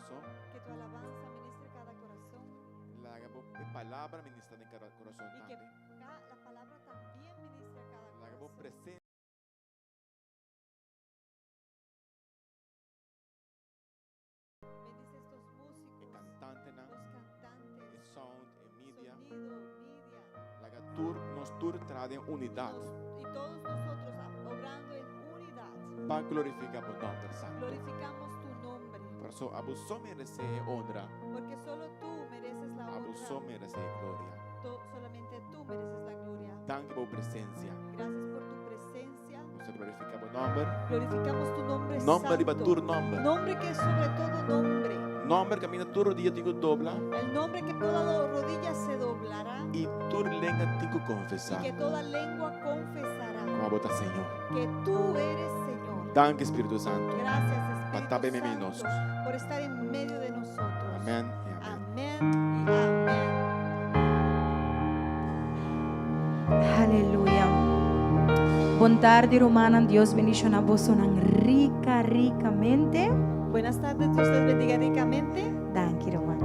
kurason. Que tu alabanza ministre cada corazón. Laga bo e palabra ministra den kada kurason Y que tambe. la palabra también ministre a cada Laga bo corazón. presensia. Bendice estos E músicos, kantantenan, los e cantantes, sound, e media. sonido, media. Laga tur nos tur traha den unidat. Y todos nosotros obrando en unidad. Pa glorifiká bo nòmber santu. Glorificamos tu nombre. Paso abo so meresé e honra. Porque solo tú mereces la Abo so honra. meresé e gloria. Solamente tú mereces la gloria. Danki pa bo presensia. Gracias por tu presencia. Nos ta glorifiká bo nòmber. Glorificamos tu nombre Nòmber riba santo. tur nòmber. Nombre que es sobre todo nombre. Nòmber kaminda tur rodia tin ku dobla. El nombre que toda rodilla se doblará. I tur lenga tin ku konfesá. Y que toda lengua confesará. Ku abo ta Señor. Que tú eres Señor. Danki Spiritu Santu. Gracias Pa ta Espíritu beme mi Santo nos. por estar en medio de nosotros. Amèn i amèn. Amén y amén. Aleluya. Bon tardi, rumannan. Dios bendishoná bosonan rika, rikamente. Buenas tardes, Dios les bendiga ricamente. Danki, ruman.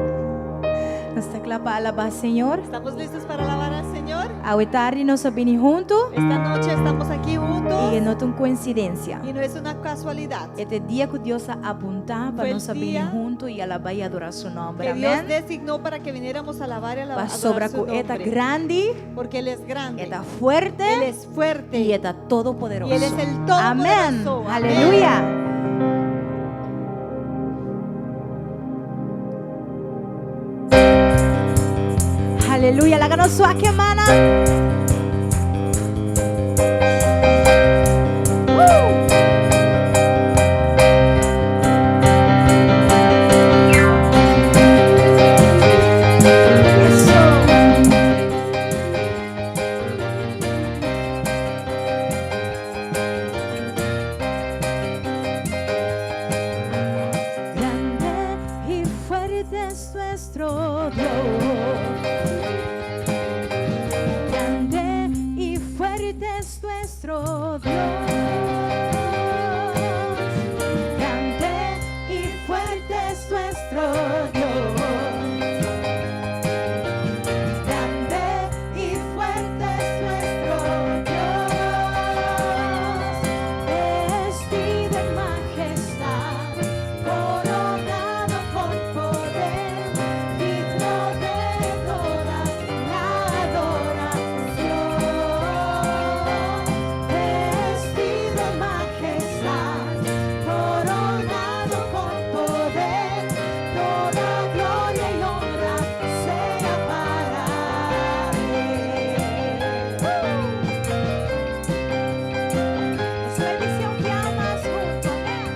Nos ta kla pa alabá Señor. ¿Estamos listos para alabar al Señor? Awe tardi nos a bini huntu. Esta noche estamos aquí juntos. I no ta un koinsidensia. Y no es una casualidad. E ta e dia ku Dios a apuntá pa Fue el nos a bini día huntu i alabá i adorá su nòmber. que Dios Amèn. designó para que viniéramos a alabar y a Pa adorar sobra su ku e ta nombre. grandi, Porque Él es grande. E ta fuerte. Él es fuerte. I e ta todopoderoso. Y Él es el Amèn. Todopoderoso. Amén. Aleluya. Aleluya. Laga nos suak mana. Grande y fuerte es nuestro Dios. Grande y fuerte es nuestro Dios. Grande y fuerte es nuestro Dios. Grande y fuerte es nuestro Dios. Vestido en majestad, coronado con poder, digno de toda la adoración. Vestido en majestad, coronado con poder, toda gloria y honra sea para él. Su bendición que amas junto, amén.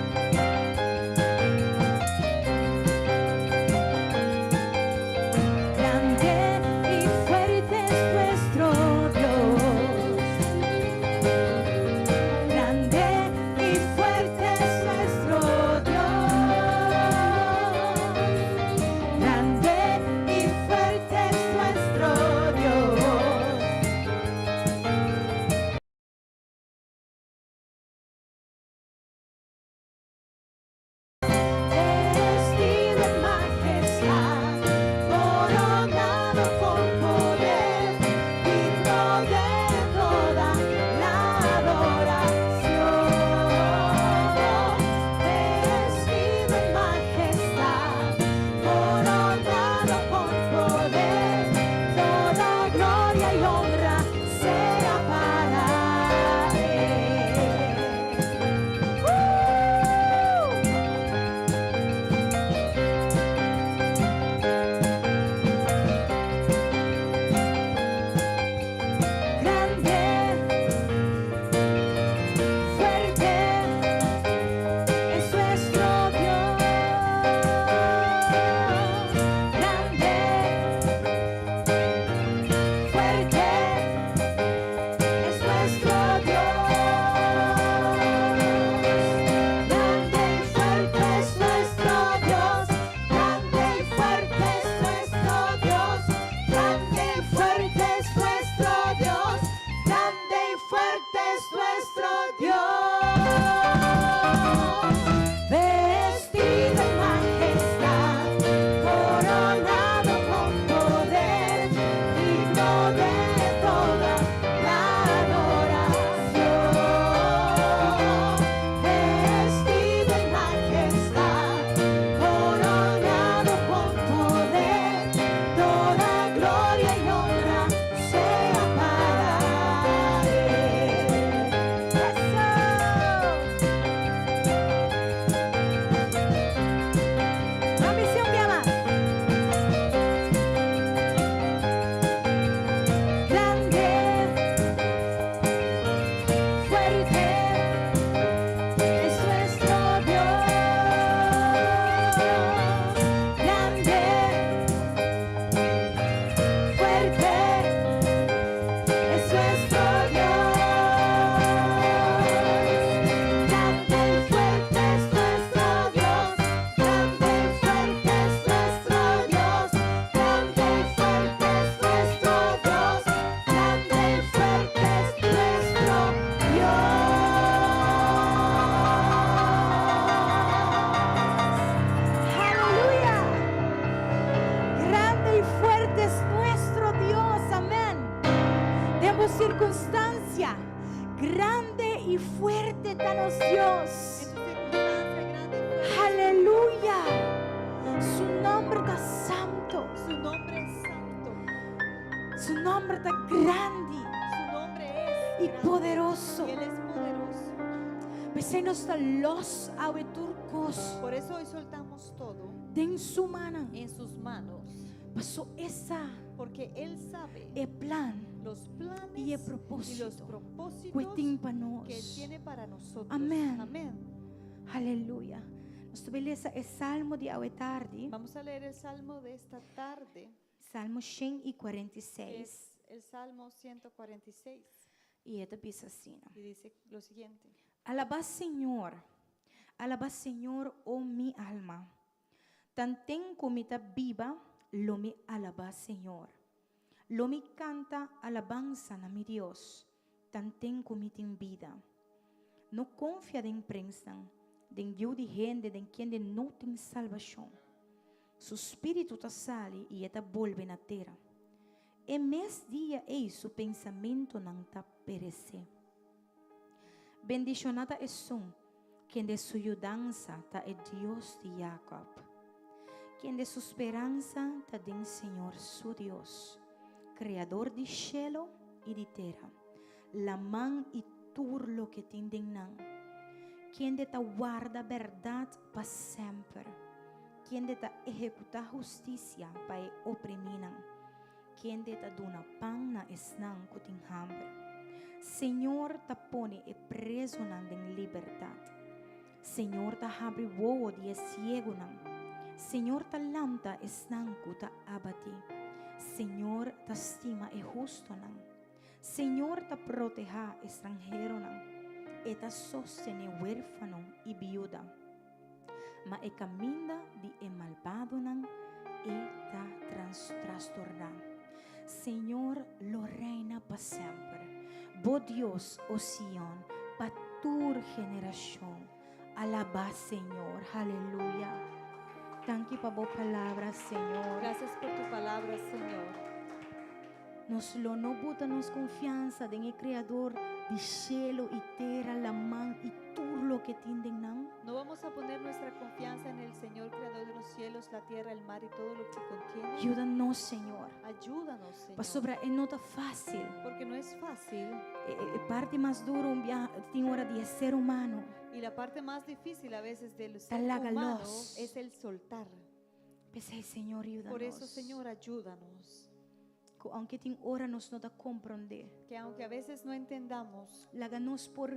Grande y fuerte es nuestro Dios. Grande y fuerte es nuestro Dios. Grande y fuerte es nuestro Dios. Vestido en majestad, coronado con poder, digno de toda la adoración. Vestido en majestad, coronado con poder, toda gloria y honra sea para él. ¡Uh! Grande, fuerte es nuestro Dios. Grande, fuerte. sirkunstansia, grande i fuerte ta nos Dios. En tu circunstancia grande y fuerte. Aleluya! Su nòmber ta santu. Su nombre es santo. Su nòmber ta grandi Su nombre es i grande. poderoso. Y Él es poderoso. P'esei nos ta lòs awe tur kos Por eso hoy soltamos todo den su mannan. en sus manos. Paso e sa Porque Él sabe e plan los planes i e y los propósito propósitos ku e tin pa que Él nos. tiene para nosotros. Amén. Amén. Aleluya. Nos ta bai lesa e salmo di awe tardi. Vamos a leer el salmo de esta tarde, Salmo shen i kuarenta i que seis. es el Salmo 146. I e ta bisa asina. Y dice lo siguiente. Alabá Señor, alabá Señor, o mi alma. Tanten ku mi ta biba, lo mi alabá Señor. Lo mi kanta alabansa na mi Dios, tanten ku mi tin bida. No konfia den prensnan, den yu di hende den kende no tin salbashon. Su spiritu ta sali i e ta bolbe na tera. E mes dia ei su pensamentunan ta peresé. Bendishoná ta esun kende su yudansa ta e Dios di Jakòb, kende su speransa ta den Señor su Dios, Kreador di shelu i di tera, laman i tur loke tin den nan, kende ta warda bèrdat pa semper, kende ta ehekutá hustisia pa e oprimínan. Kende ta duna pan na esnan ku tin hamber. Señor ta pone e prezunan den libertat. Señor ta habri wowo di e siegunan. Señor ta lanta esnan ku ta abatí. Señor ta stima e hustunan. Señor ta protehá estranheronan. E ta sostené huérfano i biuda. Ma e kaminda di e malbadonan e ta trastorná. Señor lo reina pa semper. Bo Dios, o Sion, pa tur generashon. Alabá Señor. Haleluya. Danki pa bo palabra, Señor. Gracias por tu palabra, Señor. Nos lo no buta nos konfiansa den e Kreador di shelu i tera, laman i tur loke tin den nan? No vamos a poner nuestra confianza en el Señor Creador de los cielos, la tierra, el mar y todo lo que contiene? Yuda nos, Señor. Ayúdanos, Señor. Pasobra e no ta fásil. Porque no es fácil. E, e parti mas duru un biaha tin ora di e ser humano. Y la parte más difícil a veces del ser laga humano los. es el soltar. P'esei, Señor, yuda Por eso, nos. Señor, ayúdanos. Ku aunke tin ora nos no ta komprondé. Que aunque a veces no entendamos. Laga nos por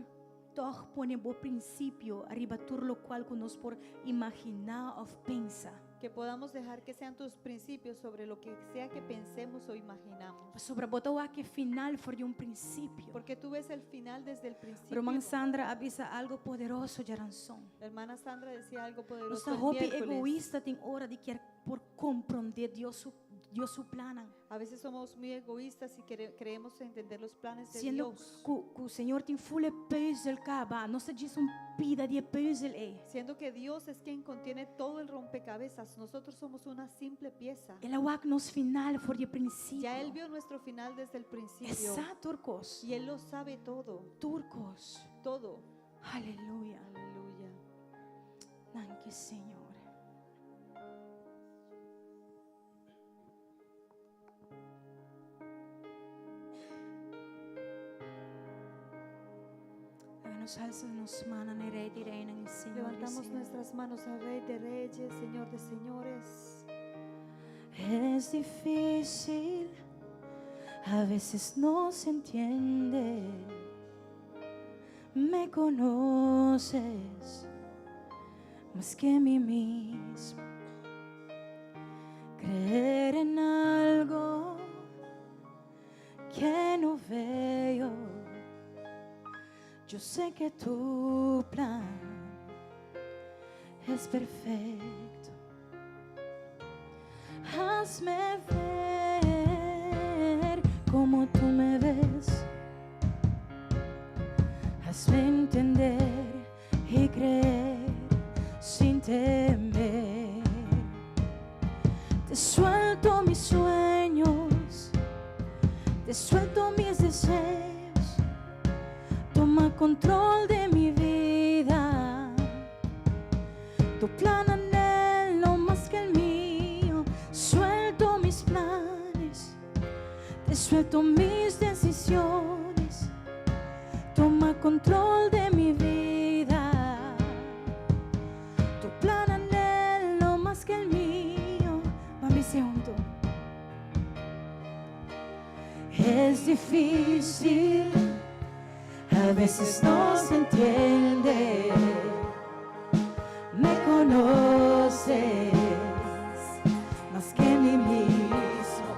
tòg pone bo prinsipio ariba tur lokual ku nos por imaginá òf pensa. Que podamos dejar que sean tus principios sobre lo que sea que pensemos o imaginamos. Pasobra bo ta wak e final for di un prinsipio. Porque tú ves el final desde el principio. Ruman Sandra a bisa algo poderoso djaranson. La hermana Sandra decía algo Nos poderoso ta el hopi miércoles. egoista tin ora di kier por komprondé Dios su Dios su plannan. A veces somos muy egoístas y creemos entender los planes de Siendo Dios. ku ku Señor tin full e puzzel kaba, nos ta djis un pida di e puzzel ei. Siendo que Dios es quien contiene todo el rompecabezas, nosotros somos una simple pieza. El a wak nos final for di e principio. Ya Él vio nuestro final desde el E principio. sa tur kos. Y Él lo sabe todo. Tur kos. Todo. Aleluya. Aleluya. Danki Señor. Laga nos alsa nos mannan na e Rey di Reynan i Señor di Levantamos Señor. nuestras manos al Rey de Reyes, Señor de Señores. Es difícil, a veces no se entiende. Me conoces mas que mi mismo. Creer en algo que no veo. Yo sé que tu plan es perfecto. Hazme ver como tú me ves. Hazme entender y creer sin temer. Te suelto mis sueños, te suelto mis deseos. control de mi vida. Tu plan anhelo más que el mío. Suelto mis planes, te suelto mis decisiones. Toma control de mi vida. Tu plan anhelo más que el mío. Ban bisa hunto. Es difícil, a veces no se entiende. Me conoces más que mí mismo.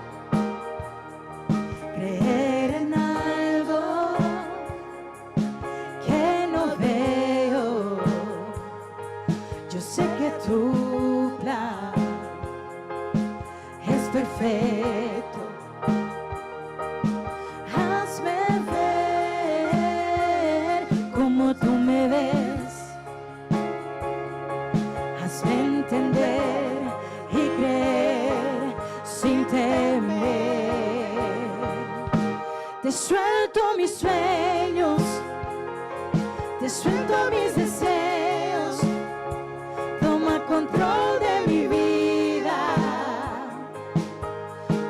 Creer en algo que no veo. Yo sé que tu plan es perfecto. Hazme ver como tú me ves. Hazme entender y creer sin temer. Te suelto mis sueños, te suelto mis deseos. Toma control de mi vida.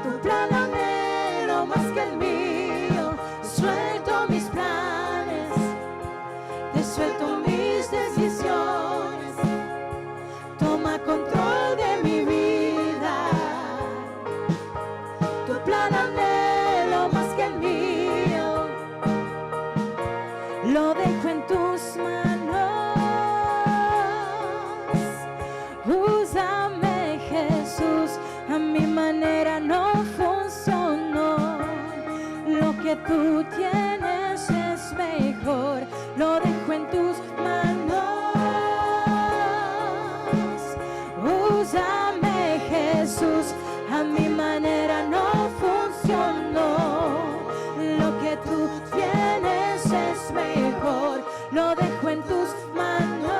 Tu plan anhelo más que el mío. Suelto mis planes, te suelto mis decisiones. Toma control de mi vida. Tu plan anhelo más que el mío. Lo dejo en tus manos. Úsame, Jesús. A mi manera no funcionó. Lo que tú tienes es mejor. Lo dejo en tus manos. Úsame, Jesús. A mi manera no funcionó. Lo que tú tienes es mejor. Lo dejo en tus manos.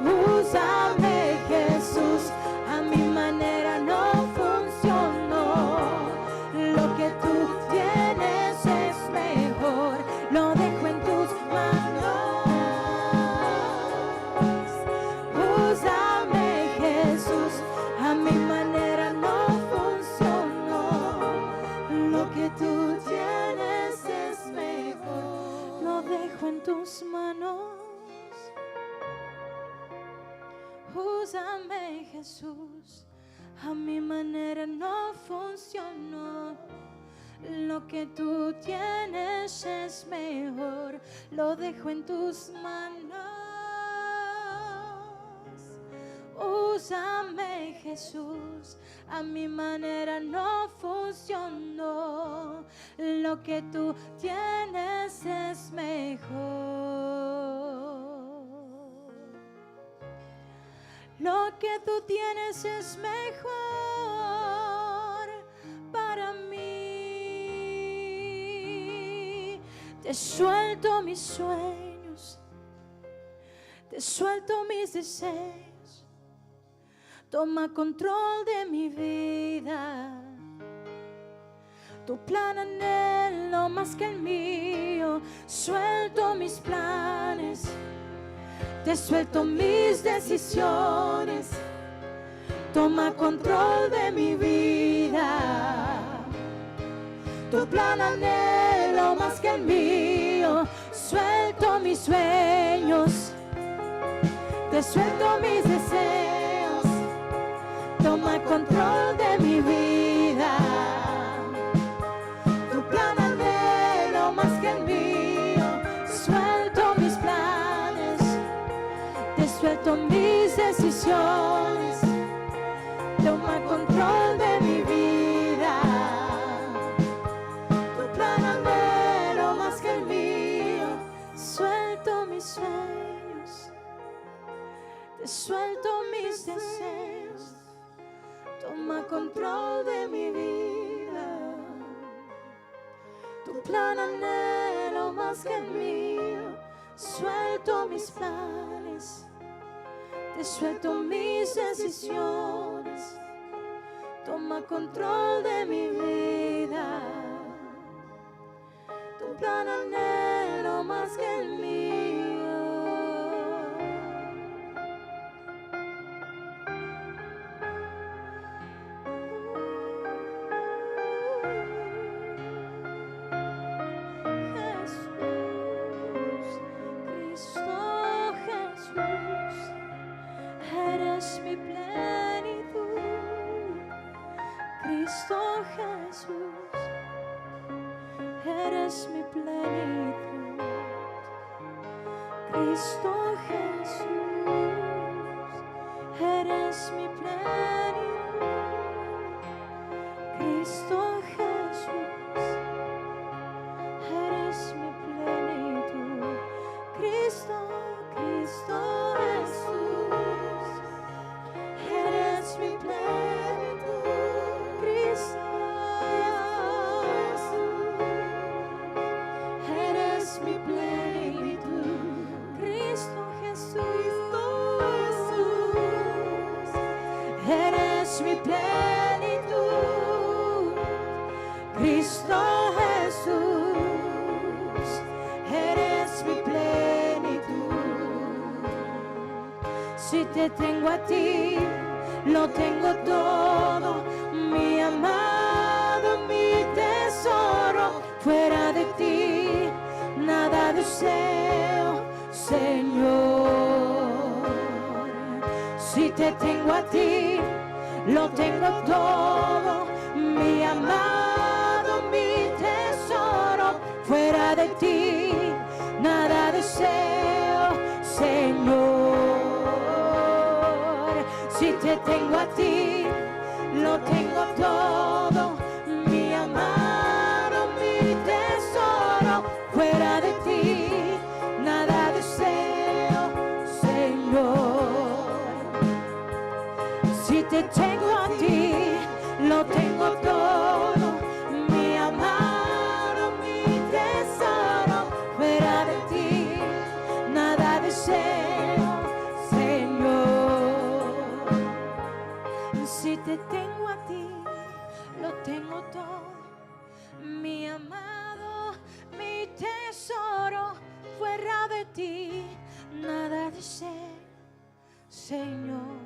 Úsame, Jesús. A mi manera no funcionó. Lo que tú tienes es mejor. Lo dejo en tus manos. Úsame, Jesús. A mi manera no funcionó. Lo que tú tienes es mejor. Lo dejo en tus manos. Úsame, Jesús. A mi manera no funcionó. Lo que tú tienes es mejor. Lo dejo en tus manos. Úsame, Jesús. A mi manera no funcionó. Lo que tú tienes es mejor. Lo que tú tienes es mejor para mí. Te suelto mis sueños, te suelto mis deseos. Toma control de mi vida. Tu plan anhelo más que el mío. Suelto mis planes, te suelto mis decisiones. Toma control de mi vida. Tu plan anhelo más que el mío. Suelto mis sueños, te suelto mis deseos. Toma control de mi vida. Tu plan anhelo más que el mío. Suelto mis planes, te suelto mis decisiones. Toma control de mi vida. Tu plan anhelo más que el mío. Suelto mis sueños, te suelto mis deseos. Toma control de mi vida. Tu plan anhelo más que el mío. Suelto mis planes, te suelto mis decisiones. Toma control de mi vida. Tu Eres mi plenitud. Cristo Jesús, eres mi plenitud. Cristo Jesús, eres mi plenitud. Cristo, Cristo Jesús, eres mi plenitud. Cristo Jesús, eres mi plenitud. Cristo Jesús, Jesús, eres mi plenitud. Cristo Jesús, eres mi plenitud. Si te tengo a ti, lo tengo todo, mi amado, mi tesoro. Fuera de ti, nada deseo, Señor. Si te tengo a ti, lo tengo todo, mi amado, mi tesoro. Fuera de ti, nada deseo, Señor. Si te tengo a ti, lo tengo todo, mi amado, mi tesoro. Fuera de ti, nada deseo, Señor. Si te tengo a ti, lo tengo todo, mi amado, mi tesoro. Fuera de ti, nada deseo, Señor. Si te tengo a ti, lo tengo todo, mi amado, mi tesoro. Fuera de ti, nada deseo, Señor.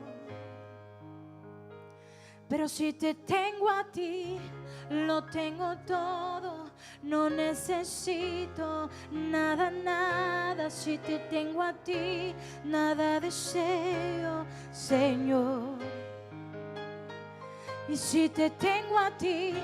Pero si te tengo a ti, lo tengo todo. No necesito nada, nada. Si te tengo a ti, nada deseo, Señor. Y si te tengo a ti,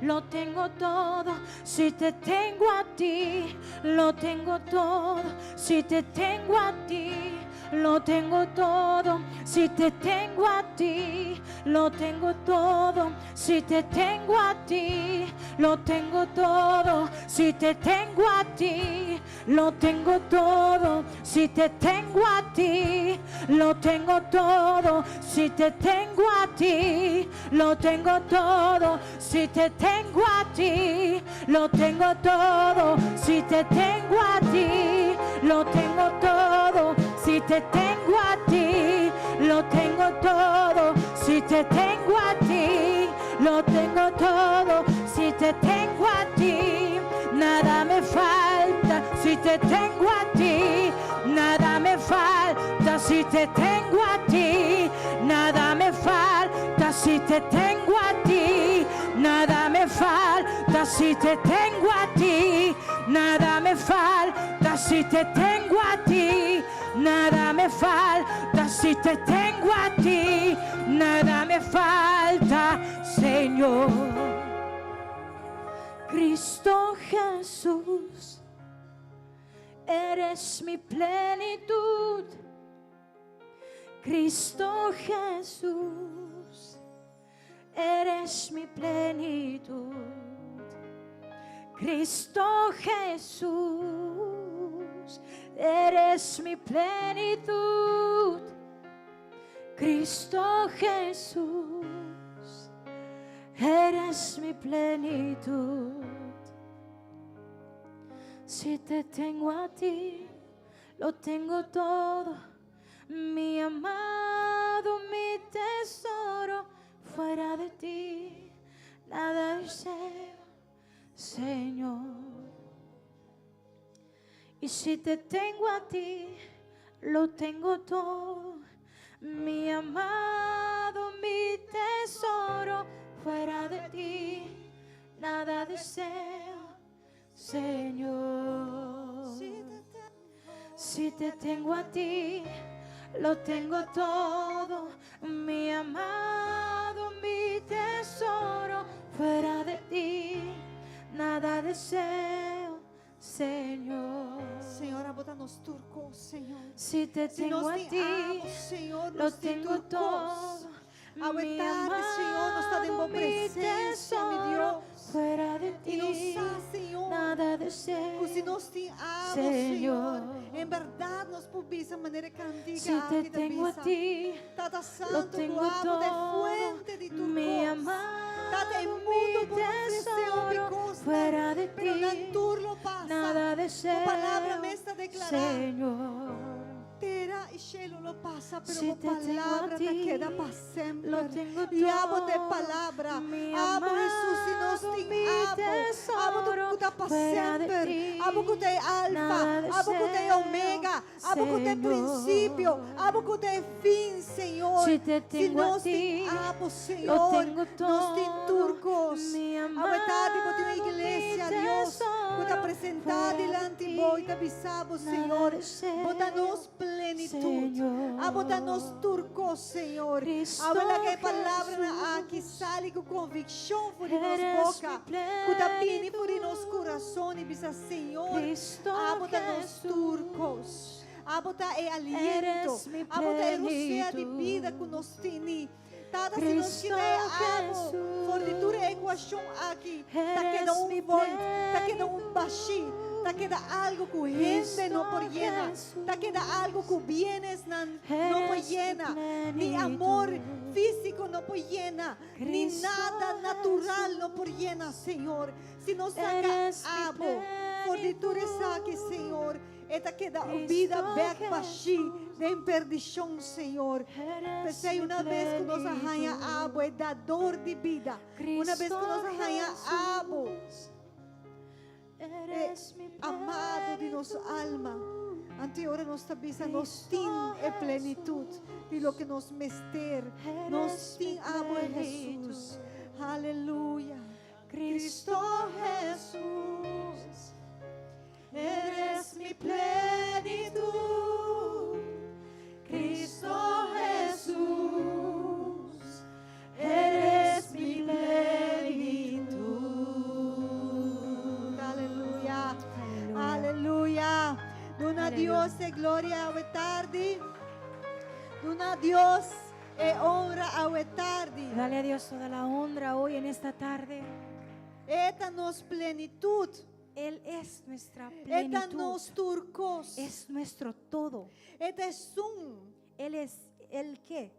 lo tengo todo. Si te tengo a ti, lo tengo todo. Si te tengo a ti, lo tengo todo. Si te tengo a ti, lo tengo todo. Si te tengo a ti, lo tengo todo. Si te tengo a ti, lo tengo todo. Si te tengo a ti, lo tengo todo. Si te tengo a ti, lo tengo todo. Si te tengo a ti, lo tengo todo. Si te tengo a ti, lo tengo todo. Si te tengo a ti, lo tengo todo. Si te tengo a ti, lo tengo todo. Si te tengo a ti, nada me falta. Si te tengo a ti, nada me falta. Si te tengo a ti, nada me falta. Si te tengo a ti, nada me falta. Si te tengo a ti, nada me falta. Si te tengo a ti, nada me falta. Si te tengo a ti, nada me falta, Señor. Cristo Jesús, eres mi plenitud. Cristo Jesús, eres mi plenitud. Cristo Jesús, eres mi plenitud. Cristo Jesús, eres mi plenitud. Si te tengo a ti, lo tengo todo, mi amado, mi tesoro. Fuera de ti, nada deseo, Señor. Y si te tengo a ti, lo tengo todo, mi amado, mi tesoro. Fuera de ti, nada deseo, Señor. Si te tengo a ti, lo tengo todo, mi amado, mi tesoro. Fuera de ti, nada deseo. kos, Señor. Si te Si tengo nos a tin ti, abo, Señor, lo nos tin tengo tur kos. todo. Awe Mi tardi, Señor, nos ta den bo amado, mi presensia, mi tesoro, Dios. fuera de I nos ti, sa, Señor, nada ku si deseo. nos tin abo, Señor. Señor, en bèrdat nos por bisa manera kantika Si te aki ta tengo a bisa. ti, Tata lo Santu, ku tengo abo ta e todo. fuente di tur Mi kos. amado, Tata, e mi mundu por ofresé hopi tesoro, kosnan, fuera de pero nan ti, tur lo pasa. nada Bo palabra deseo, mes ta deklará. Señor. Tera i shelu lo pasa, pero Si bo te tengo a palabra ta ti, keda pa lo semper. tengo I abo ta e todo. palabra. Mi Abo Hesus, si nos amado, tin mi abo. Abo ta tesoro, ku ta pa fuera de semper. ti, Abo ku ta e alfa. nada Abo ku ta e deseo, omega. Abo ku ta e prinsipio. Señor. Abo ku ta e fin, Señor. Si te Si tengo a nos tin ti, abo, lo Señor, tengo nos tin tur todo. kos. Mi Awe tardi bo tin un amado, mi iglesia, Dios, ku ta tesoro, presentá fuera de dilanti bo i ti, ta bisa bo, nada Señor, bo ta deseo, nos plenitud. Abo ta nos Señor. tur kos, Señor. Cristo Awe laga e palabranan aki Jesús, sali ku konvikshon for di nos eres mi boka, ku ta bini for di nos plenitud. kurason i bisa, Señor, Cristo abo ta nos tur kos. Jesús, Abo ta e aliento, eres mi abo ta e rosea di bida ku plenitud. nos tini. Tata, si nos Cristo kita e abo for di tur e Jesús, ekuashon aki, ta keda eres un mi void, ta keda un bashí, ta keda algu ku hende Cristo no por yena, ta keda algu Jesús, ku bienesnan no por eres mi yena, ni amor plenitud. físiko no por yena, ni Cristo nada natural no por yena, Jesús, Señor. Si nos saka eres mi abo for di tur esaki, plenitud. Señor, e ta keda un bida Cristo bèk bashí Jesús, den perdishon, Señor. eres P'esei mi una bes ku nos a haña abo, plenitud. e dador di bida, una bes Cristo ku nos a haña abo, Jesús, e eres mi amado di nos alma, plenitud. anto ora nos ta bisa, nos Cristo tin e plenitut di loke Jesús, nos mester. Nos eres mi tin abo, Hesus. plenitud. Aleluya. Cristo Cristo Jesús, eres mi plenitud. Cristo Jesús, eres mi plenitud. Aleluya. Aleluya. Aleluya. Duna Aleluya. Dios e gloria awe tardi. Duna Dios e honra awe tardi. Dale a Dios toda la honra hoy en esta tarde. E ta nos plenitut. Él es nuestra E ta plenitud. nos tur kos. Es nuestro todo. E ta esun Él es el que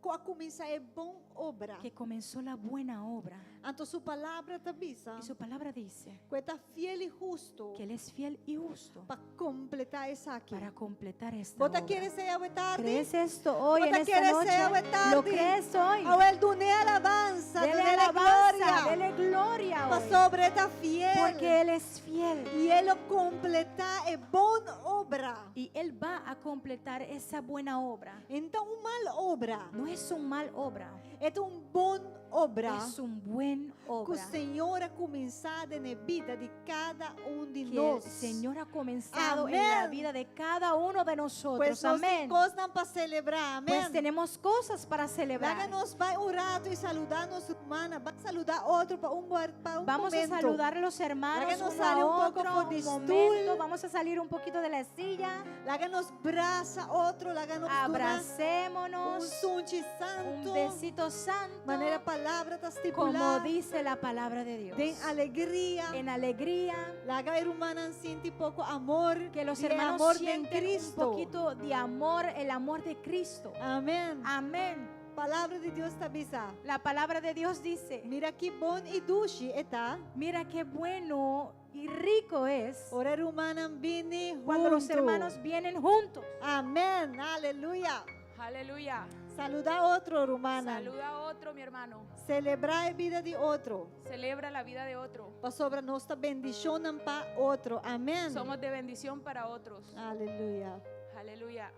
ku a kuminsá e bon obra. que comenzó la buena obra. Anto su palabra ta bisa Y su palabra dice ku e ta fiel i hustu que Él es fiel y justo pa kompletá esaki. para completar esta Bo ta obra. kere esei awe tardi? ¿Crees esto hoy en Bo ta esta kere esei noche? awe ¿Lo tardi? crees hoy? Awèl dun'é alabansa, Dele dun'é la alabanza, gloria. dele gloria Pa hoy. sobra e ta fiel. Porque Él es fiel. I e lo kompletá e bon obra. Y Él va a completar esa buena obra. E n' ta un mal obra. No es un mal obra, E ta un bon obra. es un buen Ku obra. Señor a kuminsá den bida di kada un di Que el nos. Señor ha comenzado en la Amén. vida de cada uno de nosotros. Pues nos tin Amén. kosnan pa selebrá. Pues Amèn. tenemos cosas para celebrar. Laga nos bai un ratu i saludá nos rumannan. Bai saludá otro pa un pa un Vamos a momento. saludar a los hermanos Laga nos uno sali a un poko otro, for un di stoel. momento. Vamos a salir un poquito de la silla. Laga nos brasa otro, laga nos duna un Abracémonos. sunchi Un santu. besito santo. Manera palabra ta Como stipulá. dice la palabra de Dios. Den alegria. En alegría. Laga e rumannan sinti poko amor. Que los di hermanos amor di sienten un Cristo. poquito de amor, el amor de Cristo. Amèn. Amén. Palabra di Dios ta bisa. La palabra de Dios dice, Mira ki bon i dushi e ta. mira qué bueno y rico es Ora rumannan bini cuando los huntu. hermanos vienen juntos. Amèn. Aleluya. Aleluya. Saludá otro, rumannan. Saluda a otro, mi hermano. Selebrá e bida di otro. Celebra la vida de otro. Pasobra nos ta bendishon pa otro. Amèn. Somos de bendición para otros. Aleluya. Aleluya.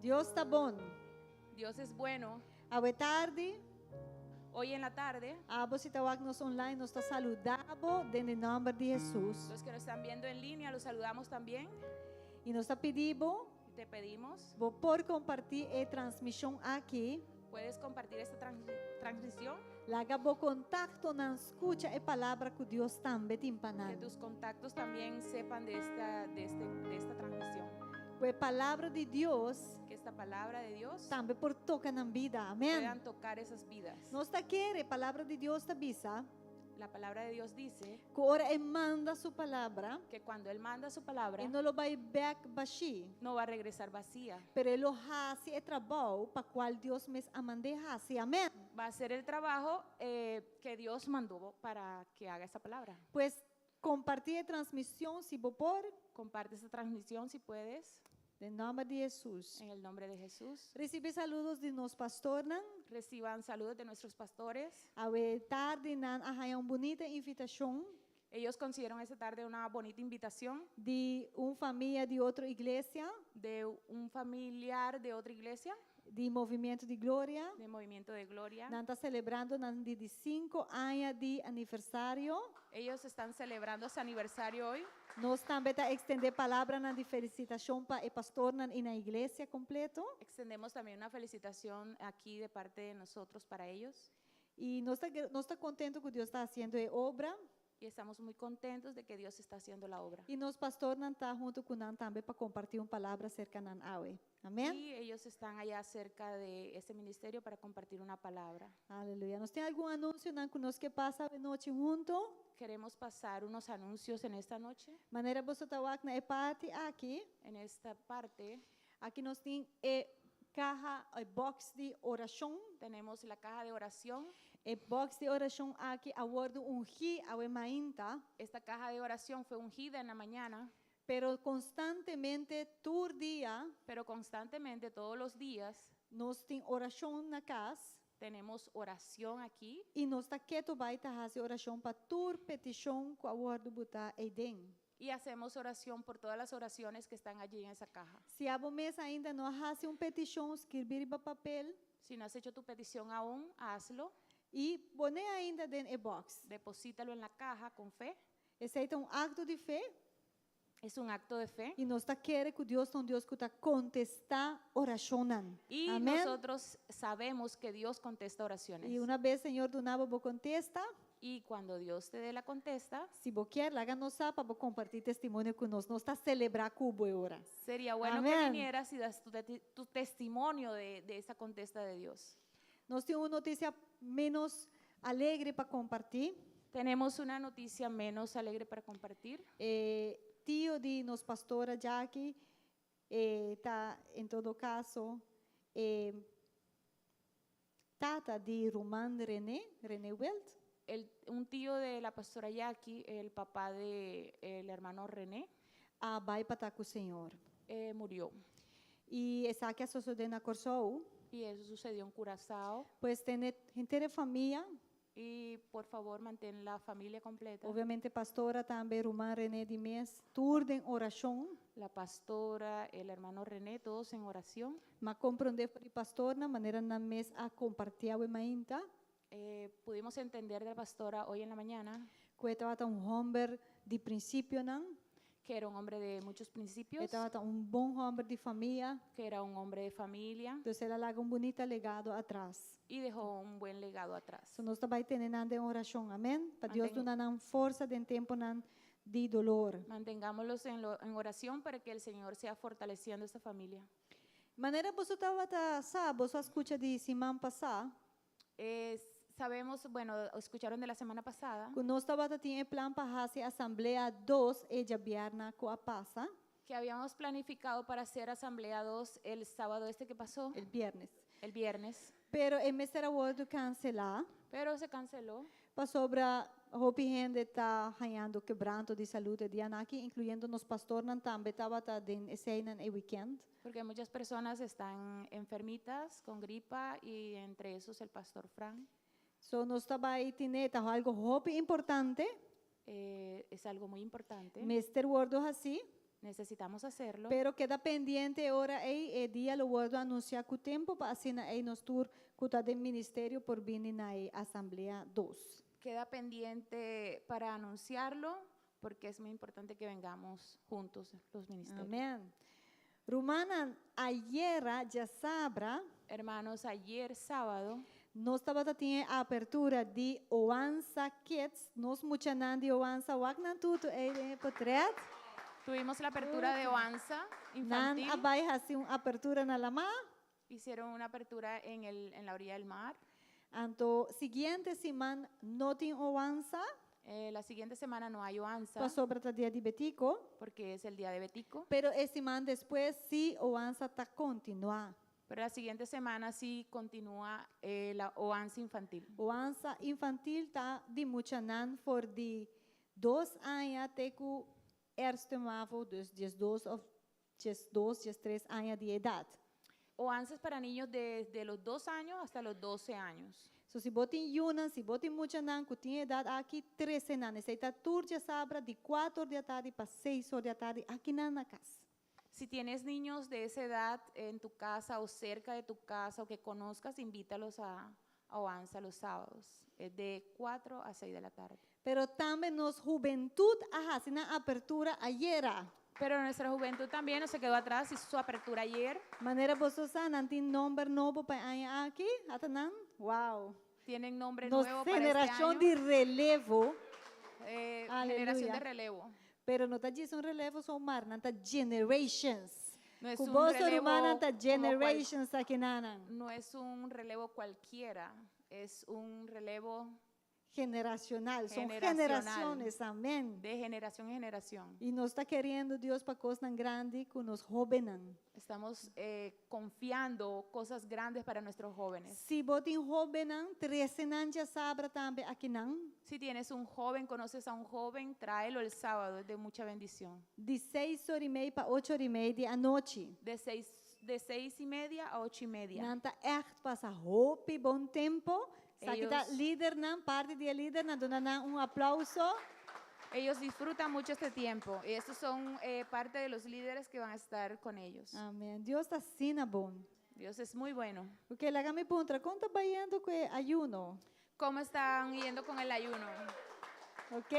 Dios ta bon. Dios es bueno. Awe tardi, Hoy en la tarde, abo si ta wak nos online, nos ta saludá bo den nòmber di Hesus. los que nos están viendo en línea, los saludamos también. I nos ta pidi bo, Te pedimos, bo por kompartí e transmishon aki. puedes compartir esta transmisión, Laga bo kontaktonan skucha e palabra ku Dios tambe tin pa que nan. tus contactos también sepan de esta, de este, de esta transmisión. Ku e palabra di Dios Que esta palabra de Dios tambe por toka nan bida. Amèn. puedan tocar esas vidas. Nos ta kere, palabra di Dios ta bisa, La palabra de Dios dice ku ora E manda su palabra, que cuando Él manda su palabra, e no lo bai bèk bashí, no va a regresar vacía. pero e lo hasi e trabou pa kual Dios mes a mand'é hasi. Amèn. Va a hacer el trabajo que Dios mandó para que haga esa palabra. Pues kompartí e transmishon si bo por. Comparte esta transmisión si puedes. Den nòmber di Hesus. En el nombre de Jesús. Risibí saludo di nos pastornan. Reciban saludos de nuestros pastores. Awe tardi nan a haña un bunita invitashon. Ellos consiguieron esta tarde una bonita invitación. Di un famia di otro iglesia. De un familiar de otra iglesia. Di Movimiento di Gloria. De Movimiento de Gloria. Nan ta selebrando nan di di sinku aña di aniversario. Ellos están celebrando su aniversario hoy. Nos tambe ta ekstendé palabranan di felisitashon pa e pastornan i nan iglesia kompleto. Extendemos también una felicitación aquí de parte de nosotros para ellos. I nos ta nos ta kontentu ku Dios ta hasiendo e obra. Y estamos muy contentos de que Dios está haciendo la obra. I nos pastornan ta huntu ku nan tambe pa kompartí un palabra serka nan awe. Amèn. Y ellos están allá cerca de este ministerio para compartir una palabra. Aleluya. Nos tin algun anunsionan ku nos ke pasa awe nochi huntu. Queremos pasar unos anuncios en esta noche. Manera boso ta wak na e parti aki. En esta parte. Aki nos tin e kaha, e box di orashon. Tenemos la caja de oración. E box di orashon aki a wòrdu ungí awe mainta. Esta caja de oración fue ungida en la mañana. Pero konstantemente tur dia. Pero constantemente todos los días. Nos tin orashon na kas. Tenemos oración aquí. I nos ta ketu bai ta hasi orashon pa tur petishon ku a wòrdu butá eiden. Y hacemos oración por todas las oraciones que están allí en esa caja. Si abo mes ainda no a hasi un petishon, skirbi riba papel. Si no has hecho tu petición aún, hazlo. I pone ainda den e box. Deposítalo en la caja con fe. Esei ta un akto di fe. Es un acto de fe. I nos ta kere ku Dios ta un Dios ku ta kontestá orashonnan. Y Amèn. nosotros sabemos que Dios contesta oraciones. I una bes Señor duna bo bo kontesta. Y cuando Dios te dé la contesta. Si bo kier, laga nos sa pa bo kompartí testimonio ku nos. Nos ta selebrá ku bo e ora. Sería bueno que Amèn. vinieras y das tu, tu testimonio de, de esa contesta de Dios. Nos tin un notisia ménos alegre pa kompartí. Tenemos una noticia menos alegre para compartir. E tio di nos pastora Jackie e ta en todo kaso e tata di ruman René, René Wild. El, un tío de la pastora Jackie, el papá de el hermano René, A bai pa ta ku Señor. murió. I esaki a sosodé na Kòrsou. Y eso sucedió en Curazao. Pues tene henter e famia. Y por favor mantén la familia completa. Obviamente pastora tambe, ruman René di mes, tur den orashon. La pastora, el hermano René, todos en oración. M'a komprondé for di pastornan manera nan mes a kompartí awe mainta. Pudimos entender de la pastora hoy en la mañana. Ku e tabata un hòmber di prinsipionan. Que era un hombre de muchos principios. E tabata un bon hòmber di famia. Que era un hombre de familia. Dus el a laga un bunita legado atras. Y dejó un buen legado atrás. So nos ta bai tene nan den orashon. Amèn. Pa Dios Manten duna nan forsa den temponan di dolor. Mantengámoslos en, lo, en oración para que el Señor sea fortaleciendo esta familia. Manera boso tabata sa, boso a skucha di siman pasá. Sabemos, bueno, escucharon de la semana pasada. Ku nos tabata tin e plan pa hasi asamblea dos e djabièrnè ku a pasa. Que habíamos planificado para hacer asamblea 2 el sábado este que pasó. El biernes. El viernes. Pero e mester a wòrdu kanselá. Pero se canceló. Pasobra hopi hende ta hañando kebranto di salud e dianan aki, inkluyendo nos pastornan tambe tabata den eseinan e wikènt. Porque muchas personas están enfermitas con gripa y entre esos el pastor Fran. So nos ta bai tine ta algo hopi importante. Es algo muy importante. Mester wòrdu hasí. Necesitamos hacerlo. Pero keda pendiente e ora ei, e dia lo wòrdu anunsiá ku tempu pa asina ei nos tur ku ta den ministerio por bini na e asamblea dos. Queda pendiente para anunciarlo porque es muy importante que vengamos juntos los ministerios. Amèn. Rumannan, ayera djasabra. Hermanos, ayer sábado. Nos tabata tin e apertura di Oansa Kids. Nos muchanan di Oansa wak nan tutu ei den e potret. Tuvimos la apertura de Oanza Nan infantil. a bai hasi un apertura na laman. Hicieron una apertura en la orilla del mar. Anto, siguiente siman no tin Oanza, La siguiente semana no hay Oanza pasobra ta dia di Betico. Porque es el día de Betico. Pero e siman despues si Oanza ta kontinuá. Pero la siguiente semana sí continúa la Oanza infantil. Oanza infantil ta di muchanan for di 2 aña te ku eerste mavo, dus 12 òf 12, 13 aña di edat. Oanza es para niños desde los 2 años hasta los 12 años. So si bo tin yunan, si bo tin muchanan ku tin edat aki, trese nan. Esei ta tur djasabra di 4 di atardi pa 6 or di atardi aki na kas. Si tienes niños de esa edad en tu casa o cerca de tu casa o que conozcas, invítalos a Oanza los sábados. Es de 4 a 6 de la tarde. Pero tambe nos hubentut a hasi nan apertura ayera. Pero nuestra juventud también no se quedó atrás, hizo su apertura ayer. Manera boso sa, nan tin nòmber nobo pa e aña aki, ata nan, wow. Tienen nombre Nos nuevo para este generashon año. Di relevo, Generación Aleluya. De relevo. Pero no ta djis un relevo so mar, nan ta generations. No es Ku un boso relevo rumannan ta como generations akinanan. No es un relevo cualquiera, es un relevo Generashonal, son generacional. Generashonnan, amèn. De generación en generación. I nos ta keriendo Dios pa kosnan grandi ku nos hóbennan. Estamos confiando cosas grandes para nuestros jóvenes. Si bo tin hóbennan, trese nan djasabra tambe akinan. Si tienes un joven, conoces a un joven, tráelo el sábado, es de mucha bendición. Di 6 or i mei pa 8 or i mei di anochi. De 6:30 a 8:30. Nan ta echt pasa hopi bon tempu. Esaki ta Ellos- lidernan, parti di lidernan, duna nan un aplouso. Ellos disfrutan mucho este tiempo y estos son parte de los líderes que van a estar con ellos. Amèn. Dios ta asina bon. Dios es muy bueno. Ok, laga mi puntra, kon ta bayendo ku e ayuno? ¿Cómo están yendo con el ayuno? Ok.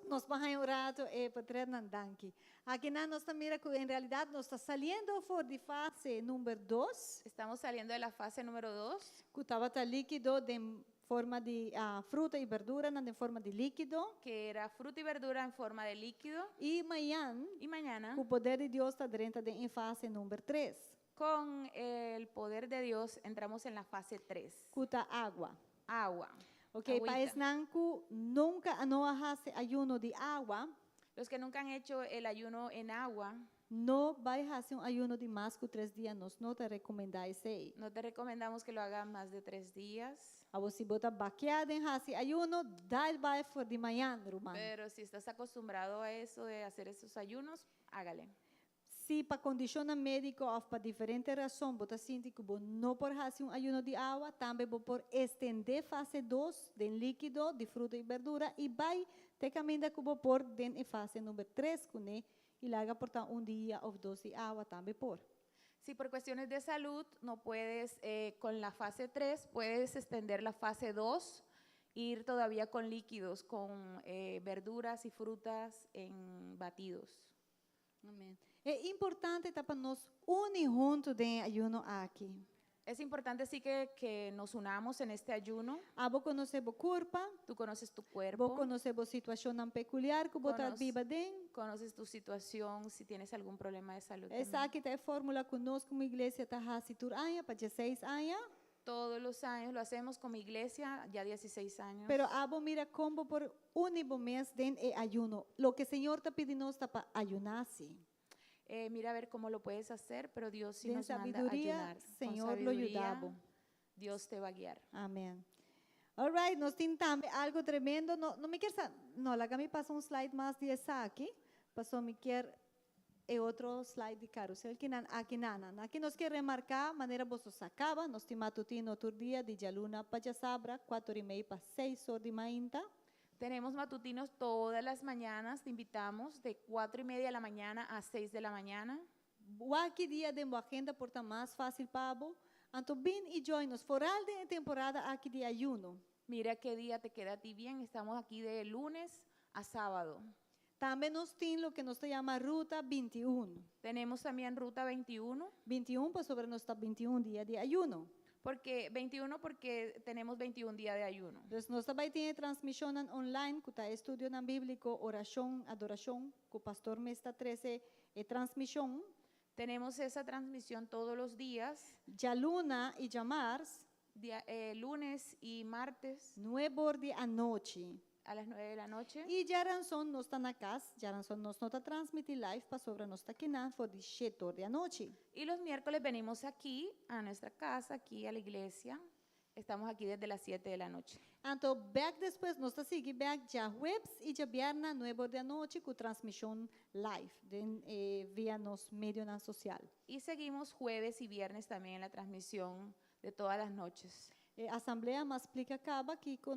Nos bai un ratu, portrètnan, danki. Aki nos ta mira ku en realidat nos ta saliendo for di fase number 2, Estamos saliendo de la fase número 2, ku tabata líkido den forma di fruta i berdura, den forma di líkido. Que era fruta y verdura en forma de líquido. I mañan, Y mañana, ku poder di Dios, ta drenta den fase number 3, con el poder de Dios, entramos en la fase 3, ku ta awa. Agua. Ok, Agüita. pa esnan ku nunka no a hasi ayuno di awa, Los que nunca han hecho el ayuno en agua, no bai hasi un ayuno di mas ku 3 dia, nos no ta rekomendá esei. No te recomendamos que lo hagan más de 3 días. Awor si bo ta bakiá den hasi ayuno, dal bai for di mañan, ruman. Pero si estás acostumbrado a eso de hacer esos ayunos, hágale. Si pa kondishon médiko òf pa diferente rason, bo ta sinti ku bo no por hasi un ayuno di awa, tambe bo por ekstendé fase 2 di líkido, di fruta i berdura, i bai te kaminda ku bo por den fase number 3 kuné, i laga por ta un dia òf dos di awa tambe por. Si por cuestiones de salud no puedes con la fase 3, puedes extender la fase 2, ir todavía con líquidos, con verduras y frutas en batidos. Amèn. Ta importante ta pa nos uni huntu den e ayuno aki. Es importante sí que nos unamos en este ayuno. Abo konosé bo kurpa, Tú conoces tu bo cuerpo, konosé bo situashon pekuliar ku bo ta biba den. Conoces tu situación, si tienes algún problema de salud también. Esaki ta e fórmula ku nos komo iglesia ta hasi tur aña, pa 16 aña. Todos los años lo hacemos como iglesia, ya 16 años. Pero abo mira kon bo por uni bo mes den e ayuno. Loke Señor ta pidiendo nos ta pa ayuná si. Mira a ver cómo lo puedes hacer, pero Dios sí Den nos manda a sabiduria, ayunar. Con Señor lo sabiduría, yuda bo. Dios te va a guiar. Amèn. All right, nos tin tambe algu tremendo. No, no mi ke no, laga mi pasa un slide mas di esaki. Paso mi ke e otro slide di carrousel ku nan aki nan. Aki nos ke remarká manera boso sa kaba, nos tin matutino tur dia di djaluna pa djasabra, 4 i mei pa 6 or di mainta. Tenemos matutinos todas las mañanas, te invitamos de 4:30 de la mañana a 6 de la mañana. Wak ki dia den bo agenda por ta mas fásil pa bo. Anto bin i join nos foral den temporada aki di ayuno. Mira qué día te queda a ti bien. Estamos aquí de lunes a sábado. Tambe nos tin loke nos ta yama Ruta 21. Tenemos también Ruta 21, 21 pasobra nos ta 21 dia di ayuno. Porque 21 porque tenemos 21 días de ayuno. Dus nos tambe tin transmishon online, ku ta estudio bíbliko, orashon, adorashon, ku pastor mes ta trese e transmishon. Tenemos esa transmisión todos los días, Djaluna i djamars, día, lunes y martes 9 or di anochi. A las 9 de la noche. I djaranson nos ta na kas, djaranson nos no ta transmití live, pasobra nos ta akinan for di 7 or di anochi. Y los miércoles venimos aquí a nuestra casa, aquí a la iglesia. Estamos aquí desde las 7 de la noche. Anto, bèk despues, nos ta sigui bèk djaweps i djabièrnè 9 or di anochi ku transmishon live via nos medio sosial. Y seguimos jueves y viernes también en la transmisión de todas las noches. Asamblea m'a splika kaba kiko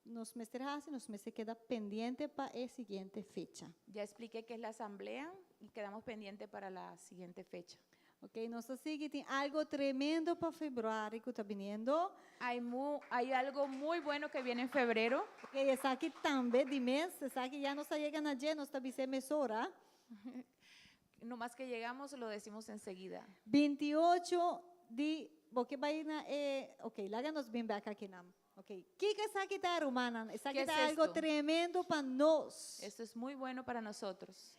nos mester hasi, nos mester keda pendiente pa e siguiente fecha. Ya expliqué qué es la asamblea y quedamos pendientes para la siguiente fecha. Ok, nos sigui, tin algu tremendo pa febrüari ku ta bini. Hay algo muy bueno que viene en febrero. Ok, esaki tambe di mes, esaki ya nos a yega na dje, nos ta bis'é mesora. No más que llegamos, lo decimos enseguida. 28 di, bo ke bai na, ok, laga nos bin bèk akinan. Ok, kiko esaki ta, rumannan? Esaki ¿Qué es ta algu esto? Tremendo pa nos. Esto es muy bueno para nosotros.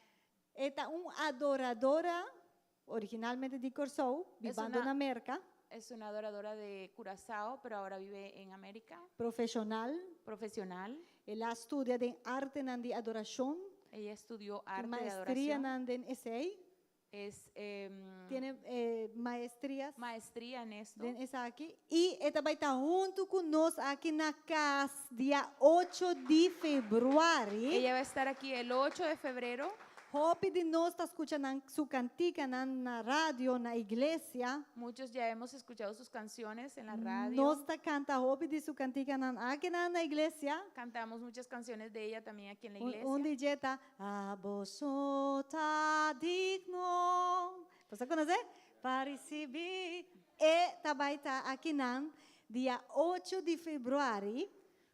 E ta un adoradora, originalmente di Kòrsou, Es biba na Amérika, Es una adoradora de Curazao, pero ahora vive en América, profeshonal. Profesional. El a studia den arte di adorashon, Ella estudió arte de maestria adoración. Den esei, Es tiene maestrías maestría en esto. Den esaki. I e ta bai ta huntu ku nos aki na kas, dia 8 di febrüari. Ella va a estar aquí el 8 de febrero. Hopi di nos ta skuchando su kantika na radio, na iglesia. Muchos ya hemos escuchado sus canciones en la radio. Nos ta kanta hopi di su kantikanan aki na iglesia. Cantamos muchas canciones de ella también aquí en la Un, iglesia. un DJ ta "Abo so ta digno". Bo konosé? Pa risibí. E ta bai ta akinan, dia 8 di febrüari.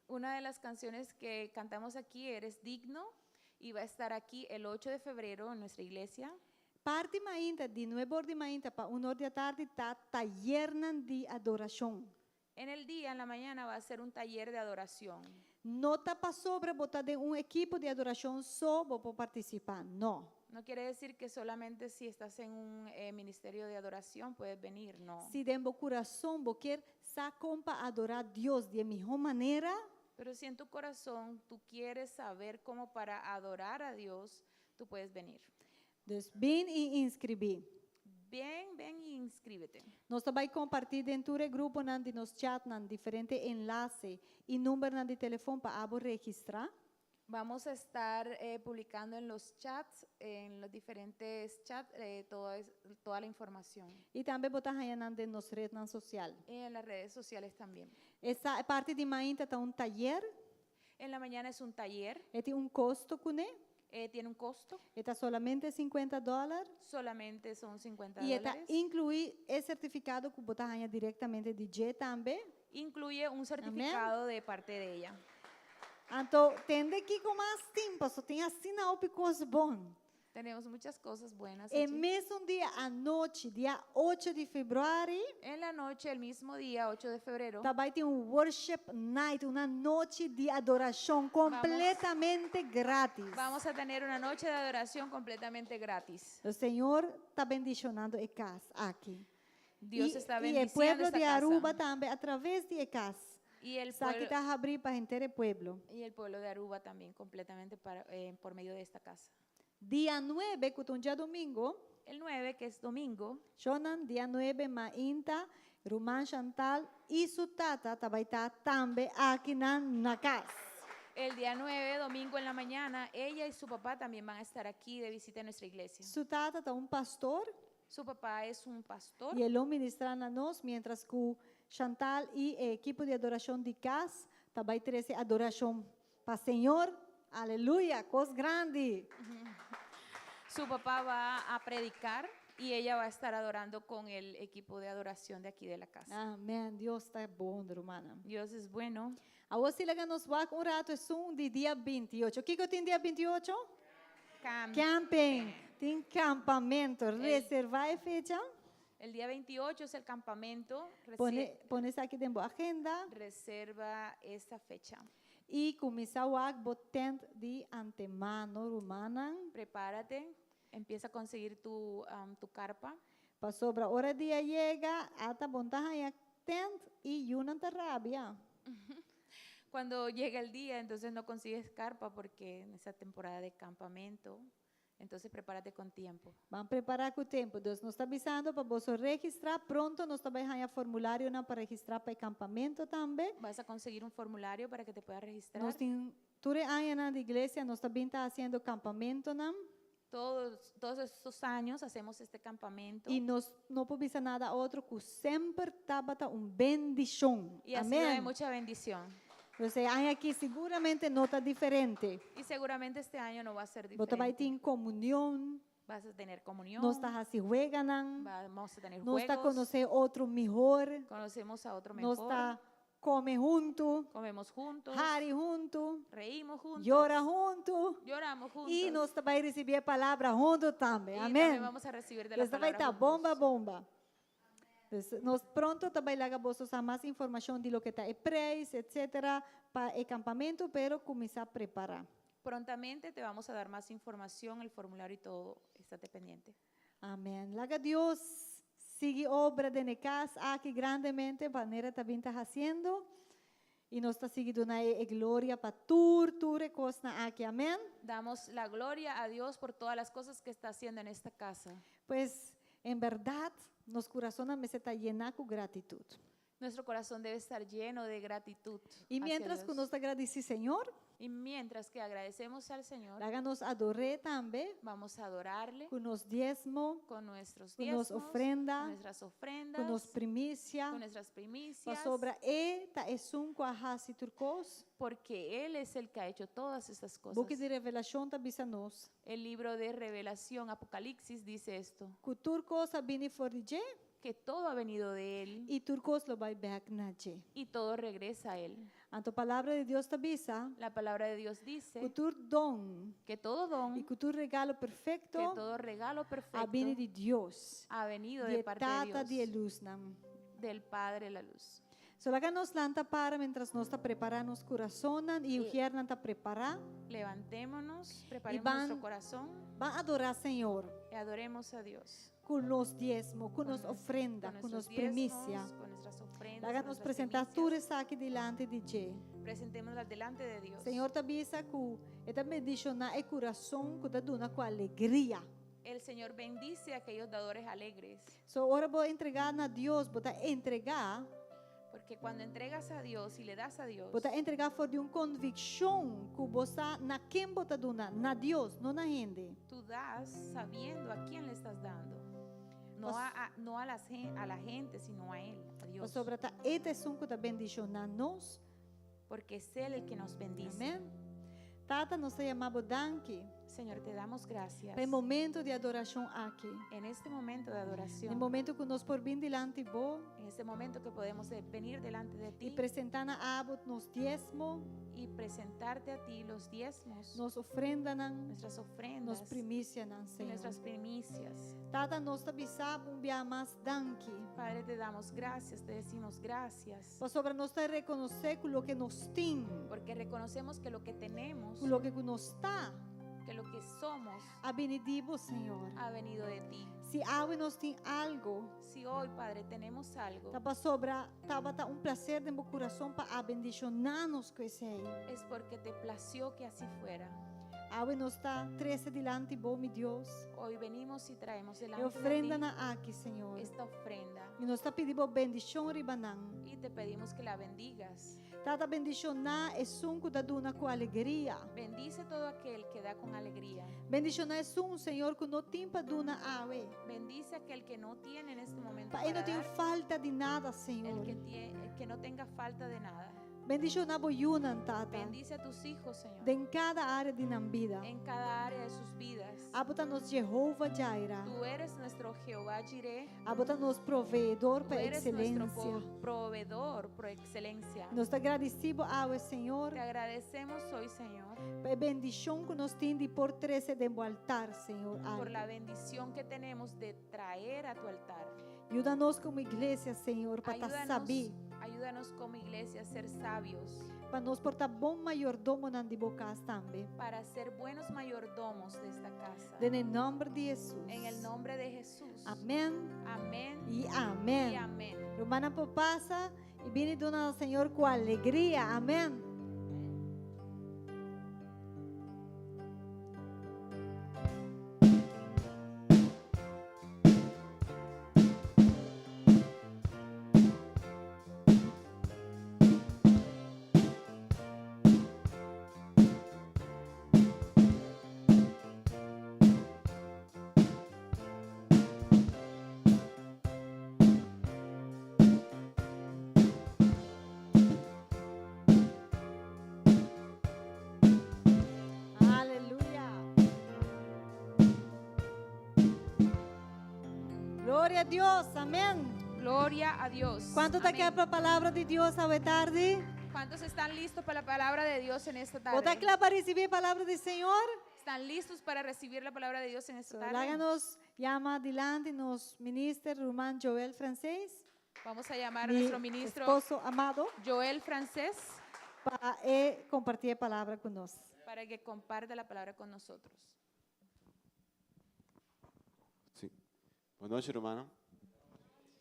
Una de las canciones que cantamos aquí, "Eres digno", y va a estar aquí el 8 de febrero en nuestra iglesia. Parti mainta, di 9 or di mainta pa 1 or di atardi, ta tayer di adorashon. En el día, en la mañana, va a ser un taller de adoración. No ta pasobra bo ta den un ekipo di adorashon so bo por partisipá. No. No quiere decir que solamente si estás en un ministerio de adoración puedes venir, no. Si den bo kurason bo ke sa kon pa adorá Dios di mihó manera, Pero si en tu corazón tú quieres saber cómo para adorar a Dios, tú puedes venir. Dus bin i inskribí. Ven, ven y inscríbete. Nos ta bai kompartí den e gruponan di nos chat nan diferente enlase i number di telefòn pa abo registrá. Vamos a estar publicando en los chats, en los diferentes chats, toda la información. I tambe bo ta haña nan den nos ret sosial. Y en las redes sociales también. E parti di mainta ta un tayer, En la mañana es un taller, e tin un kosto kuné, tiene un costo, e ta solamente 50 dòler. Solamente son 50 I ta dólares. inkluí e sertifikado ku bo ta haña direktamente di dje tambe. Incluye un certificado de parte de ella. Anto, tende kiko mas tin, so tin asina hopi kos bon. Tenemos muchas cosas buenas E allí. mesun dia anochi, dia 8 di febrüari, En la noche, el mismo día, 8 de febrero, ta bai tin un worship night, un anochi di adorashon kompletamente gratis. Vamos a tener una noche de adoración completamente gratis. Señor ta bendishonando e kas aki. Dios I, está i e bendiciendo pueblo esta di Aruba casa. tambe, a traves di e kas. Y el Esaki pueblo, ta habrí pa henter e pueblo. Y el pueblo de Aruba también completamente por medio de esta casa. Dia 9, ku ta un djadumingu, El 9, que es domingo, Shonan, dia 9, mainta, Ruman Chantal i su tata ta bai ta tambe aki na kas. El día 9, domingo en la mañana, ella y su papá también van a estar aquí de visita en nuestra iglesia. Su tata ta un pastor Su papá es un pastor i e lo ministrá na nos, mientras ku Chantal i e ekipo di adorashon di kas ta bai trese adorashon pa Señor. Aleluya, kos grandi. Su papá va a predicar y ella va a estar adorando con el equipo de adoración de aquí de la casa. Amèn. Dios ta bon, ruman. Dios es bueno. Awor si laga nos wak un ratu esun di dia 28. Kiko tin dia 28? Cam- Camping. Tin kampamentu. Reservá e fecha. El día 28 es el campamento. Pone, pone esaki den bo agenda Reserva esta fecha. I kuminsá wak bo tent di antemano, rumannan. Prepárate, empieza a conseguir tu carpa. Pasobra ora dia yega, ata bo n' ta haña tent i yunan ta rabia. Cuando llega el día, entonces no consigues carpa porque en esa temporada de campamento, entonces prepárate con tiempo. Ban prepará ku tempu. Dus nos ta bisando pa boso registrá. Pronto nos ta bai haña formularionan pa registrá pa e kampamentu tambe. Vas a conseguir un formulario para que te puedas registrar. Nos tin tur e añanan di iglesia nos ta bin ta hasiendo kampamentonan. Todos estos años hacemos este campamento. I nos no por bisa nada otro ku semper tabata un bendishon. Y ha sido de Amèn. mucha bendición. Pues e aña aki siguramente no ta diferente. Y seguramente este año no va a ser Bo ta bai diferente. tin komunion. Vas a tener comunión. Nos ta hasi weganan. Vamos a tener Nos ta juegos. konosé otro mihor. Conocemos a otro Nos mejor. ta kome huntu. Comemos juntos. Hari huntu. Reímos juntos. Yora huntu. Lloramos juntos. I nos ta bai risibí e palabra huntu tambe. Y Amèn. también vamos a recibir de la Nos ta bai palabra ta bomba, juntos. bomba. Dus nos pronto ta bai laga boso sa mas informashon di loke ta e preis, etcétera, pa e kampamentu, pero kuminsá prepará. Prontamente te vamos a dar más información, el formulario y todo. Estate pendiente. Amèn. Laga Dios sigui obra den e kas aki grandemente, manera ta bin ta hasiendo. I nos ta sigui duna e gloria pa tur, tur e kosnan aki. Amèn. Damos la gloria a Dios por todas las cosas que está haciendo en esta casa. Pues, en bèrdat, nos kurasonnan mester ta yená ku gratitut. Nuestro corazón debe estar lleno de gratitud I hacia miéntras ku Dios. nos ta gradisí Señor, Y mientras que agradecemos al Señor, laga nos ador'é tambe vamos a adorarle ku nos diesmo, con nuestros ku nos diezmos, ofrenda, con nuestras ofrendas, ku nos primisia, con nuestras primicias, pasobra E ta esun ku a hasi tur kos. porque Él es el que ha hecho todas estas cosas. Buki di Revelashon ta bisa nos. El libro de Revelación, Apocalipsis, dice esto. Ku tur kos a bini for di dje. Que todo ha venido de Él. I tur kos lo bai bèk na dje. Y todo regresa a Él. Anto palabra di Dios ta bisa. La palabra de Dios dice. Ku tur don. Que todo don. I ku tur regalo perfekto. Que todo regalo perfecto. A bini di Dios. Ha venido de parte de Di e Tata Dios. di e lusnan. Del Padre de la luz. So laga nos lanta para mientras nos ta prepará nos kurasonnan i ujernan ta prepará. Levantémonos, preparemos ban, nuestro corazón. Ban adorá Señor. Y adoremos a Dios. Ku nos diesmo, ku nos ofrenda, Con ku nos nuestros primisia. diezmos, con nuestras ofrendas, Laga con nos nuestras presentá primicias. tur esaki dilanti di dje. Presentémoslas delante de Dios. Señor ta bisa ku e ta bendishoná e kurason ku ta duna ku alegria. El Señor bendice a aquellos dadores alegres. So ora bo entregá na Dios, bo ta entregá. Porque cuando entregas a Dios y le das a Dios, Bo ta entregá for di un konvikshon ku bo sa na ken bo ta duna, na Dios, no na hende. Tú das sabiendo a quién le estás dando. No Pas- a, no a, las gen- a la gente, sino a Él, a Dios. Pasobra ta E ta esun ku ta bendishoná nos. Porque es Él el que nos bendice. Amèn. Tata, nos ta yama bo danki. Señor, te damos gracias. Pa e momento di adorashon aki. En este momento de adoración. E momento ku nos por bin dilanti bo. En este momento que podemos eh, venir delante de ti. I presentá na abo nos diesmo. Y presentarte a ti los diezmos. Nos ofrendanan. Nuestras ofrendas. Nos primicianan, Y Señor. nuestras primicias. Tata, nos ta bisa bo un bia mas danki. Padre, te damos gracias, te decimos gracias. Pasobra nos ta rekonosé ku loke nos tin. Porque reconocemos que lo que tenemos. Ku loke ku nos ta. Que lo que somos. A bini di bo, Señor. Ha venido de ti. Si awe nos tin algo. Si hoy, Padre, tenemos algo. Ta pasobra tabata un plaser den bo kurason pa a bendishoná nos ku esei. Es porque te plació que así fuera. Awe nos ta trese dilanti bo, mi Dios. Hoy venimos y traemos delante E ofrenda de ti nan aki, Señor. esta ofrenda. I nos ta pidi bo bendishon riba nan. Y te pedimos que la bendigas. Tata bendishoná esun ku ta duna ku alegria. Bendice todo aquel que da con alegría. Bendishoná esun, Señor, ku no tin pa duna awe. Bendice aquel que no tiene en este momento Pa e no para tin dar. falta di nada, El Señor. que tie-, el que no tenga falta de nada. Bendishoná bo yunan, Tata. Bendice a tus hijos, Señor. Den kada área di nan bida. En cada área de sus vidas. Abo ta nos Jehova Jireh. Tú eres nuestro Jehová Jireh. Abo ta nos proveedor Tú pa eres nuestro excelencia. proveedor por excelencia. Nos ta gradisí bo awe, Señor. Te agradecemos hoy, Señor. Pa e bendishon ku nos tin di por trese den bo altar, Señor. Por la bendición que tenemos de traer a tu altar. Yuda nos komo iglesia, Señor, pa ta Ayúdanos, sabí. ayúdanos como iglesia a ser sabios Pa nos por ta bon mayordomonan di bo kas tambe. para ser buenos mayordomos de esta casa. Den e nòmber di Hesus. En el nombre de Jesús. Amèn Amén i y amèn. amén. Rumannan por pasa i bini duna Señor ku alegria. Amèn. Aleluya. Gloria a Dios. Amén. Gloria a Dios. Kuantu ta Amén. kla pa palabra di Dios awe tardi? ¿Cuántos están listos para la palabra de Dios en esta tarde? Bo ta kla pa risibí palabra di Señor? ¿Están listos para recibir la palabra de Dios en esta So, tarde? laga nos yama dilanti nos minister ruman Joel Francés. Vamos a llamar a Mi nuestro ministro esposo amado Joel Francés pa e kompartí e palabra ku nos. para que comparta la palabra con nosotros. Sí. Bon nochi, rumannan.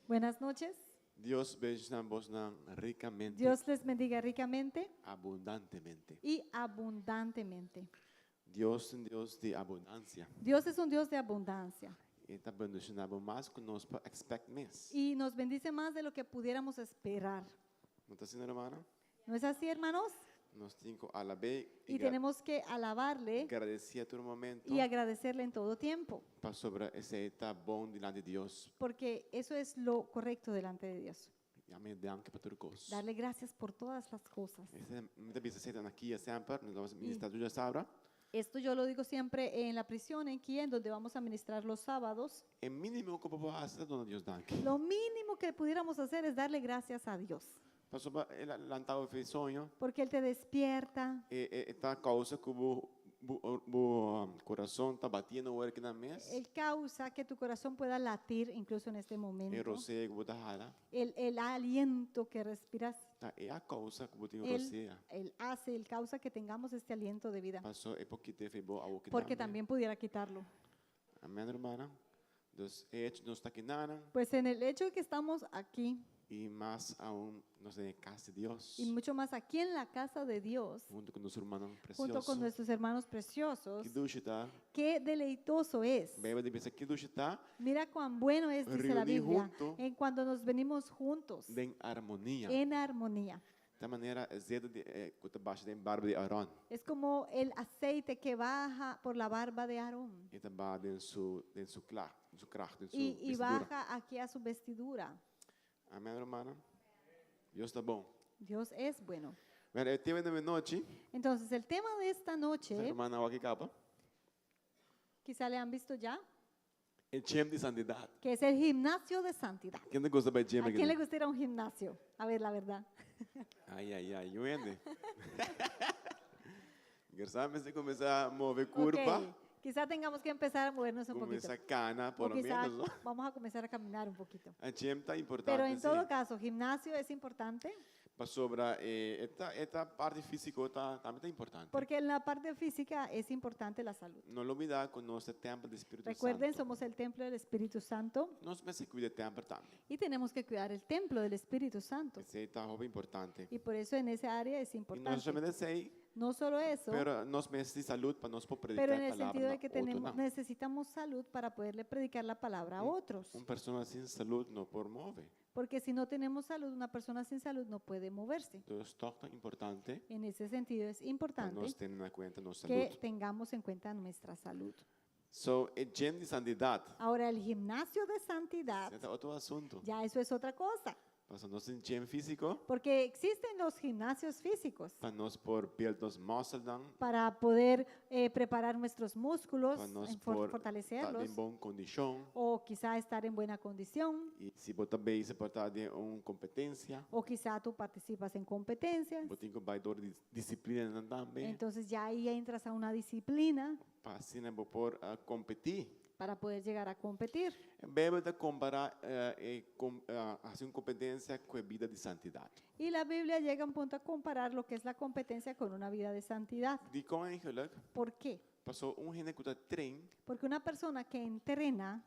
Buenas noches. Dios bendishoná bosonan rikamente, Dios les bendiga ricamente abundantemente. y abundantemente. Dios ta un Dios di abundansia. Dios es un Dios de abundancia. E ta bendishoná bo mas ku nos por expect mes. Y nos bendice más de lo que pudiéramos esperar. No ta asina, rumannan? ¿No es así, hermanos? Nos tin ku alab'é i Y tenemos que alabarle gradisié tur momento y agradecerle en todo tiempo, pasobra esei ta bon dilanti di Dios. porque eso es lo correcto delante de Dios. Yam'é danki pa tur kos. Darle gracias por todas las cosas. Mi ta bisa esei na kia semper, nos ta ministrá tur djasabra. Esto yo lo digo siempre en la prisión, en Kia, en donde vamos a ministrar los sábados. E mínimo ku bo por hasi ta duna Dios danki. Lo mínimo que pudiéramos hacer es darle gracias a Dios. Pasobra el a lanta bo for di soño. Porque Él te despierta. E ta kousa ku bo bo kurason ta batiendo ora ki nan mes. Él causa que tu corazón pueda latir incluso en este momento. E rosea ku bo ta hala. El, el aliento que respiras. Ta e a kousa ku bo tin Él, rosea. él hace, Él causa que tengamos este aliento de vida. Paso e por kit'é for bo awo ki Porque también pudiera quitarlo. Amén, rumannan. Dus e hecho nos ta kinanan. Pues en el hecho de que estamos aquí. I mas aun nos den e kas di Dios. Y mucho más aquí en la casa de Dios. Hunto ku nos rumannan precioso. Junto con nuestros hermanos preciosos. Ki dushi ta. Qué deleitoso es. Beibel ta bisa ki dushi ta. Mira cuán bueno es, dice la Reuní Biblia, hunto. en cuando nos venimos juntos. Den armonia. En armonía. Ta manera e zeta di e ku ta basha den barba di Aron. Es como el aceite que baja por la barba de Aarón. E ta baha den su den su kla, den su kracht, den su Y, y vestidura. baja aquí a su vestidura. Amén, rumannan. Dios ta bon. Dios es bueno. Bueno, e tema di anochi. Entonces, el tema de esta noche. Rumannan a wak e kaba. Quizá le han visto ya. E gym di santidat. Que es el gimnasio de santidad. Ken ta gusta bai gym ¿A quién le gusta ir a un gimnasio? A ver, la verdad. Ai, ai, ai, yu hende. Gersan mester kuminsá move kurpa. Ok, quizá tengamos que empezar a movernos un poquito. Kuminsá kana, por O lo quizá menos, no? vamos a comenzar a caminar un poquito. E gym ta importante, Pero en sí. todo caso, gimnasio es importante. Pasobra e ta e ta parti físiko ta tambe ta importante. Porque en la parte física es importante la salud. No lo olbidá ku nos ta tèmpel di Spiritu Recuerden, Santo. somos el templo del Espíritu Santo. Nos mester kuida e tèmpel tambe. Y tenemos que cuidar el templo del Espíritu Santo. Esei ta hopi importante. Y por eso en esa área es Y no importante. solamente esei, No solo eso, pero nos mester salud pa nos por prediká pero en e el palabra sentido na de que tenemos, otronan. necesitamos salud para poderle predicar la palabra a otros. Un persona sin salud no por move. Porque si no tenemos salud, una persona sin salud no puede moverse. Entonces, toch ta importante En ese sentido es pa importante nos tene na kuenta nos que salud. tengamos en cuenta nuestra salud. So, e gym di santidat. Ahora, el gimnasio de santidad, Esei ta otro asunto. ya eso es otra cosa. Pasobra nos tin gym físiko. Porque existen los gimnasios físicos. Pa nos por build nos musclenan. Para poder eh, preparar nuestros músculos, Pa nos en for- por ta fortalecerlos. den bon kondishon. O quizá estar en buena condición. I si bo ta bezig por ta den un kompetensia. O quizá tú participas en competencias. Bo tin ku bai dor di disiplinanan tambe. Entonces ya ahí entras a una disciplina. Pa asina bo por kompetí. para poder llegar a competir. Beibel ta kompará e hasi un kompetensia ku e bida di santidat. Y la Biblia llega a un punto a comparar lo que es la competencia con una vida de santidad. Dikon eigenlijk? ¿Por qué? Paso un hende ku ta train Porque una persona que entrena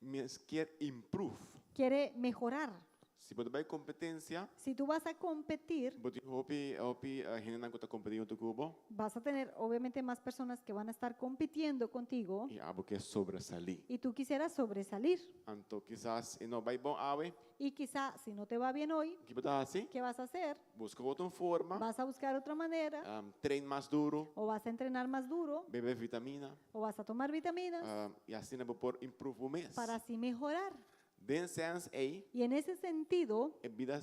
mes kier improve. quiere mejorar. Si bo ta bai kompetensia, Si tú vas a competir, bo tin hopi hopi hendenan ku ta kompetí huntu ku bo vas a tener obviamente más personas que van a estar compitiendo contigo i abo ke sobresalí. y tú quisieras sobresalir. Anto kisas e no bai bon awe, Y quizá si no te va bien hoy, ki bo ta hasi? ¿qué vas a hacer? Buska otro forma, Vas a buscar otra manera train mas duru, o vas a entrenar más duro bebe vitamina, o vas a tomar vitaminas i asina bo por improve bo mes. para así mejorar. Den sens ei, Y en ese sentido, e bida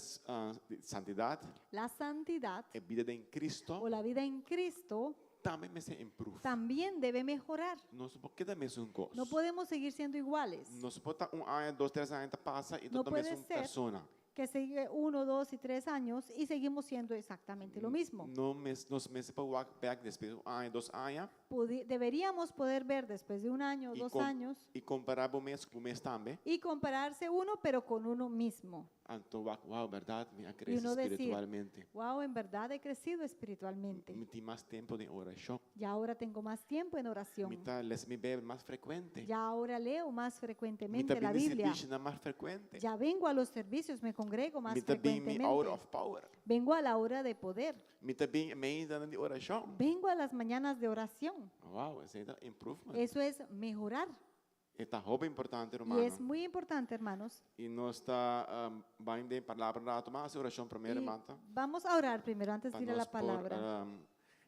di santidat, la santidad e bida den Cristo, o la vida en Cristo tambe mester improve. también debe mejorar. Nos no por keda mesun kos. No podemos seguir siendo iguales. Nos no por ta un aña, dos, tres aña ta pasa i No ta puede mesun ser persona. Que sigue uno, dos y tres años y seguimos siendo exactamente lo mismo. No mes, nos mester por wak bèk despues un aña, dos aña. Deberíamos poder ver después de un año o I dos com- años i kompará bo mes ku bo mes tambe. y compararse uno, pero con uno mismo. Anto wak, wow, bèrdat, mi a Y krese uno decir, spiritualmente. wow, en verdad he crecido espiritualmente. Mi tin mas tempu den orashon. Ya ahora tengo más tiempo en oración. Mi ta lesa mi Beibel mas frekuente. Ya ahora leo más Mi frecuentemente ta la bin Biblia. servisio mas frekuente. Ya vengo a los servicios, me congrego más Mi ta bin mi hour frecuentemente. of power. Vengo a la hora de poder. Mi ta bin maintanan di orashon. Vengo a las mañanas de oración. Wow, esei ta improvement. Eso es mejorar. E ta hopi importante, Y rumannan. es muy importante, hermanos. I nos ta bai den palabra rato, mas hasi orashon promé, Y hermana. vamos a orar primero antes Pa de ir a la nos por palabra.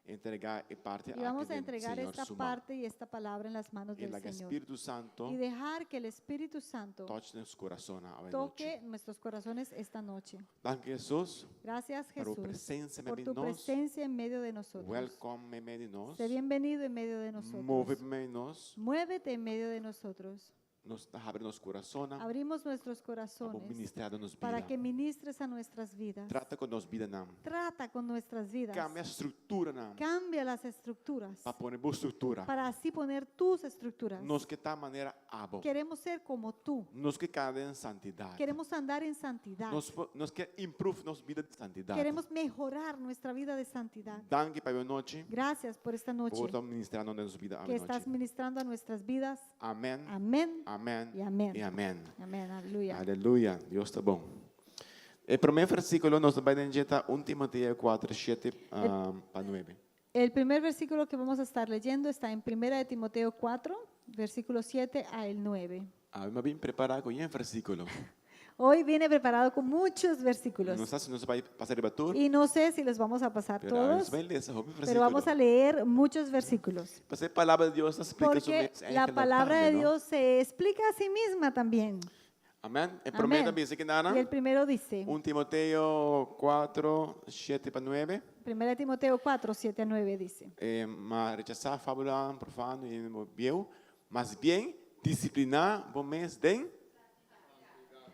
entregá e parti Y aki vamos a den entregar Señor esta su man. parte y esta palabra en las manos I del laga Señor. Spiritu Santu Y dejar que el Espíritu Santo touch nos kurason awe toque nochi. nuestros corazones esta noche. Danki Hesus Gracias pa bo Jesús presensia por meimei tu nos. presencia en medio de nosotros. Welcome meimei di nos. Sé bienvenido en medio de Move nosotros. meimei di nos. Muévete en medio de nosotros. Nos ta habri nos kurason Abrimos nuestros pa bo corazones ministrá den nos para bida. que ministres a nuestras vidas. Trata ku nos bidanan. Trata con nuestras vidas. Kambia strukturanan. Cambia las estructuras Pa pone bo struktura. para así poner tus estructuras. Nos ke ta manera abo. Queremos ser como tú. Nos ke kana den santidat. Queremos andar en santidad. Nos, nos ke improve nos bida di santidat. Queremos mejorar nuestra vida de santidad. Danki pa e anochi. Gracias por esta noche Por ta ministrando den nos bida que estás anochi. ministrando a nuestras vidas. Amèn. Amén. Amèn. Y amén. I amèn. Amén. Aleluya. Aleluya. Dios ta bon. E promé versíkulo nos ta bai den ta 1 Timoteo 4, 7 pa 9. El primer versículo que vamos a estar leyendo está en Primera de Timoteo 4, versículo 7 al 9. Awe mi a bin prepará ku yen versíkulo. Hoy viene preparado con muchos versículos. No sa si nos ta bai pasa riba tur, Y no sé si los vamos a pasar pero awe nos todos, bai lesa hopi pero vamos a versíkulo. leer muchos versículos. Pasobra e palabra di Dios ta splika su Porque mes la eigenlijk palabra de tambe, no? Dios se explica a sí misma también. Amèn. E promé Amén. ta bisa kinan, Y el primero dice, 1 Timoteo 4, 7 pa 9. Primera de Timoteo 4, 7 a 9 dice. Eh, ma rechasá fábulanan profano i bieu, mas bien disipliná bo mes den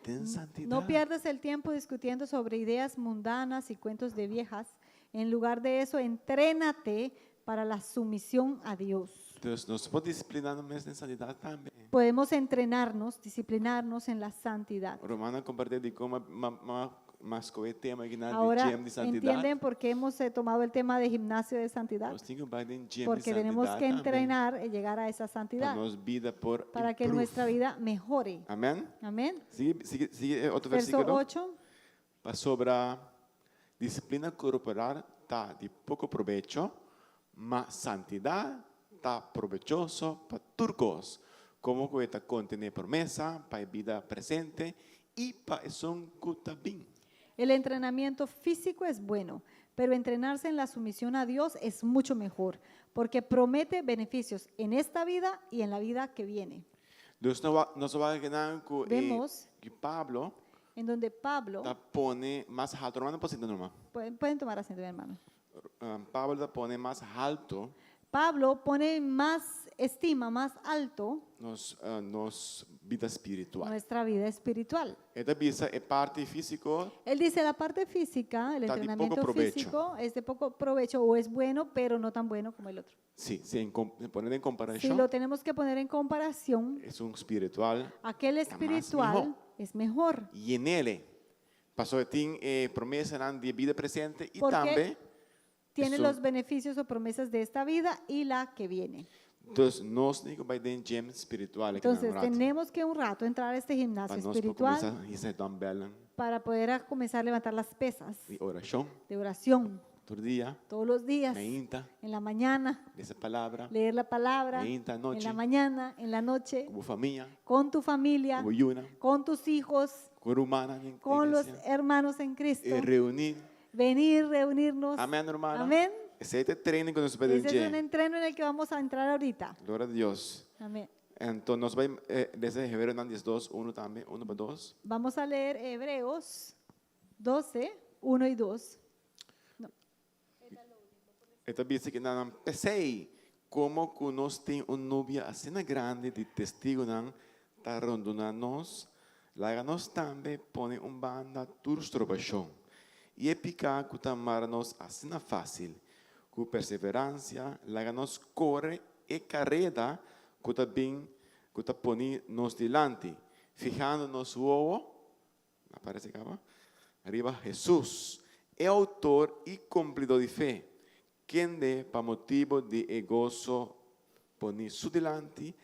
den santidat. No pierdas el tiempo discutiendo sobre ideas mundanas y cuentos de viejas. En lugar de eso, entrénate para la sumisión a Dios. Entonces, nos por disipliná nos mes den santidat tambe. Podemos entrenarnos, disciplinarnos en la santidad. Rumannan a kompartí dikon m'a m'a m'a m'a skohe e tema akinan di Ahora gym di santidat. entienden por qué hemos eh, tomado el tema de gimnasio de santidad. Nos tin ku bai den gym di Porque tenemos santidad que tambe. entrenar y llegar a esa Pa santidad nos bida por para que improve. nuestra vida mejore. Amèn. Amén. Sigui, sigui, sigui e otro Verso versíkulo. 8. Pasobra disiplina korporal ta di poko probecho, ma santidat ta probechoso pa tur kos, komo ku e ta kontené promesa pa e bida presente i pa esun ku ta bin. El entrenamiento físico es bueno, pero entrenarse en la sumisión a Dios es mucho mejor, porque promete beneficios en esta vida y en la vida que viene. Dus nos ta wak akinan ku e Vemos ku Pablo en donde Pablo, ta pone mas haltu, rumannan por sinta normal. pueden, pueden tomar asiento, mi hermano. Pablo ta pone mas haltu Pablo pone más estima más alto nos, eh, nos bida spiritual. nuestra vida espiritual. E ta bisa e parti físiko Él dice la parte física, el Ta di poco entrenamiento provecho. físico es de poco provecho o es bueno, pero no tan bueno como el otro. Si, si en kom- pone en Si komparashon, lo tenemos que poner en comparación, esun spiritual aquel Ta mas espiritual mihó. es mejor. Yen'é. Paso e tin eh, promesanan di bida presente i Porque tambe Tiene Eso- los beneficios o promesas de esta vida y la que viene. Entonces, nos tin ku bai den gym spiritual aki Entonces, un ratu. tenemos que un rato entrar a este gimnasio Pa nos por espiritual kuminsá hisa dumbbell para poder a comenzar a levantar las pesas di orashon de oración tur dia, todos los días, mainta, en la mañana, lesa palabra, leer la palabra, Mainta, en anochi. la mañana, en la noche, ku bo famia, con tu familia, ku bo yunan, con tus hijos, ku rumannan den con los iglesia. hermanos en Cristo. E reuní. Venir, reunirnos. Amèn, ruman. Amén. Esei ta e training ku nos ta bai Ese es un den. entreno en el que vamos a entrar ahorita. Gloria na Dios. Amén. Anto, nos ta bai eh, lesa Hebreonan 2, 1 tambe, 1 pa 2. Vamos a leer Hebreos 12, 1 y 2. E ta bisa akinan, p'esei, komo ku nos tin un nubia asina grandi di testigunan ta rondoná nos, laga nos tambe pone un banda tur strobashon i e piká ku ta mara nos asina fásil. Ku perseveransia, laga nos kore e kareda ku ta bin, ku ta pone nos dilanti, fihando nos wowo, aparesé kaba, riba Hesus, e outor i kumplidó di fe, kende pa motibu di e goso poní su dilanti,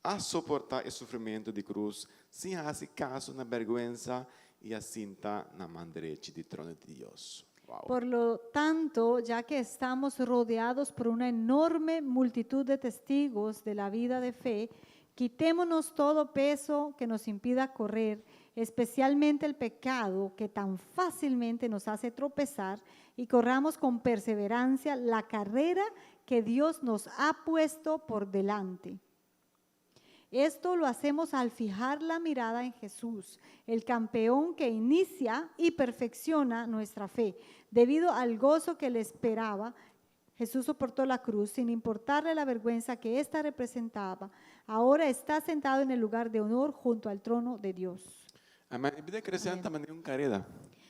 a soportá e sufrimentu di krus sin hasi kaso na bèrgwensa i a sinta na man drechi di trono di Dios. Wow. Por lo tanto, ya que estamos rodeados por una enorme multitud de testigos de la vida de fe, quitémonos todo peso que nos impida correr, especialmente el pecado que tan fácilmente nos hace tropezar, y corramos con perseverancia la carrera que Dios nos ha puesto por delante. Esto lo hacemos al fijar la mirada en Jesús, el campeón que inicia y perfecciona nuestra fe. Debido al gozo que le esperaba, Jesús soportó la cruz sin importarle la vergüenza que ésta representaba. Ahora está sentado en el lugar de honor junto al trono de Dios. Amèn. Bida kristian ta manera un kareda.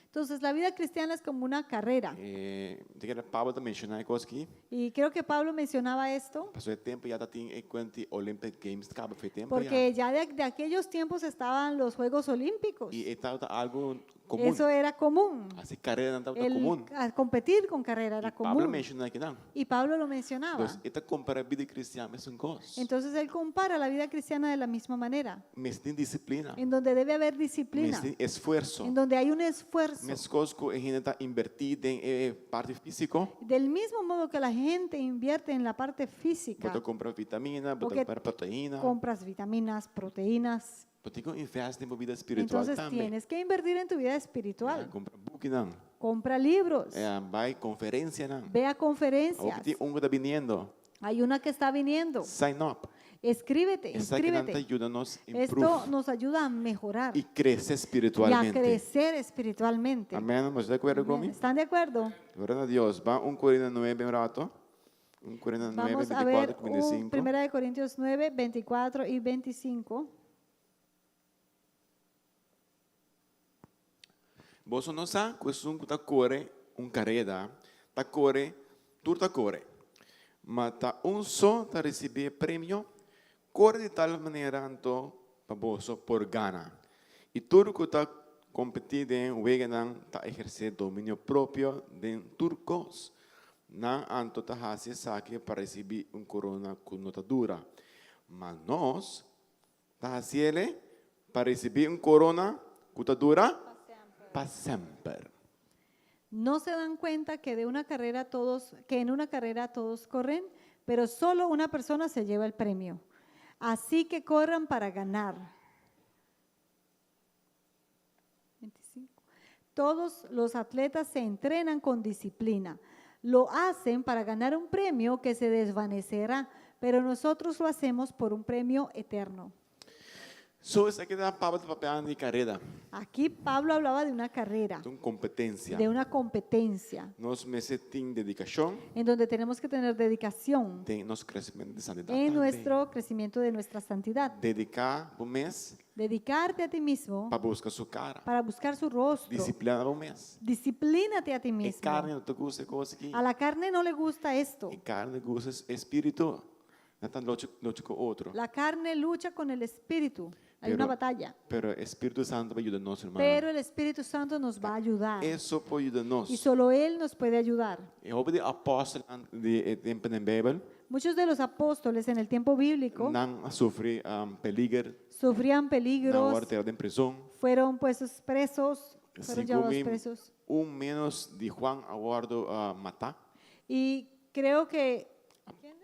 Entonces, la vida cristiana es como una carrera. Eh, mi ta kere Pablo ta menshoná e kos aki. Y creo que Pablo mencionaba esto Paso e tempu ya tabatin e kuenta di Olympic Games kaba for tempu porque ya. ya de aquellos tiempos estaban los Juegos Olímpicos. I e tabata algu komun. Eso era común. Hasi karera tabata El komun. a competir con carrera era I Pablo común. menshoná akinan. Y Pablo lo mencionaba. Dus e ta kompará bida kristian mesun kos. Entonces él compara la vida cristiana de la misma manera, Mester tin disiplina. en donde debe haber disciplina, Mester tin esfuerso. en donde hay un esfuerzo. Meskos ku e hende ta invertí den e parti físiko. Del mismo modo que la gente invierte en la parte física, Bo ta kumpra vitamina, bo ta Porque kumpra proteina. compras vitaminas, proteínas. Bo tin ku invest den bo bida spiritual Entonces tambe. tienes que invertir en tu vida espiritual. Kumpra bukinan. Compra libros, Eh, bai konferensianan. ve a Awor conferencias. tin un ku ta biniendo. Hay una que está viniendo. Sign up. Escríbete, Esakinan ta inscríbete. yuda nos Esto improve nos ayuda a mejorar i krese y a spiritualmente. crecer espiritualmente. Amèn. Boso ta di akuerdo Amén. ku mi? ¿Están de acuerdo? Gloria na Dios. Ban 1 Korintionan 9 un ratu. 1 Korintionan 9, Vamos a 24, ver un, 25. Primera de Corintios 9, 24 y 25. Boso no sa ku esun ku ta kore un kareda, ta kore, tur ta kore. Ma ta un so ta risibí e premio. Kore di tal manera anto pa boso por gana. I tur ku ta kompetí den weganan ta ehersé dominio propio den tur kos. Nan anto ta hasi esaki pa risibí un korona ku no ta dura. Ma nos ta hasiele pa risibí un korona ku ta dura pa semper. No se dan cuenta que de una carrera todos, que en una carrera todos corren, pero solo una persona se lleva el premio. Así que corran para ganar. 25. Todos los atletas se entrenan con disciplina. Lo hacen para ganar un premio que se desvanecerá, pero nosotros lo hacemos por un premio eterno. So esaki ta Pablo ta papiando di kareda. Aquí Pablo hablaba de una carrera, Un kompetensia. de una competencia, Nos mester tin dedikashon en donde tenemos que tener dedicación den nos kresementu di santidat. en Tambe. nuestro crecimiento de nuestra santidad. Dediká bo mes Dedicarte a ti mismo pa buska su kara. para buscar su rostro. Disipliná bo mes. Disciplínate a ti E mismo. karni no ta gusta e kos aki. A la carne no le gusta esto. E karni gusta e spiritu. Nan ta lucha lucha ku otro. La carne lucha con el espíritu. Hay una Pero- batalla. Pero e Spiritu Santu ta yuda nos, ruman. Pero el Espíritu Santo nos va a ayudar. E so por yuda nos. Y solo Él nos puede ayudar. E hopi di apòstelnan di e tempu den Beibel, Muchos de los apóstoles en el tiempo bíblico nan a sufri um, peliger, sufrían nan peligros, a wòrdu tirá den prizòn. fueron puestos presos, fueron Segun llevados mi, presos. un menos di Juan a wòrdu uh, matá. Y creo que,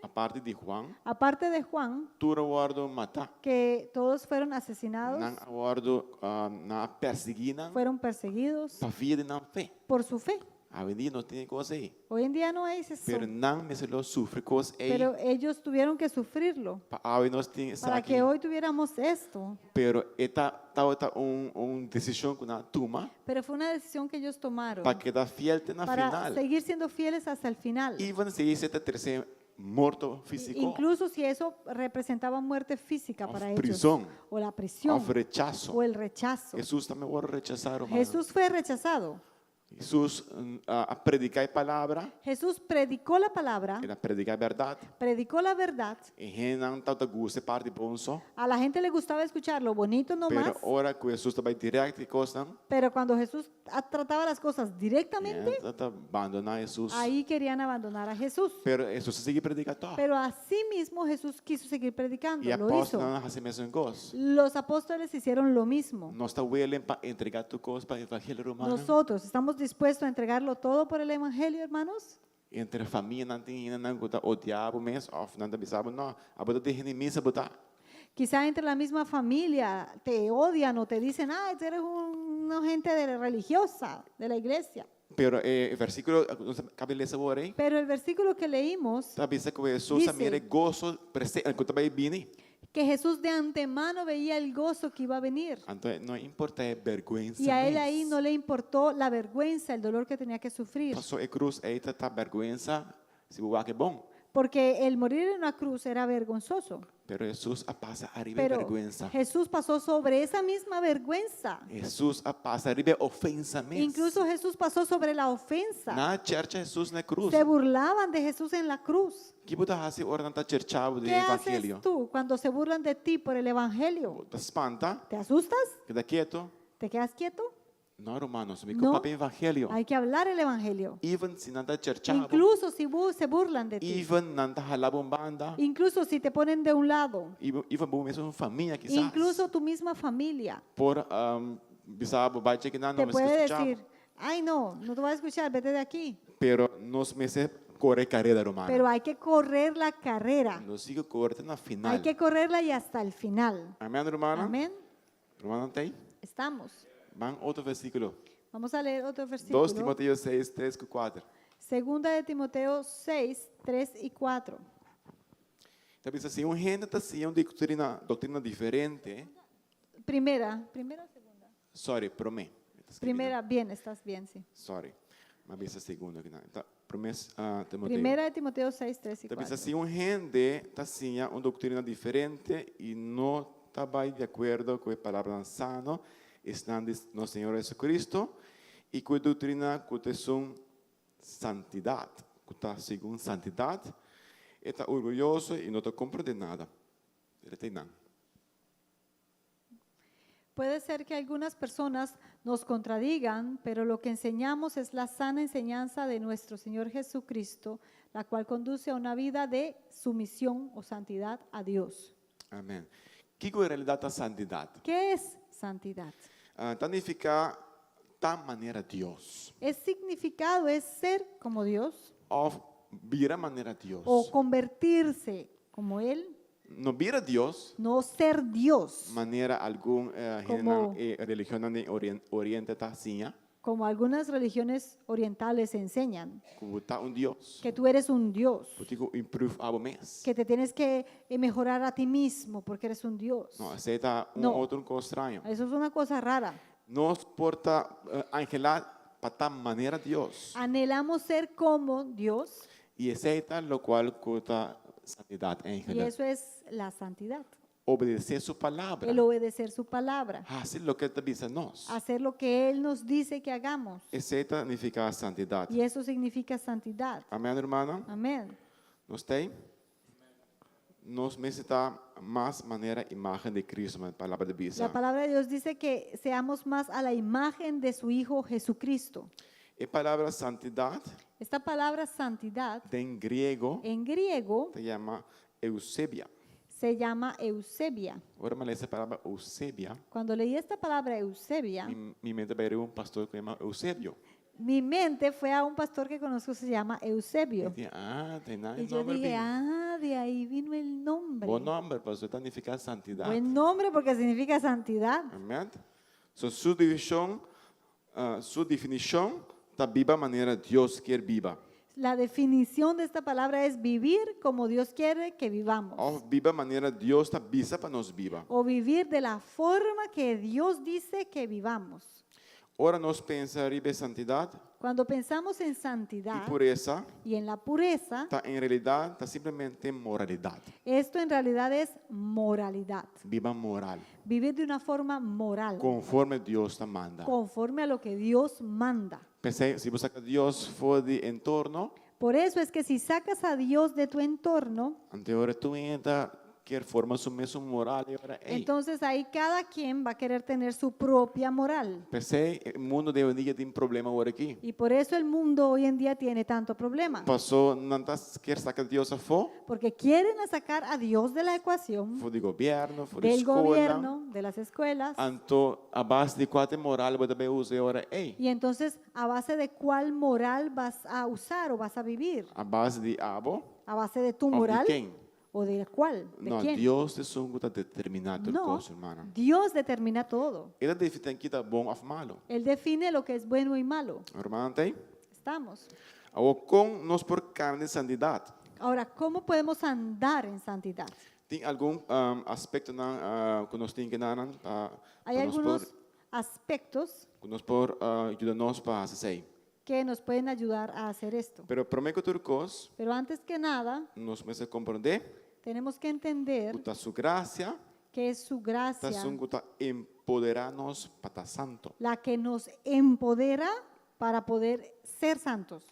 Aparte di Juan, aparte de Juan, tur a wòrdu matá. que todos fueron asesinados, Nan a wòrdu, uh, nan a persiguí nan fueron perseguidos pa via di nan fe. por su fe. Awendia no tin e kos ei. Hoy en día no es eso. Pero nan mester a sufri kos ei. Pero ellos tuvieron que sufrirlo Pa awe nos tin para esaki. que hoy tuviéramos esto. Pero e ta tabata un un desishon ku nan a tuma. Pero fue una decisión que ellos tomaron Pa keda fiel te na para final. seguir siendo fieles hasta el final. Even si esei ta trese morto físiko. Incluso si eso representaba muerte física Of para ellos. prisión. O la prisión. Of rechaso. O el rechazo. Hesus tambe a wòrdu rechasá, ruman. Jesús fue rechazado. Hesus a prediká e palabra. Jesús predicó la palabra. El a prediká e bèrdat. Predicó la verdad. E hendenan tabata gusta e parti bon so. A la gente le gustaba escuchar lo bonito nomás. Pero ora ku Hesus ta bai dirèkt e kosnan. Pero cuando Jesús trataba las cosas directamente, Nan ta bandoná Hesus. ahí querían abandonar a Jesús. Pero Hesus a sigui prediká tòg. Pero así mismo Jesús quiso seguir predicando. E Lo hizo. apòstelnan a hasi mesun kos. Los apóstoles hicieron lo mismo. Nos ta willing pa entregá tur kos pa evangelio, rumannan. Nosotros estamos dispuestos a entregarlo todo por el evangelio, hermanos. Entre famianan tin hendenan ku ta odia bo mes òf nan ta bisa bo no, abo ta den hende misa bo ta. Quizá entre la misma familia te odian o te dicen, ah, tú eres una gente de religiosa de la iglesia. Pero e versíkulo ku nos a kaba di lesa awor ei, Pero el versículo que leímos ta bisa ku Hesus a dice mira e goso presente ku ta bai bini. que Jesús de antemano veía el gozo que iba a venir. Anto no importa e bèrgwensa Y a él mes. ahí no le importó la vergüenza, el dolor que tenía que sufrir. Paso e krus ei ta ta bèrgwensa si bo wak e bon. Porque el morir en una cruz era vergonzoso. Pero Hesus a pasa ariba e Pero bèrgwensa. Jesús pasó sobre esa misma vergüenza. Hesus a pasa ariba e ofensa mes. Incluso Jesús pasó sobre la ofensa. Nan a chèrcha Hesus na e krus. Se burlaban de Jesús en la cruz. Ki bo ta hasi ora nan ta chèrcha bo di ¿Qué haces evangelio? tú cuando se burlan de ti por el evangelio? Bo ta spanta? ¿Te asustas? Keda ketu? ¿Te quedas quieto? No, ruman, nos mi No. ku papia evangelio. Hay que hablar el evangelio. Even si nan ta chèrcha bo. Incluso si se burlan de ti. Even nan ta hala bo un banda. Incluso si te ponen de un lado. Even even bo mesun famia kisas. Incluso tu misma familia Por um, bisa bo bai djaki nan te no mester puede skucha bo. decir, ay no, no te voy a escuchar, vete de aquí. Pero nos mester kore kareda, ruman. Pero hay que correr la carrera. Nos sigui kore te na final. Hay que correrla y hasta el final. Amén, ruman. Amén. Ruman, tei? Estamos. Ban otro versíkulo. Vamos a leer otro versículo. 2 Timoteo 6, 3 ku 4. Segunda de Timoteo 6, 3 y 4. Ta bisa si un hende ta siña un doktrina, doktrina diferente. Primera, primera o segunda. Sorry, promé. Primera, bien, estás bien, sí. Sorry. M'a bisa segundo aki nan. Ta promé ah, Timoteo. Primera de Timoteo 6, 3 y Ta bisa 4. si un hende ta siña un doktrina diferente i no ta bai di akuerdo ku e palabranan sano, esnan di nos Señor Jesucristo, i ku e doktrina ku ta esun santidat, ku ta segun santidat, e ta orguyoso i no ta komprendé nada. Reteinan. Puede ser que algunas personas nos contradigan, pero lo que enseñamos es la sana enseñanza de nuestro Señor Jesucristo, la cual conduce a una vida de sumisión o santidad a Dios. Amèn. Kiko en realidat ta santidat? ¿Qué es santidad? Ah, ta nifiká ta manera Dios. Es significado, es ser como Dios Òf bira manera Dios. o convertirse como Él, No bira Dios no ser Dios, manera algun eh, Como hendenan, eh, religionnan den Oriente ta siña. Como algunas religiones orientales enseñan, Ku bo ta un Dios. que tú eres un Dios, Bo tin ku improve abo mes. que te tienes que mejorar a ti mismo porque eres un Dios. No, esei ta un No. otro kos straño. Eso es una cosa rara. Nos por ta anhelá pa ta manera Dios. Anhelamos ser como Dios I esei ta lokual ku ta santidat y eigenlijk. eso es la santidad. Obedesé su palabra. El obedecer su palabra, Hasi loke e ta bisa nos. hacer lo que Él nos dice que hagamos. Esei ta nifiká santidat. Y eso significa santidad. Amèn, rumannan? Amén. Nos ta ei? Nos mester ta mas manera imágen di Cristo, e palabra ta bisa. La palabra de Dios dice que seamos más a la imagen de su Hijo Jesucristo. E palabra santidat Esta palabra santidad den griego en griego ta yama eusebia. se llama eusebia. Ora mi a lesa e palabra eusebia, Cuando leí esta palabra eusebia, mi, mi mente a bai riba un pastor ku yama Eusebio. mi mente fue a un pastor que conozco, se llama Eusebio. Mi di, ah, te na Y yo nomber dije, bin. ah, de ahí vino el nombre. Bon nomber, pastor, ta nifiká santidat. Buen nombre porque significa santidad. Amèn. So, su divishon, su definishon ta biba manera Dios kier biba. La definición de esta palabra es vivir como Dios quiere que vivamos. Òf biba manera Dios ta bisa pa nos biba. O vivir de la forma que Dios dice que vivamos. Ora nos pensa riba e santidat Cuando pensamos en i santidad puresa, y en la pureza, ta en realidat ta simplemente moralidat. esto en realidad es moralidad. Biba moral, Vivir de una forma moral, konforme Dios ta manda. conforme a lo que Dios manda. P'esei, si bo saka Dios for di entorno, Por eso es que si sacas a Dios de tu entorno, anto ora tur hende ta kier forma su mesun moral e ora ei. entonces ahí cada quien va a querer tener su propia moral. P'esei e mundu di oyendia tin problema awor aki. Y por eso el mundo hoy en día tiene tanto problema. Paso nan ta kier saka Dios afó, Porque quieren sacar a Dios de la ecuación, for di gobièrnu, for di del skola. gobierno, de las escuelas. Anto a base di kua moral bo ta bai usa e ora ei? Y entonces, ¿a base de cuál moral vas a usar o vas a vivir? A base di abo? ¿A base de tu Òf di moral? ken? ¿O de cuál? ¿De No, quién? Dios ta esun ku ta determiná tur No, kos, hermano. Dios determina todo. E ta definí kiko ta bon òf malu. Él define lo que es bueno y malo. Rumannan, ta ei? Estamos. Awor kon nos por kana den santidat? Ahora, ¿cómo podemos andar en santidad? Tin algun um, aspektonan uh, ku nos tin ku nan pa Hay pa nos por algunos aspectos ku nos por uh, yuda nos pa hasi esei. que nos pueden ayudar a hacer esto. Pero promé ku tur kos, Pero antes que nada, nos mester komprondé tenemos que entender ku ta su grasia que es su ta gracia esun ku ta empoderá nos pa ta santu. la que nos empodera para poder ser santos.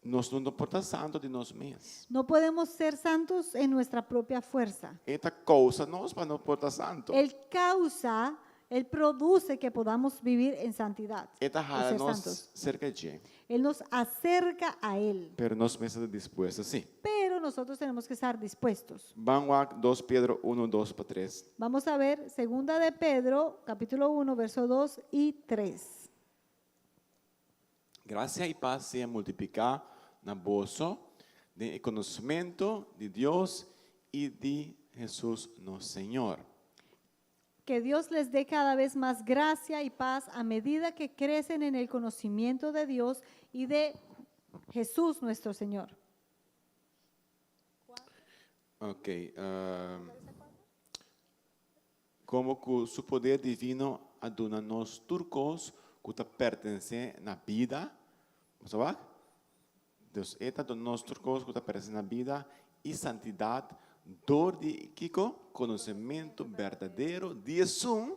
Nos no por ta santu di nos mes. No podemos ser santos en nuestra propia fuerza. E ta kousa nos pa nos por ta santu. Él causa, Él produce que podamos vivir en santidad. E ta o hala ser nos santos. serka dje. Él nos acerca a Él, Pero nos mester ta dispuesto sí. pero nosotros tenemos que estar dispuestos. Ban wak 2 Pedro 1, 2 pa 3. Vamos a ver segunda de Pedro, capítulo 1, verso 2 y 3. Grasia i pas sea multipliká na boso den e konosementu di Dios i di Hesus nos Señor. Que Dios les dé cada vez más gracia y paz a medida que crecen en el conocimiento de Dios y de Jesús nuestro Señor. Ok. Komo ku su poder divino a duna nos tur kos ku ta pertenesé na bida. Bo sa wak? Dus e ta duna nos tur kos ku ta pertenesé na bida i santidat dor di kiko? Konosementu berdadero di esun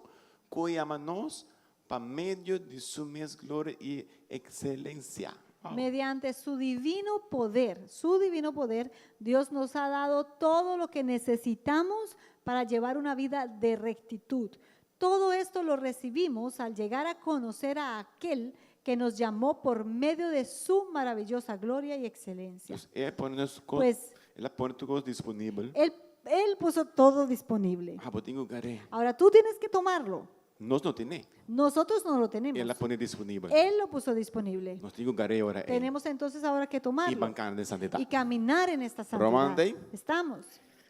ku a yama nos pa medio di su mes gloria i ekselensia. Wow. Mediante su divino poder, su divino poder, Dios nos ha dado todo lo que necesitamos para llevar una vida de rectitud. Todo esto lo recibimos al llegar a conocer a aquel que nos llamó por medio de su maravillosa gloria y excelencia. Dus e a pone nos kos, Pues el a pone tur kos disponibel. él, él puso todo disponible. Abo tin ku gar'é. Ahora tú tienes que tomarlo. Nos no tin'é. Nosotros no lo tenemos. El a pone disponibel. Él lo puso disponible. Nos tin ku gar'é e ora ei. Tenemos entonces ahora que I tomarlo ban kana den santidat. y caminar en esta santidad. Ruman ta ei? Estamos.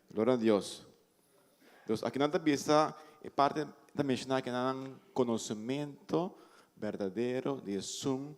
Gloria a Dios. Dus aki nan ta bisa e parti ta menshoná ku nan konosementu. berdadero di esun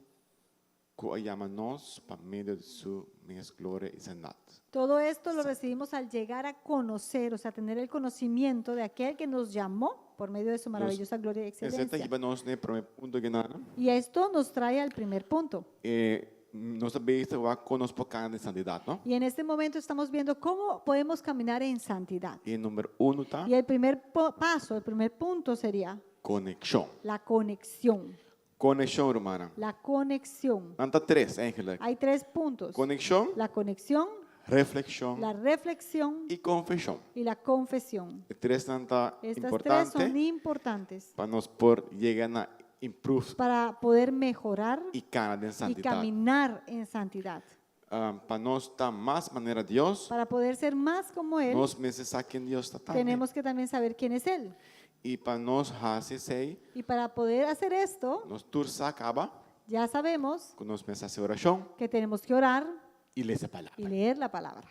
ku a yama nos pa medio di su mes gloria i sandat. Todo esto lo recibimos al llegar a conocer, o sea, tener el conocimiento de aquel que nos llamó por medio de su maravillosa gloria y Esei ta excelencia. hiba nos na e promé punto akinan. Y esto nos trae al primer punto. E nos ta bezig wak kon nos por kana den santidat, no? Y en este momento estamos viendo cómo podemos caminar en santidad. E number uno ta Y el primer paso, el primer punto sería konekshon. la conexión. Konekshon, rumannan. La conexión. Nan ta tres, eigenlijk. Hay tres puntos. Konekshon, La conexión, reflekshon la reflexión i konfeshon. y la confesión. E tresnan ta Estas tres son importante importantes pa nos por yega na improve para poder mejorar i kana den y santidat. caminar en santidad. Pa nos ta mas manera Dios, Para poder ser más como Él, nos mester sa ken Dios ta tambe. tenemos que también saber quién es Él. I pa nos hasi esei, Y para poder hacer esto, nos tur sa kaba ya sabemos ku nos mester hasi orashon que tenemos que orar i lesa palabra. y leer la palabra.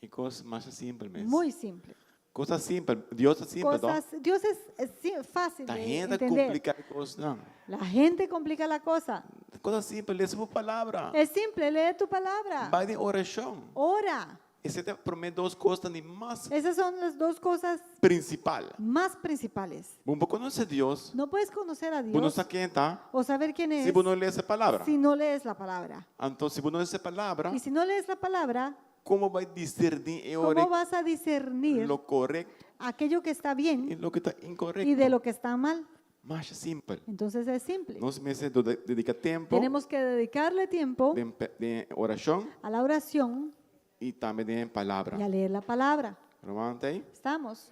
E kos mas simpel mes. Muy simple. Kos ta simpel. Dios ta simpel, toch? Cosas, Dios es fácil Ta de hende entender. kompliká e kosnan. La gente complica la cosa. Kos ta simpel, lesa bo palabra. Es simple, lee tu palabra. Bai den orashon. Ora. Esei ta promé dos kosnan di mas Esas son las dos cosas prinsipal. más principales. Bo no por konosé Dios, No puedes conocer a bo no Dios sa ken e ta, o saber quién si es bo no lesa e palabra. si no lees la palabra. Anto, si bo no lesa e palabra, Y si no lees la palabra, kon bo bai diserní e ora ¿cómo vas a discernir lo korekto aquello que está i bien loke ta inkorekto? y de lo que está mal? Masha simpel. Entonces es simple. Nos mester dediká tempu Tenemos que dedicarle tiempo den orashon a la oración i tambe den palabra. y a leer la palabra. Ruman ta ei? Estamos.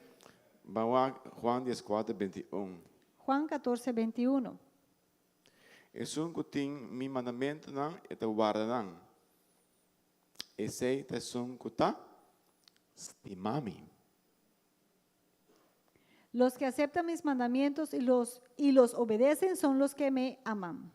Ban wak Juan dieskuater beintiun. Juan 14, 21. Esun ku tin mi mandamentunan e ta warda nan. Esei ta esun ku ta stima mi. Los que aceptan mis mandamientos y los obedecen son los que me aman.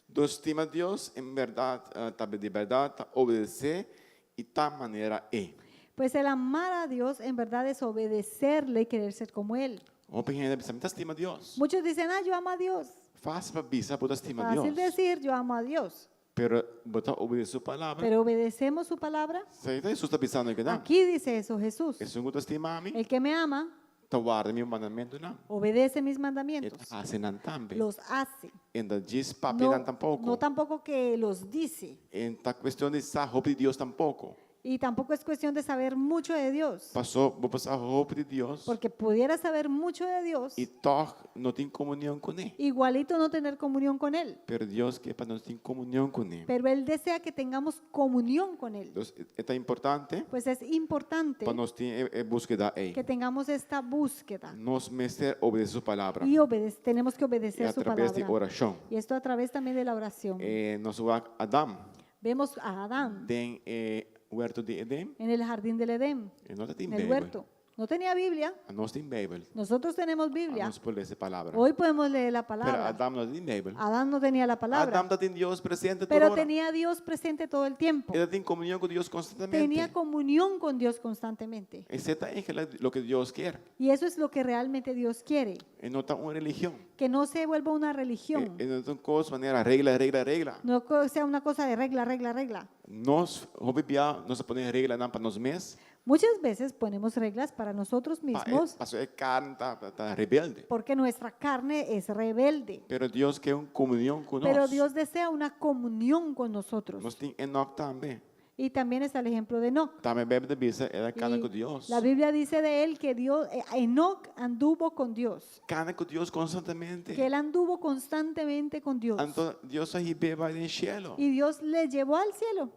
Dos stima Dios en berdad ta di berdad ta obedecé y ta manera E. Pues el amar a Dios en verdad es obedecerle y querer ser como Él. Hopi hende ta bisa, Mi ta stima Dios. Muchos dicen, ah, yo amo a Dios. Fácil pa bisa, bo ta stima Fácil Dios. decir, yo amo a Dios. Pero bo ta obedecé su palabra. Pero obedecemos su palabra. Esei ta Jesús ta bisando akinan. Aquí dice eso Jesús. Esun ku ta stima mi, El que me ama, ta warda mi mandamentunan. obedece mis E mandamientos. ta hasi nan tambe. Los hace. E n' ta djis papia No, nan tampoko. no tampoco que los dice. E n' ta kuestion di sa hopi di Dios tampoko. Y tampoco es cuestión de saber mucho de Dios. Paso bo por sa hopi di Dios Porque pudiera saber mucho de Dios, i tòg no tin komunion kuné. igualito no tener comunión con Él. Pero Dios ke pa nos tin komunion kuné. Pero Él desea que tengamos comunión con Él. Entonces, e ta importante Pues es importante pa nos tin e búskeda ei. que tengamos esta búsqueda. Nos mester obedesé su palabra. Y tenemos que I obedecer a su traves di palabra. orashon. Y esto a través también de la oración. Nos wak Adam Vemos a Adán den e huerto di Edén. en el jardín del Edén, E no tatin en el Beibel. huerto. No tenía Biblia. Nos tin Beibel. Nosotros tenemos Biblia. Nos por lesa e palabra. Hoy podemos leer la Pero palabra. Adam no tin Beibel. Adán no tenía la palabra. Adam tatin Dios presente tur Pero ora. tenía a Dios presente todo el tiempo. E tatin komunion ku Dios konstantemente. Tenía comunión con Dios constantemente. Esei ta eigenlijk loke Dios kier. Y eso es lo que realmente Dios quiere. E no ta un religion. Que no se vuelva una religión. E no ta un kos manera regla, regla, regla. No sea una cosa de regla, regla, regla. Nos, hopi bia, nos a pone reglanan pa nos mes. Muchas veces ponemos reglas para nosotros Pa e, mismos paso e karni ta, ta rebelde. porque nuestra carne es rebelde. Pero Dios ke un komunion ku nos. Pero Dios desea una comunión con nosotros. Nos tin Enoch tambe. Y también está el ejemplo de Enoch. Tambe Beibel ta bisa el a kana Y ku Dios. La Biblia dice de él que Dios, Enoch anduvo con Dios. Kana ku Dios konstantemente. Que él anduvo constantemente con Dios. Anto Dios a hib'é bai den shelu. Y Dios le llevó al cielo.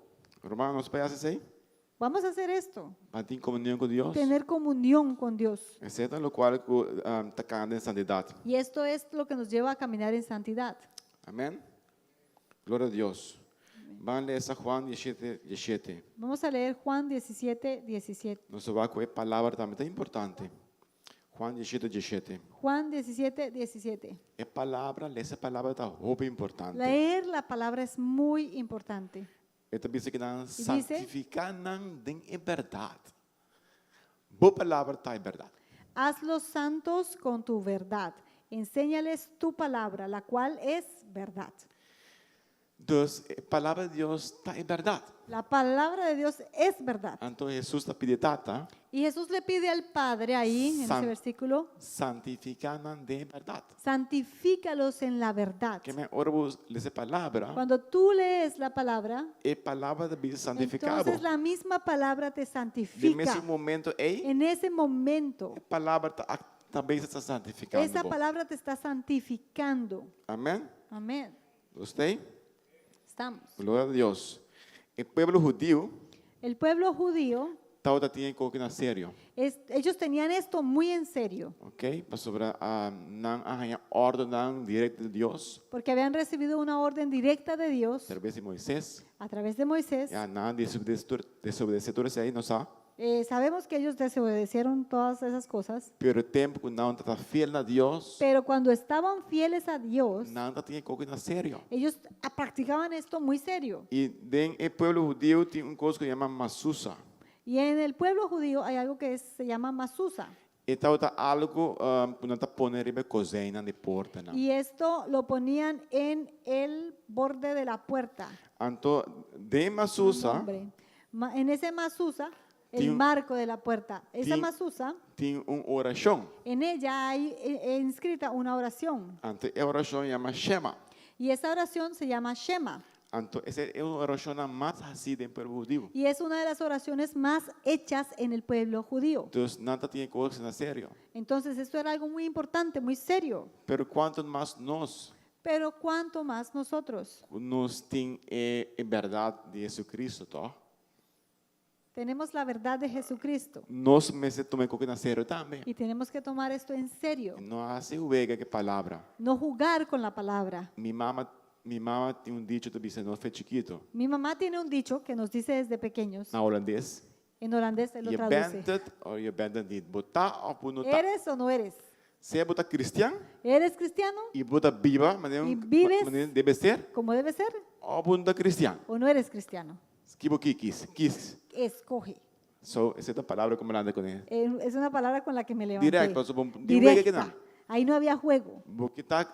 Ruman, nos por hasi esei? Vamos a hacer esto. Pa tin komunion ku Dios. Tener comunión con Dios. Esei ta lokual ku ta kana den santidat. Y esto es lo que nos lleva a caminar en santidad. Amén. Gloria a Dios. Ban lesa Juan diesshete, diesshete. Vamos a leer Juan 17, 17. Nos ta wak ku e palabra tambe ta importante. Juan diesshete, diesshete. Juan 17, 17. E palabra, lesa e palabra ta hopi importante. Leer la palabra es muy importante. E ta bisa ku nan dice, santifiká nan den e bèrdat. Bo palabra ta e bèrdat. Hazlos santos con tu verdad. Enséñales tu palabra, la cual es verdad. Dus, e palabra di Dios ta e bèrdat. La palabra de Dios es verdad. Anto Hesus ta pidi Tata, Y Jesús le pide al Padre ahí, en ese versículo, santifiká nan den bèrdat. Santifícalos en la verdad. Ke men ora bo lesa e palabra, Cuando tú lees la palabra, e palabra ta bin santifiká bo. entonces la misma palabra te Den santifica. mesun momento ei, En ese momento, e palabra ta tambe ta santifikando esa bo. palabra te está santificando. Amèn? Amén. Nos ta ei? Estamos. Gloria a Dios. E pueblo hudiu El pueblo judío, tabata tin e koki na serio. es, ellos tenían esto muy en serio, Ok? Pasobra nan a haña ordennan directo di Dios. porque habían recibido una orden directa de Dios A través di Moisés. a través de Moisés. Ya nan a desobedece tur esei, nos sa. Sabemos que ellos desobedecieron todas esas cosas, Pero tempu ku nan tabata fiel na Dios, pero cuando estaban fieles a Dios, nan tabatin e koki na serio. ellos practicaban esto muy serio. I den e pueblo hudiu tin un kos ku yama masusa. Y en el pueblo judío hay algo que se llama masusa. E tabata algu ku nan ta pone riba e kozeinnan di portanan. Y esto lo ponían en el borde de la puerta. Anto den masusa Nombre. En ese masusa, el tin marco de la puerta. Esa tin masusa, tin un orashon. en ella hay inscrita una oración. Anto e orashon yama Shema. Y esa oración se llama Shema. Anto esei e un orashonnan mas hasí den pueblo hudiu. Y es una de las oraciones más hechas en el pueblo judío. Dus nan ta tin e kos na serio. Entonces, esto era algo muy importante, muy serio. Pero kuantu mas nos Pero cuánto más nosotros. ku nos tin e e bèrdat di Jesucristo, tòg? Tenemos la verdad de Jesucristo. Nos mester tuma e koki na serio tambe. Y tenemos que tomar esto en serio. No hasi wega ku e palabra. No jugar con la palabra. Mi mama, mi mama tin un dicho ta bisa nos fe chikito. Mi mamá tiene un dicho que nos dice desde pequeños. Na holandés. En holandés él lo Je traduce. bent het of je bent het niet. Bo ta of bo no ta. ¿Eres o no eres? Sea bo ta cristian ¿Eres cristiano? y bo ta biba manera Y vives manera debe ser como debe ser of bo no ta cristian. o no eres cristiano. Ki bo ki kis, kis. Escoge. So, esei ta un palabra ku mi lanta kuné. Es una palabra con la que me levanté. Directo, so, bo, di wega Directa. kinan. Ahí no había juego. Bo ke ta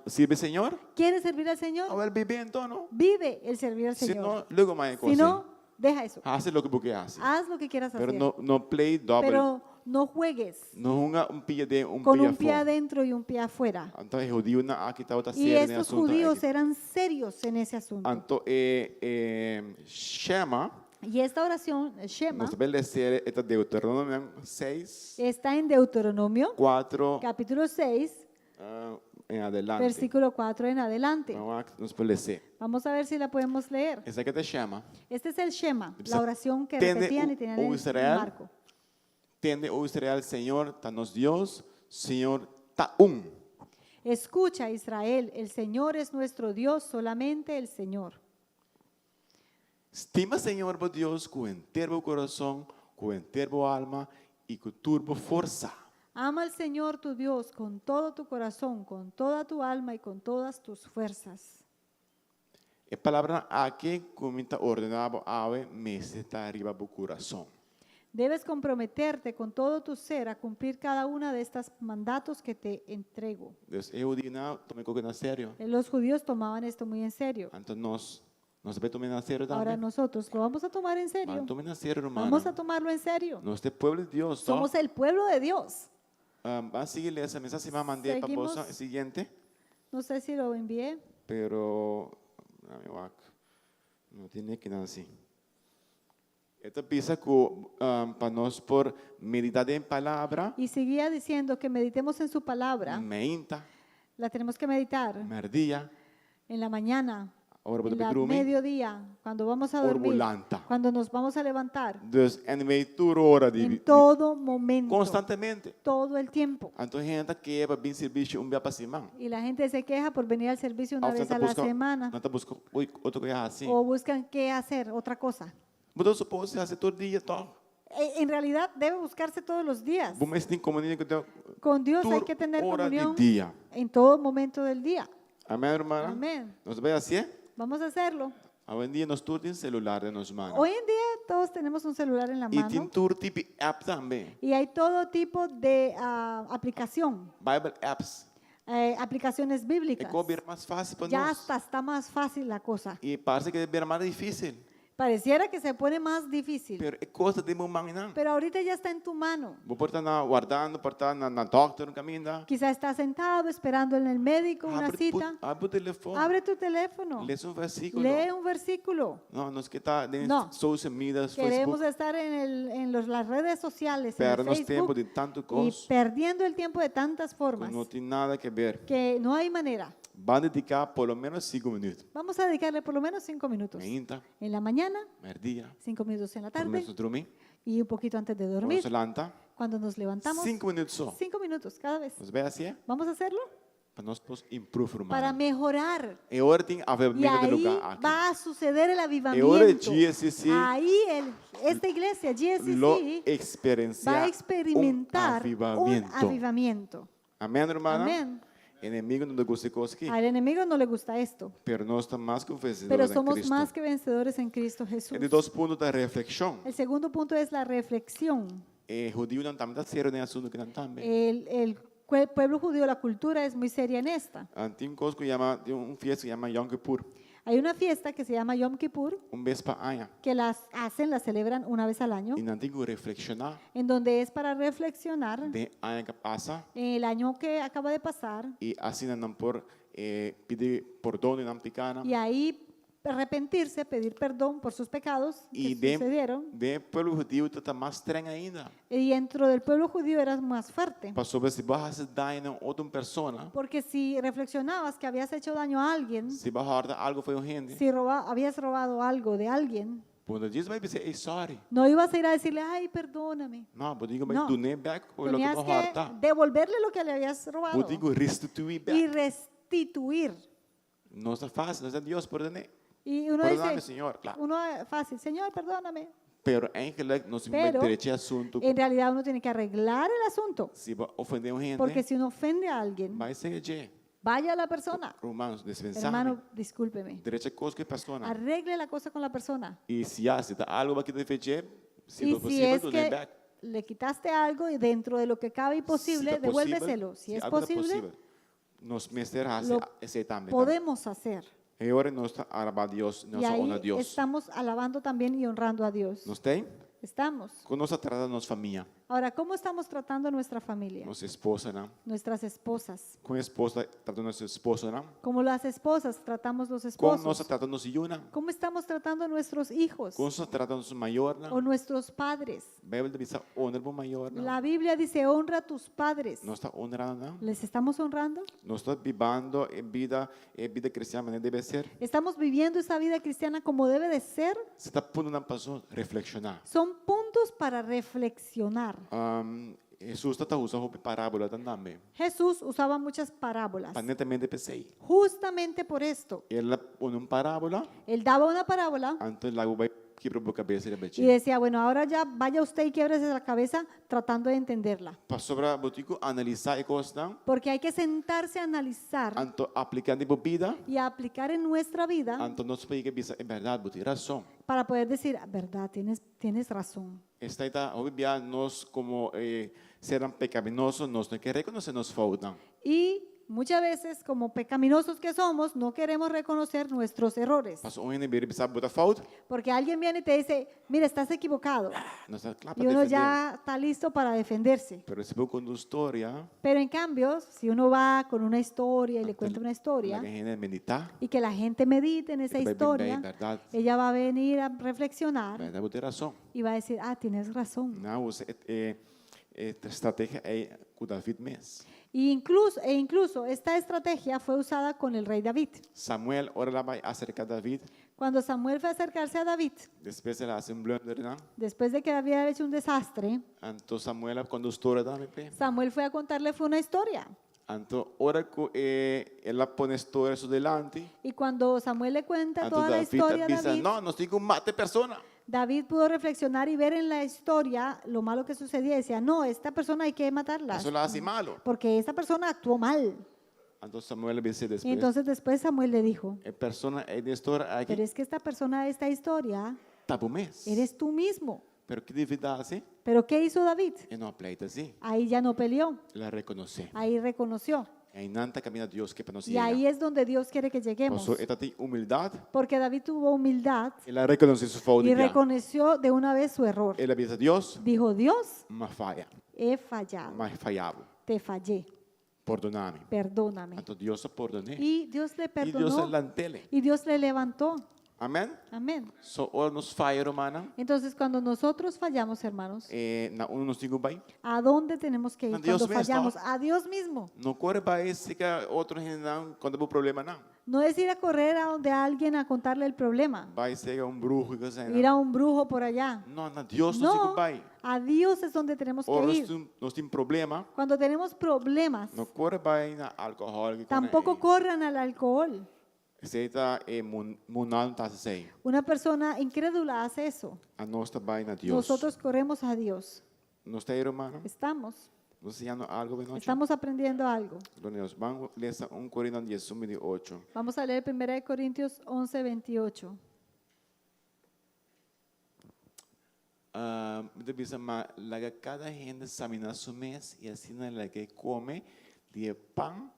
sirbi Señor? ¿Quieres servir al Señor? Awel biba anto, no? Vive el servir al Si Señor. no, luego mas Si no, deja eso. Hasi loke bo ke hasi. Haz lo que quieras Pero hacer. no, no play double. Pero no juegues No hunga un pia den, un con pia un pie afó. adentro y un pie afuera. Anto e hudiunan aki tabata Y serio den estos asunto judíos aki. eran serios en ese asunto. Anto e e Shema, Y esta oración, el Shema, nos ta bai lesa e ta Deuteronomio 6, está en Deuteronomio, 4 capítulo 6, en adelante. versículo 4 en adelante. Ban nos por lesa. Vamos a ver si la podemos leer. Esaki ta Shema. Este es el Shema, la oración que Tende repetían y tenían o en el Israel, marco. Tende, o Israel, Señor ta nos Dios, Señor ta un. Escucha, Israel, el Señor es nuestro Dios, solamente el Señor. Stima Señor bo Dios ku henter bo kurason, ku henter bo alma i ku tur bo forsa. Ama al Señor tu Dios con todo tu corazón, con toda tu alma y con todas tus fuerzas. E palabranan aki ku mi ta ordená bo awe mester ta riba bo kurason. Debes comprometerte con todo tu ser a cumplir cada una de estos mandatos que te entrego. Dus e hudiunan a tuma e kos na serio. Los judíos tomaban esto muy en serio. Anto nos, nos ta bai tuma na serio Ahora tambe. nosotros lo vamos a tomar en serio. Ban tuma na serio, ruman. Vamos a tomarlo en serio. Nos ta e pueblo di Dios, no? Somos el pueblo de Dios. Ban sigui lesa, mi sa si m'a mand'é pa Seguimos. boso siguiente, No sé si lo envié. pero mi wak no tin ki nan si. E ta bisa ku pa nos por meditá den palabra, Y seguía diciendo que meditemos en su palabra. Meinta, La tenemos que meditar merdia, en la mañana, ora bo en la drumi, mediodía, cuando vamos a ora dormir, bo lanta. cuando nos vamos a levantar, Dus anyway, tur ora di, en di todo momento, konstantemente. todo el tiempo. Anto hende ta keha pa bin servisio un bia pa siman. Y la gente se queja por venir al servicio una Òf vez nan ta a la buska, semana nan ta buska otro kos hasi. o buscan qué hacer, otra cosa. Bo ta supone hasi tur dia tòg. En realidad debe buscarse todos los días. Bo mester tin komunion ku Dios Con Dios hay tur que tener ora di comunión dia. en todo momento del día. Amèn, ruman? Amén. Nos ta bai hasié? Vamos a hacerlo. Awendia nos tur tin selular den nos man. Hoy en día todos tenemos un celular en la I tin mano tur tipo di app tambe. y hay todo tipo de aplicación. Bible apps. Aplicaciones E bíblicas. kos a bira mas fásil pa Ya nos. hasta está más fácil la cosa. I parse ku a bira mas difísil. Pareciera que se pone más difícil. Pero e kos ta den bo mannan. Pero ahorita ya está en tu mano. Bo por ta na wardando, por ta na na dòkter un kaminda. Quizá estás sentado esperando en el médico una Habri, cita. habri bo telefòn. Abre tu teléfono. Lesa un versíkulo. Lee un versículo. No, nos ke ta den No. social media, Queremos Facebook. estar en las redes sociales, en el Pèrdè nos tempu Facebook, di tantu y kos. perdiendo el tiempo de tantas formas No tin nada ke ber. que no hay manera. Ban dediká por lo ménos 5 minüt. Vamos a dedicarle por lo menos 5 minutos. Mainta, En la mañana, mèrdia, 5 minutos en la promé tarde nos drumi, y un poquito antes de ora dormir. nos lanta, Cuando nos levantamos, 5 minüt so. 5 minutos cada vez. Nos bai hasié? Vamos a hacerlo Pa nos por improve, ruman. para mejorar. E ora tin Y avivamentu den ahí lugá aki. va a suceder el E ora avivamiento. GSC Ahí esta iglesia, lo GSC, va eksperensiá a un experimentar un avivamentu. avivamiento. Amèn, ruman? Amén. Enemigu no ta gusta e kos aki. Al enemigo no le gusta esto, Pero nos ta mas ku vensedó pero den somos Kristu. más que vencedores en Cristo Jesús. E di dos punto ta reflekshon. El segundo punto es la reflexión. E hudiunan tambe ta serio den e asuntu akinan tambe. El pueblo judío, la cultura es muy seria en esta. Ah, tin un kos ku yama, tin un fiesta ku yama Yom Kippur, Hay una fiesta que se llama Yom Kippur, un bes pa aña. Que las hacen, las celebran una vez al año, I nan tin ku reflekshoná en donde es para reflexionar den aña ku a pasa el año que acaba de pasar i asina nan por pidi pordon di nan pikánan. Y ahí arrepentirse, pedir perdón por sus pecados que I den, sucedieron. Den pueblo hudiu tabata mas strèn ainda. Y dentro del pueblo judío era más fuerte. Pasobra si bo a hasi daño na otro persona, Porque si reflexionabas que habías hecho daño a alguien, si bo a hòrta algu for di un hende, si habías robado algo de alguien, bo no djis bai bis'é, "Hey, sorry." no ibas a ir a decirle: "Ay, perdóname". No, bo tin ku bai No. dun'é bèk loke Tenías bo que hòrta. devolverle lo que le habías robado Bo tin ku restituí y bèk. restituir. No ta fásil, no ta Dios pordon'é. Y uno Perdóname, dice, Señor. Klaro. uno fácil: "Señor, perdóname". Pero eigenlijk nos Pero drecha e asuntu. en realidad uno tiene que arreglar el asunto. Si bo ofendé un hende, Porque si uno ofende a alguien, bai serka dje. Vaya a la persona. Ruman, dispensá mi. "Hermano, discúlpeme". Drecha kos ku e persona. Arregle la cosa con la persona. I si ya, si ta algu bo a kita for di dje, si Y ta si posibel, es dun'é que bèk. Le quitaste algo y dentro de lo que cabe y posible, Si ta posibel, devuélveselo. Si si es algu ta posible, posibel, nos mester hasi lo esei tambe. podemos hacer. I ora nos ta alabá Dios, Y nos ta honra ahí Dios. estamos alabando también y honrando a Dios. Nos tin? Estamos. Kon nos ta trata nos famia, Ahora, ¿cómo estamos tratando a nuestra familia? nos esposanan? Nuestras esposas. Kon esposa ta trata nos esposonan? Como las esposas tratamos los Kon nos esposos. trata nos yunan? ¿Cómo estamos tratando a nuestros hijos Kon nos ta trata nos mayornan? o nuestros padres? Beibel ta bisa honra bo mayornan. La Biblia dice: "Honra a tus padres". Nos ta honrando nan? ¿Les estamos honrando? Nos ta bibando e bida kristian manera debe ser? ¿Estamos viviendo esa vida cristiana como debe de ser? Esei ta puntonan pa reflekshoná. Son puntos para reflexionar. Hesus tabata usa hopi parábola tambe. Jesús usaba muchas parábolas. Pa netamente p'esei. Justamente por esto. El a pone un parábola, Él daba una parábola anto laga bo bai kibra bo kabes riba y dje. decía: "Bueno, ahora ya vaya usted y quiebrese la cabeza tratando de entenderla". Pasobra bo tin ku analisá e kosnan, Porque hay que sentarse a analizar anto apliká den bo bida, y a aplicar en nuestra vida anto nos por bisa, e bèrdat, bo tin rason. Para poder decir: "Ah, verdad, tienes razón". Esei ta, hopi bia nos komo sernan pekaminoso, nos no ke rekonosé nos foutnan. Y muchas veces, como pecaminosos que somos, no queremos reconocer nuestros errores. Paso un hende bin bisa bo ta fout, Porque alguien viene y te dice: "Mira, estás equivocado". nos ta kla pa Y uno defendé. ya está listo para defenderse. Pero si bo konta un historia, Pero en cambio, si uno va con una historia y le cuenta una historia laga hende meditá, y que la gente medite en esa e ta bai historia, bin bèrdat, ella va a venir a reflexionar bèrdat, bo tin rason. Y va a decir: "Ah, tienes razón". Nan a usa e strategia ei ku David mes. E incluso esta estrategia fue usada con el rey David. Samuel, ora el a bai aserká David, Cuando Samuel fue a acercarse a David, despues el a hasi un blunder, no? después de que David había hecho un desastre, Anto Samuel a konta storia tambe p'e. Samuel fue a contarle fue una historia. Anto ora ku eh, el a pone storia su dilanti, Y cuando Samuel le cuenta anto toda la David historia a bisa, David, no, nos tin ku mata e persona. David pudo reflexionar y ver en la historia lo malo que sucedía. Decía: "No, esta persona hay que matarla, Paso el a hasi malu. Porque esta persona actuó mal". Anto Samuel a bisa Y despues, entonces después Samuel le dijo: e persona ei den storia aki, "Pero es que esta persona de esta historia ta bo mes. eres tú mismo". Pero kiko David a hasi? ¿Pero qué hizo David? E no a pleita asina. Ahí ya no peleó, El a rekonosé. ahí reconoció. Einan ta kaminda Dios ke pa nos Y ahí yega. es donde Dios quiere que lleguemos. Paso e tabatin humildat, Porque David tuvo humildad el a rekonosé su fout y di bia. reconoció de una vez su error. El a bisa Dios, Dijo, Dios, m'a faya, he fallado, m'a faya bo, te fallé, pordoná mi. perdóname. Anto Dios a pordon'é. Y Dios le I Dios a perdonó lant'é. y Dios le levantó. Amèn? Amén. So ora nos faya, rumannan, Entonces, cuando nosotros fallamos, hermanos, eh, na unda nos tin ku bai? ¿a dónde tenemos que ir A Dios cuando mismo. fallamos? A Dios mismo. No kore bai serka otro hendenan konta bo problemanan. No es ir a correr a donde alguien a contarle el problema, Bai serka un bruho i kos ir a un brujo por allá. No, na Dios nos tin ku No, bai. a Dios es donde tenemos que Ora nos ir. tin, nos tin problema, Cuando tenemos problemas, no kore bai na alkohòl. tampoco corran al alcohol. Esei ta e mundano ta hasi esei. Una persona incrédula hace eso. Anos ta bai na Dios. Nosotros corremos a Dios. Nos ta ei, rumannan? Estamos, Nos ta siñando algu anochi? estamos aprendiendo algo. Gloria na Dios. Ban lesa 1 Korintionan 11, 28. Vamos a leer 1 Corintios 11, 28. Uh, mi ta bisa ma laga kada hende saminá su mes i asina lag'é kome di e pan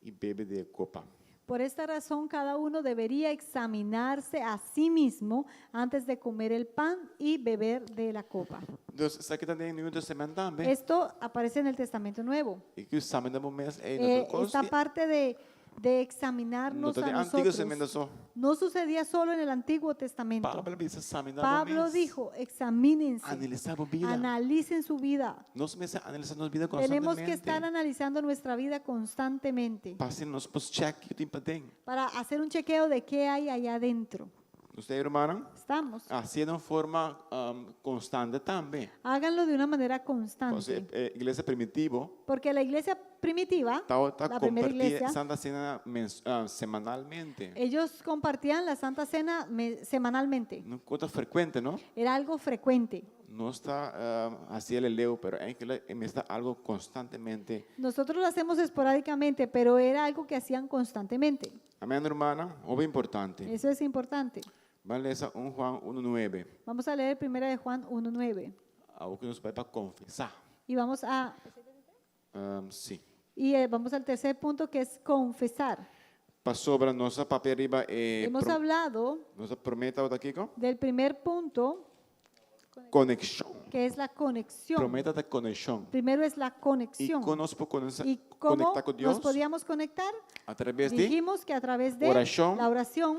i bebe di e kopa. Por esta razón, cada uno debería examinarse a sí mismo antes de comer el pan y beber de la copa. Dus esaki ta den Nieuw Testament tambe. Esto aparece en el Testamento Nuevo. E ku saminá bo mes ei Esta parte de No examinarnos ta a den Antiguo nosotros Testament so. no sucedía solo en el Antiguo Testamento. Pablo a bisa saminá bo Pablo mes. dijo, examínense, Analisá bo bida. analicen su vida. Nos mester analisá nos bida Tenemos que estar konstantemente. analizando nuestra vida constantemente Pa asina nos por check kiko tin paden. para hacer un chequeo de qué hay allá adentro. Nos ta ei, rumannan? Estamos. Hasié den un forma konstante tambe. Háganlo de una manera Pasobra constante. e iglesia primitivo Porque la iglesia primitiva, tabata la primera kompartí iglesia, Santa Sena mens, semanalmente. ellos compartían la Santa Cena me- semanalmente. Un kos frekuente, no? Era algo frecuente. Nos ta hasié leu, pero eigenlijk ta algu konstantemente. Nosotros lo hacemos esporádicamente, pero era algo que hacían constantemente. Amèn, rumannan? Hopi importante. Eso es importante. Ban lesa 1 Juan 1.9. Vamos a leer primera de Juan 1.9. Awor ku nos ta bai pa konfesá. Y vamos a Sí. y eh, vamos al tercer punto que es confesar. Pasobra nos a papia riba e Hemos pro, hablado nos promé ta kiko? del primer punto, Konekshon. que es la conexión. Promé ta konekshon. Primero es la I conexión. kon nos por ¿Y cómo konektá ku Dios nos podíamos conectar? a traves di Dijimos que a través de orashon la oración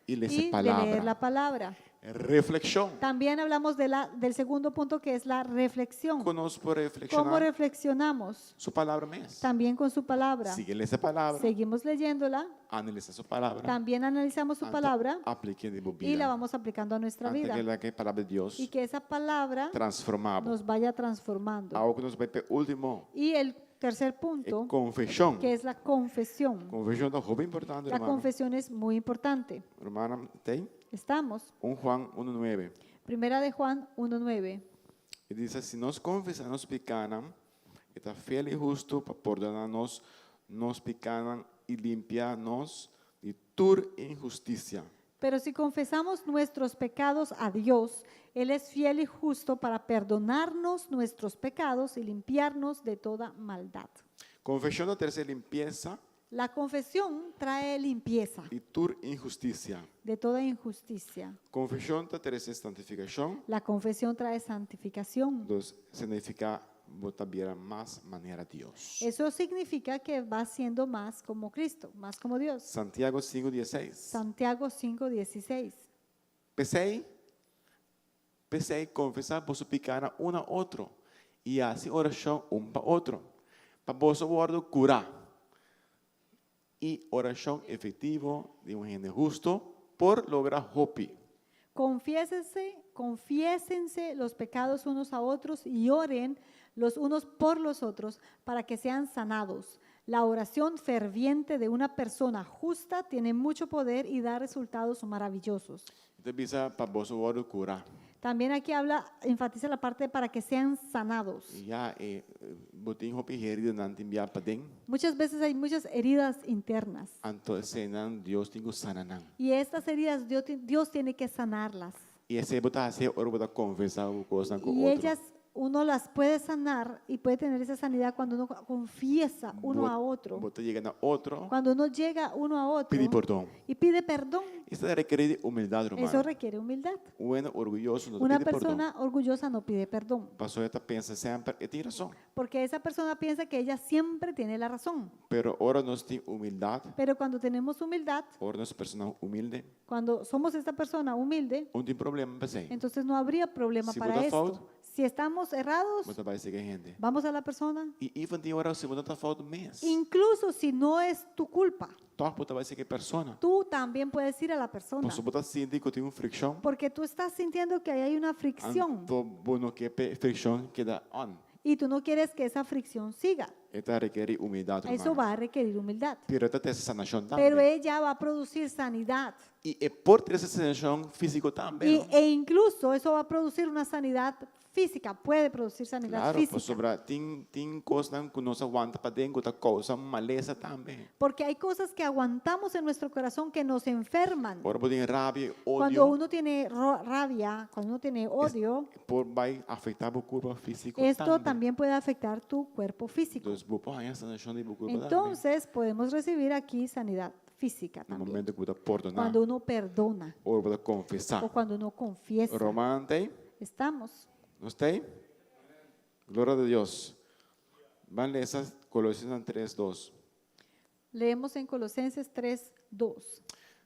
i lesa y de leer la palabra. palabra. Reflekshon. También hablamos de la, del segundo punto que es la reflexión. Kon nos por ¿Cómo reflekshoná? reflexionamos? Su palabra mes. También con su palabra. Sigui lesa palabra. Seguimos leyéndola, Analisá su palabra. también analizamos su Anto palabra aplik'é den bo y la bida. vamos aplicando a nuestra Anto vida. ku laga e palabra di Dios Y que esa palabra transformá bo. nos vaya transformando. Awor ku nos bai pa e último, Y el tercer e punto, konfeshon. que es la confesión. Konfeshon ta hopi importante, La ruman. confesión es muy importante. Rumannan, tin Estamos. 1 Juan 1.9. Primera de Juan 1.9. E ta bisa, si nos konfesá nos pikánan, e ta fiel i hustu pa pordoná nos nos pikánan i limpia nos di tur inhustisia. Pero si confesamos nuestros pecados a Dios, Él es fiel y justo para perdonarnos nuestros pecados y limpiarnos de toda maldad. Konfeshon ta trese limpiesa La confesión trae limpieza di tur inhustisia. de toda injusticia. Konfeshon ta trese santifikashon, La confesión trae santificación. dus ta nifiká bo ta bira mas manera Dios. Eso significa que va siendo más como Cristo, más como Dios. Santiago 5:16. Santiago 5:16. P'esei, p'esei konfesá boso pikánan un na otro i hasi orashon un pa otro, pa boso wòrdu kurá. I orashon efektivo di un hende hustu por logra hopi. Confiésense, confiésense los pecados unos a otros y oren los unos por los otros para que sean sanados. La oración ferviente de una persona justa tiene mucho poder y da resultados maravillosos. E ta bisa pa boso wòrdu kurá. También aquí habla, enfatiza la parte para que sean sanados. Ya eh, bo tin hopi heridanan tin bia paden. Muchas veces hay muchas heridas internas Anto eseinan Dios tin ku sana nan. y estas heridas Dios, Dios tiene que sanarlas. I esei bo ta hasi ora bo ta konfesá bo kosnan ku Y otro. ellas uno las puede sanar y puede tener esa sanidad cuando uno confiesa uno a otro. Bo ta yega na otro, Cuando uno llega uno a otro pidi pordon. y pide perdón, Esei ta rekerí humildat, eso ruman. requiere humildad. Un hende orguyoso no Una pidi pordon. persona orgullosa no pide perdón, Paso e ta pensa semper, e tin rason. porque esa persona piensa que ella siempre tiene la razón. Pero ora nos tin humildat, Pero cuando tenemos humildad, ora nos ta persona humilde, cuando somos esta persona humilde, no tin problema pa esei. entonces no habría problema Si para bo ta esto. fout, Si estamos errados, Bo ta bai serka hende. vamos a la persona. I even tin ora si bo no ta fout mes. Incluso si no es tu culpa, Toch bo ta bai serka e persona. tú también puedes ir a la persona. Paso bo ta sinti ku tin un frikshon. Porque tú estás sintiendo que ahí hay una fricción Anto bo no ke p'e frikshon keda on. y tú no quieres que esa fricción siga. E ta rekerí humildat, Eso ruman. va a requerir humildad. Pero e ta trese sanashon Pero tambe. ella va a producir sanidad. I e por trese sanashon físiko tambe. Y, no? e incluso eso va a producir una sanidad física, puede producir sanidad Claro, física. pasobra tin tin kosnan ku nos ta wanta paden ku ta kousa malesa tambe. Porque hay cosas que aguantamos en nuestro corazón que nos enferman. Ora bo tin rabia, Cuando odio, uno tiene rabia, cuando uno tiene odio, por bai afektá bo kurpa físiko esto tambe. también puede afectar tu cuerpo físico. Entonces, bo por haña sanashon di bo kurpa tambe. Entonces podemos recibir aquí sanidad física Na también. momento ku bo ta pordoná, Cuando uno perdona ora bo ta konfesá. o cuando uno confiesa. Ruman, t'ei? Estamos. Nos t'ei? Gloria a Dios. Ban lesa Kolosensenan 3, 2. Leemos en Colosenses 3, 2.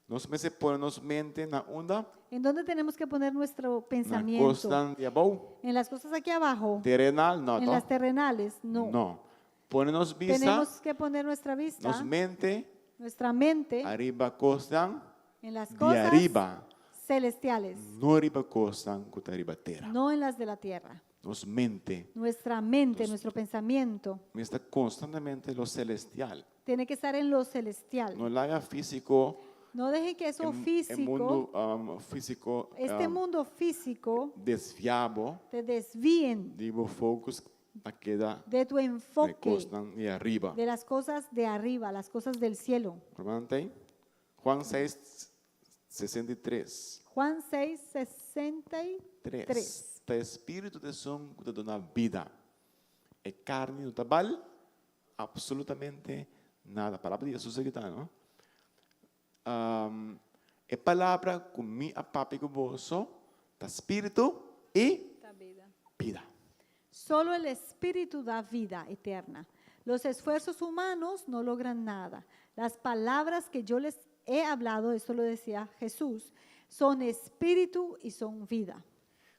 Nos mester pone nos mente na unda? ¿En dónde tenemos que poner nuestro Na pensamiento? kosnan di abou. En las cosas aquí abajo. Terenal, no, En to? las terrenales, no. No. Pone nos vista, Tenemos que poner nuestra vista, nos mente, nuestra mente ariba kosnan en las di cosas ariba. celestiales, No riba kosnan ku ta riba tera. no en las de la tierra. Nos mente Nuestra mente, nuestro pensamiento mester ta konstantemente lo celestial. tiene que estar en lo celestial. No laga físiko, No deje que eso e físico, mundu um, físiko este um, mundo físico, desviá bo te desvíen di bo focus a keda de tu de enfoque kosnan di ariba. de las cosas de arriba, las cosas del cielo. Ruman t'ei? Juan 6, 63. Juan 6, 63. 3. Ta spiritu ta esun ku ta duna bida. E karni no ta bal absolutamente nada. Palabra di Hesus aki ta, no? Um, e palabra ku mi a papia ku boso ta spiritu i bida. Solo el Espíritu da vida eterna. Los esfuerzos humanos no logran nada. Las palabras que yo les he hablado, esto lo decía Jesús, son espíritu y son vida.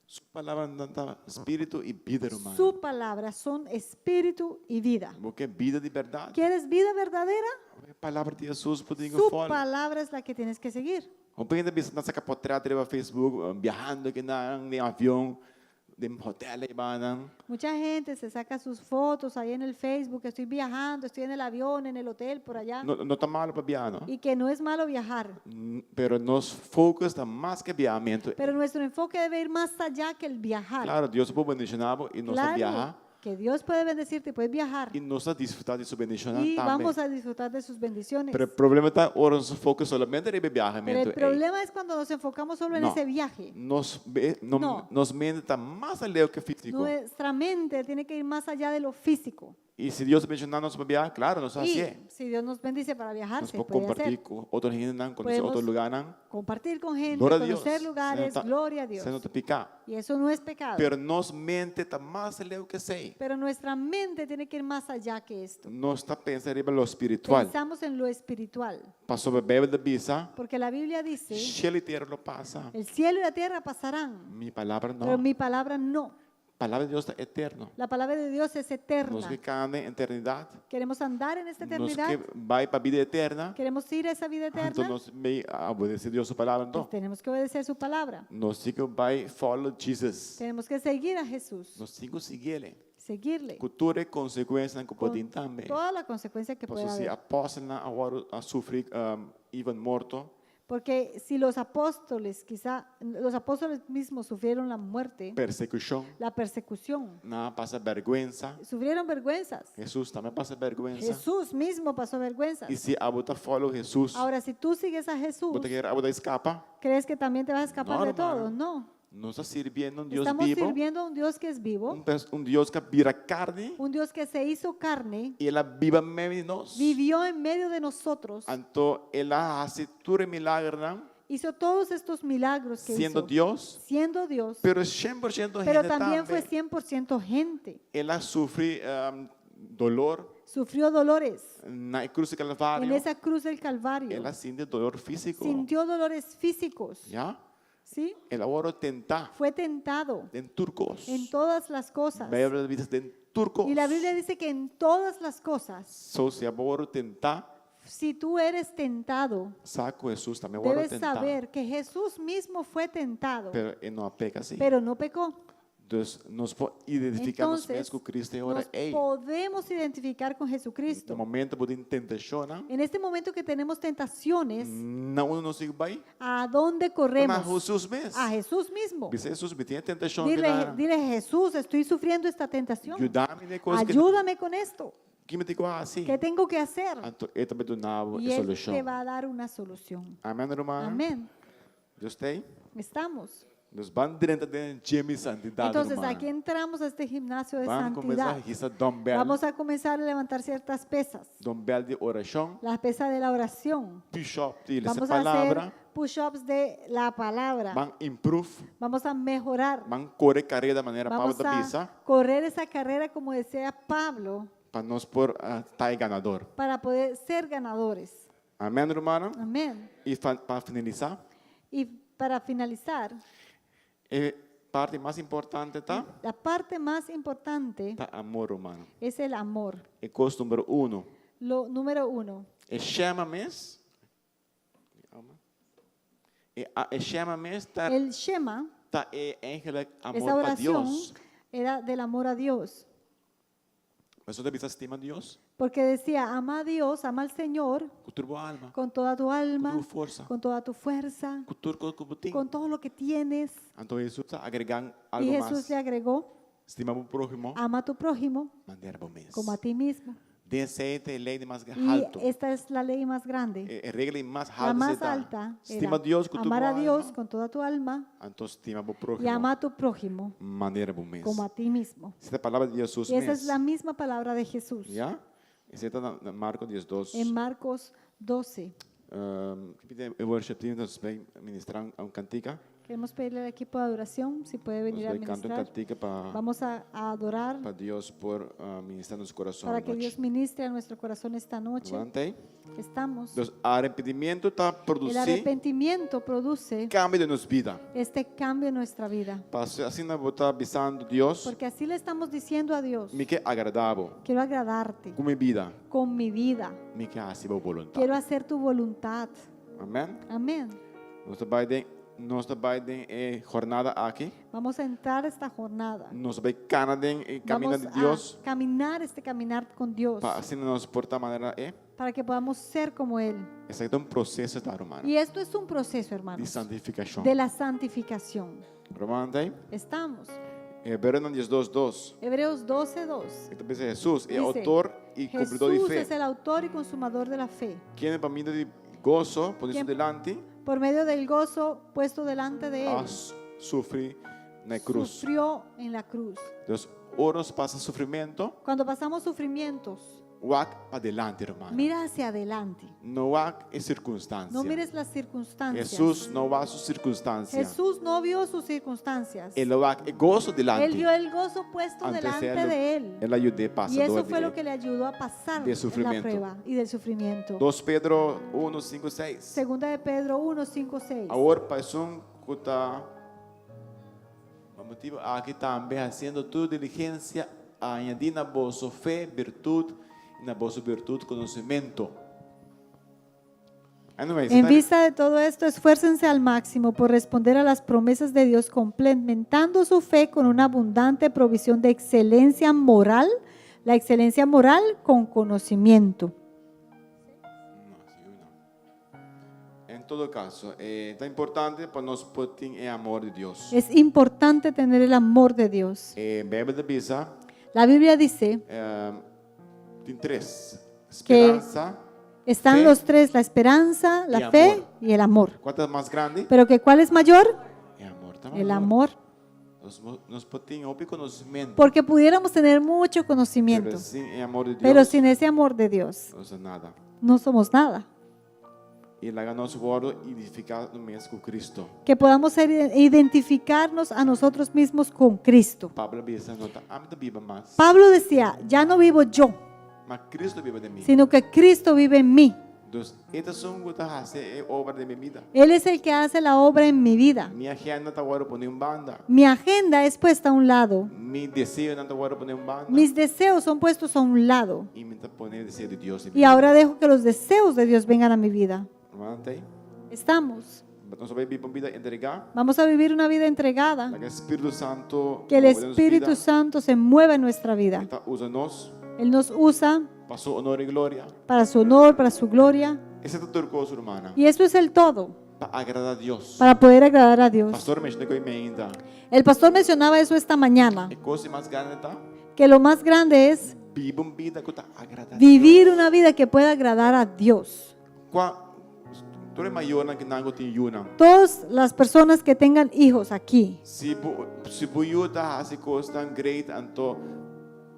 Su palabranan ta spiritu i bida, ruman. Su palabra son espíritu y vida. Bo ke bida di bèrdat? ¿Quieres vida verdadera? Palabra di Hesus bo tin Su follow. palabra es la que tienes que seguir. Hopi hende bisa nan saka potrèt riba Facebook, biahando akinan, den avion, den hotel eibanan. Mucha gente se saca sus fotos ahí en el Facebook, estoy viajando, estoy en el avión, en el hotel, por allá. No, no ta malu pa biaha, no? Y que no es malo viajar. Pero nos focus ta mas ku biahamentu. Pero nuestro enfoque debe ir más allá que el viajar. Klaro, Dios por bendishoná bo i nos Claro, biaha. que Dios puede bendecirte, puedes viajar. I nos ta disfrutá di su bendishonnan Y tambe. vamos a disfrutar de sus bendiciones. Pero e problema ta ora nos focus solamente riba Pero biahamentu. el problema es cuando nos enfocamos solo en No. ese viaje. Nos, be, no, No. nos mente ta mas aleu ku físiko. Nuestra mente tiene que ir más allá de lo físico. I si Dios bendishoná nos pa biaha, klaro, nos Y hasié. si Dios nos bendice para viajar, Nos se por puede kompartí hacer. ku otro hendenan, konosé Podemos otro lugánan. Compartir con gente, Gloria a Dios. conocer lugares, gloria a Dios. Esei no ta piká. Y eso no es pecado. Pero nos mente ta mas aleu ku esei. Pero nuestra mente tiene que ir más allá que esto. Nos ta pensa riba lo spiritual. Pensamos en lo espiritual. Pasobra Beibel ta bisa, Porque la Biblia dice, shelu i tera lo pasa. el cielo y la tierra pasarán, Mi palabra pero no. mi palabra no. Palabra di Dios ta eterno. La palabra de Dios es eterna. Nos ke kana den eternidat. Queremos andar en esta Nos eternidad. ke bai pa bida eterna. Queremos ir a esa vida Anto eterna. nos mester obedesé Dios su palabra. Pues Anto, tenemos que obedecer su palabra. nos tin ku bai follow Jesus. Tenemos que seguir a Jesús. Nos tin ku siguié. Seguirle. Ku tur e konsekuensianan ku Con por tin tambe. toda la consecuencia que pueda Pasobra si haber. apòstelnan a sufri um, even morto, Porque si los apóstoles, quizá, los apóstoles mismos sufrieron la muerte, persekushon, la persecución, nan a pasa bèrgwensa. sufrieron vergüenzas. Hesus tambe a pasa bèrgwensa. Jesús mismo pasó vergüenzas. I si abo ta follow Hesus, Ahora, si tú sigues a Jesús, bo ta kere abo ta skapa? ¿crees que también te vas a escapar No, de todo? hermano. No. Nos ta sirbiendo un Dios Estamos bibu, sirviendo a un Dios que es vivo, un Dios ku a bira karni un Dios que se hizo carne, i el a biba meimei di nos. vivió en medio de nosotros, Anto el a hasi tur e milagernan hizo todos estos milagros que siendo hizo, Dios, siendo Dios, pero 100% pero hende también fue tambe. 100% gente. El a sufri dolor Sufrió dolores na e krus di en Kalvario. esa cruz del Calvario. El a sinti dolor físiko. Sintió dolores físicos. Ya? ¿Sí? El a wòrdu tentá Fue tentado den tur kos. en todas las cosas. Beibel ta bisa den tur kos. Y la Biblia dice que en todas las cosas, So si abo wòrdu tentá, si tú eres tentado, sa ku Hesus tambe a wòrdu debes tentá. saber que Jesús mismo fue tentado, Pero e no a peka sí. pero no pecó. Dus nos por identifiká nos Entonces, mes ku Cristo e ora nos ei. podemos identificar con Na Jesucristo. momento ku tin tentashonnan, En este momento que tenemos tentaciones, na unda nos ta bai? ¿a dónde Na corremos? Hesus mes. A Jesús mismo. Bisa Hesus, mi tin tentashon Dile, na. dile, Jesús, estoy sufriendo esta tentación. Yuda mi den e kos ku Ayúdame con esto. kiko mi tin ku hasi. ¿Qué tengo que hacer? Anto e ta bai duna bo Y e Él te solushon. va a dar una solución. Amèn, ruman. Amén. Dios t'ei. Estamos. Nos ban drenta den gym di santidat, Entonces, ruman. aquí entramos a este gimnasio de Ban kuminsá santidad. hisa dumbbell. Vamos a comenzar a levantar ciertas pesas. Dumbbell di orashon. La pesa de la oración. Push-up di lesa Vamos a palabra. hacer push-ups de la palabra. Ban improve. Vamos a mejorar. Ban kore karera manera Pablo Vamos ta a bisa. correr esa carrera como decía Pablo Pa nos por ta e ganadó. para poder ser ganadores. Amèn, ruman. Amén. I pa finalisá, Y para finalizar, e parti mas importante ta la parte más importante ta amor, ruman. es el amor. E kos número uno. Lo número uno. E shema mes. E, e shema mes ta El Shema, ta e eigenlijk esa amor pa oración Dios. era del amor a Dios. Pasobra e ta bisa stima Dios Porque decía, ama a Dios, ama al Señor ku tur bo alma, con toda tu alma, ku tur forsa, con toda tu fuerza, ku tur kos ku bo tin. con todo lo que tienes. Anto Hesus a agregá Y algu Jesús mas. le agregó, Stima bo próhimo, ama a tu prójimo manera bo mes. como a ti mismo. Den esei ta e lei mas Y altu. esta es la ley más grande. E regla mas La altu más alta era Stima Dios ku tur amar a bo Dios alma, con toda tu alma anto stima bo y próhimo ama a tu prójimo manera bo mes. como a ti mismo. Esei ta e palabra di Hesus Y esa es mes. la misma palabra de Jesús Ya? Esei ta na Marko 12. en Marcos 12. Um, e worship team nos ta bai ministrá un kantika. Queremos pedirle al equipo de adoración si puede venir Nos a bai kanta un ministrar. kantika pa Vamos a adorar pa Dios por ministrá nos kurason para que anochi. Dios ministre a nuestro corazón esta noche. Levanta ei. Estamos. Dus arepentimentu ta El produsí arrepentimiento produce kambio den nos bida. este cambio en nuestra vida. Paso asina bo ta bisando Dios, Porque así le estamos diciendo a Dios, mi ke agradá bo quiero agradarte ku mi bida, con mi vida. mi ke hasi bo boluntat. Quiero hacer tu voluntad. Amèn. Amén. Nos ta bai den nos ta bai den e jornada aki. Vamos a entrar a esta jornada. Nos ta bai kana den e kaminda Vamos di Dios. a caminar este caminar con Dios Pa asina nos por ta manera E. para que podamos ser como Él. Esaki ta un proseso ta, ruman. Y esto es un proceso, Di hermanos, santifikashon. de la santificación. Ruman, ei? Estamos. Hebreonan 12, 2. Hebreos 12, 2. E ta bisa Hesus, e Dice, outor i kumplidó di Jesús fe. es el autor y consumador de la fe. Kende pa medio di goso, poní su Quien- dilanti, Por medio del gozo puesto delante de a él, sufri na krus. sufrió en la cruz. Dus, ora nos pasa sufrimentu, Cuando pasamos sufrimientos, wak padilanti, ruman. mira hacia adelante. No wak e sirkunstansia. No mires las circunstancias. Hesus no a wak su sirkunstansia. Jesús no vio sus circunstancias. El a wak e goso dilanti. Él vio el gozo puesto Anto delante el, de él. el a yud'é pasa Y eso dor fue lo que le ayudó a pasar de la sufrimiento. prueba y del sufrimiento. 2 Pedro 1, 5, 6. Segunda de Pedro 1, 5, 6. Awor pa esun ku ta pa e motibu aki tambe hasiendo tur diligensia añadí na boso fe birtut i na boso birtut konosementu. Anyway, En vista de todo esto, esfuércense al máximo por responder a las promesas de Dios, complementando su fe con una abundante provisión de excelencia moral, la excelencia moral con conocimiento. No, sí, no. En todo kaso, eh, ta importante pa nos por tin e amor di Dios. Es importante tener el amor de Dios. Eh, Beibel ta bisa, La Biblia dice, eh, tin tres. Que Speransa. están Fe los tres, la esperanza, la y fe amor. y el amor. Kua ta mas grandi? Pero que ¿cuál es mayor? E amor. El amor. Nos, nos por tin hopi konosementu. Porque pudiéramos tener mucho conocimiento, Pero sin e amor di Dios, pero sin ese amor de Dios, nos no ta nada. no somos nada. I laga nos wòrdu identifiká nos mes ku Kristo. Que podamos ser, identificarnos a nosotros mismos con Cristo. Pablo a bisa, no ta ami ta biba mas, Pablo decía, ya no vivo yo, ma Kristo ta biba den mi. sino que Cristo vive en mí. Dus e ta esun ku ta hasi e obra den mi bida. Él es el que hace la obra en mi vida. Mi agenda ta wòrdu poné un banda. Mi agenda es puesta a un lado. Mi deseonan ta wòrdu poné un banda. Mis deseos son puestos a un lado. I mi ta pone deseo di Dios den mi Y bida. ahora dejo que los deseos de Dios vengan a mi vida. Rumannan ta ei? Estamos. Nos ta bai biba un bida entregá. Vamos a vivir una vida entregada. Laga e Spiritu Santu Que el move den nos Espíritu bida. Santo se mueva en nuestra vida. E ta usa nos Él nos usa pa su honor i gloria. para su honor, para su gloria. Esei ta tur kos, rumannan. Y eso es el todo, Pa agradá Dios. para poder agradar a Dios. Pastor a menshoná ku e mainta. El pastor mencionaba eso esta mañana, E kos mas grandi ta que lo más grande es biba un bida ku ta agradá Dios. vivir una vida que pueda agradar a Dios. Kua tur e mayornan ku nan ku tin yunan. Todas las personas que tengan hijos aquí, Si bo si bo yu ta hasi kosnan great anto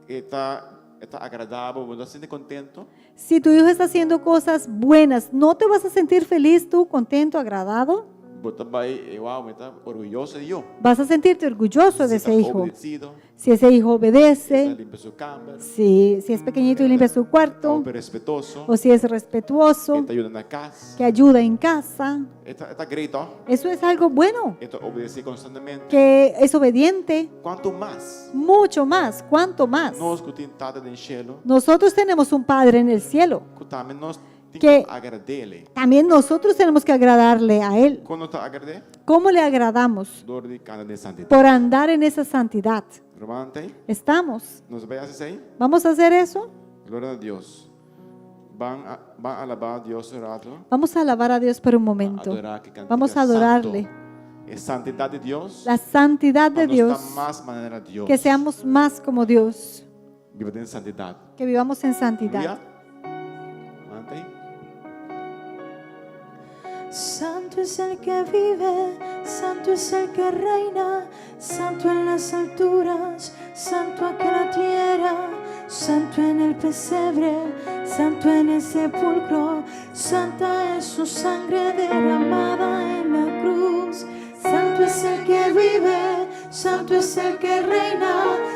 e ta e ta agradá bo, bo ta sinti kontentu. si tu hijo está haciendo cosas buenas, ¿no te vas a sentir feliz tú, contento, agradado? Bo ta bai, wow, mi ta orguyoso di yu. Vas a sentirte orgulloso de Si ta ese hijo. obedesido, Si ese hijo si ta obedece, limpia su kamber, si, si es pequeñito y limpia su cuarto, hopi respetuoso, o si es respetuoso, e ta yuda na kas. que ayuda en casa. E ta, e ta great, oh. Eso es algo bueno, E ta obedesé konstantemente. que es obediente, Kuantu mas mucho más, cuánto más. nos ku tin Tata den shelu, Nosotros tenemos un Padre en el cielo. ku tambe nos tin Que- ku agrad'é. También nosotros tenemos que agradarle a Él. Kon nos ta agrad'é? ¿Cómo le agradamos? Dor di kana den santidat. Por andar en esa santidad. Ruman ta ei? Estamos. Nos ta bai hasi esei? ¿Vamos a hacer eso? Gloria na Dios. Ban a, ban alabá Dios un rato. Vamos a alabar a Dios por un Ban momento. adorá ku kantika Vamos a adorarle. santo. E santidat di Dios. La santidad Pa de nos Dios. ta mas manera Dios. Que seamos más como Dios. Biba den santidat. Que vivamos en santidad. Aleluya. Mantei. Santo es el que vive, santo es el que reina, santo en las alturas, santo aquí en la tierra, santo en el pesebre, santo en el sepulcro, santa es su sangre derramada en la cruz. Santo es el que vive, santo es el que reina,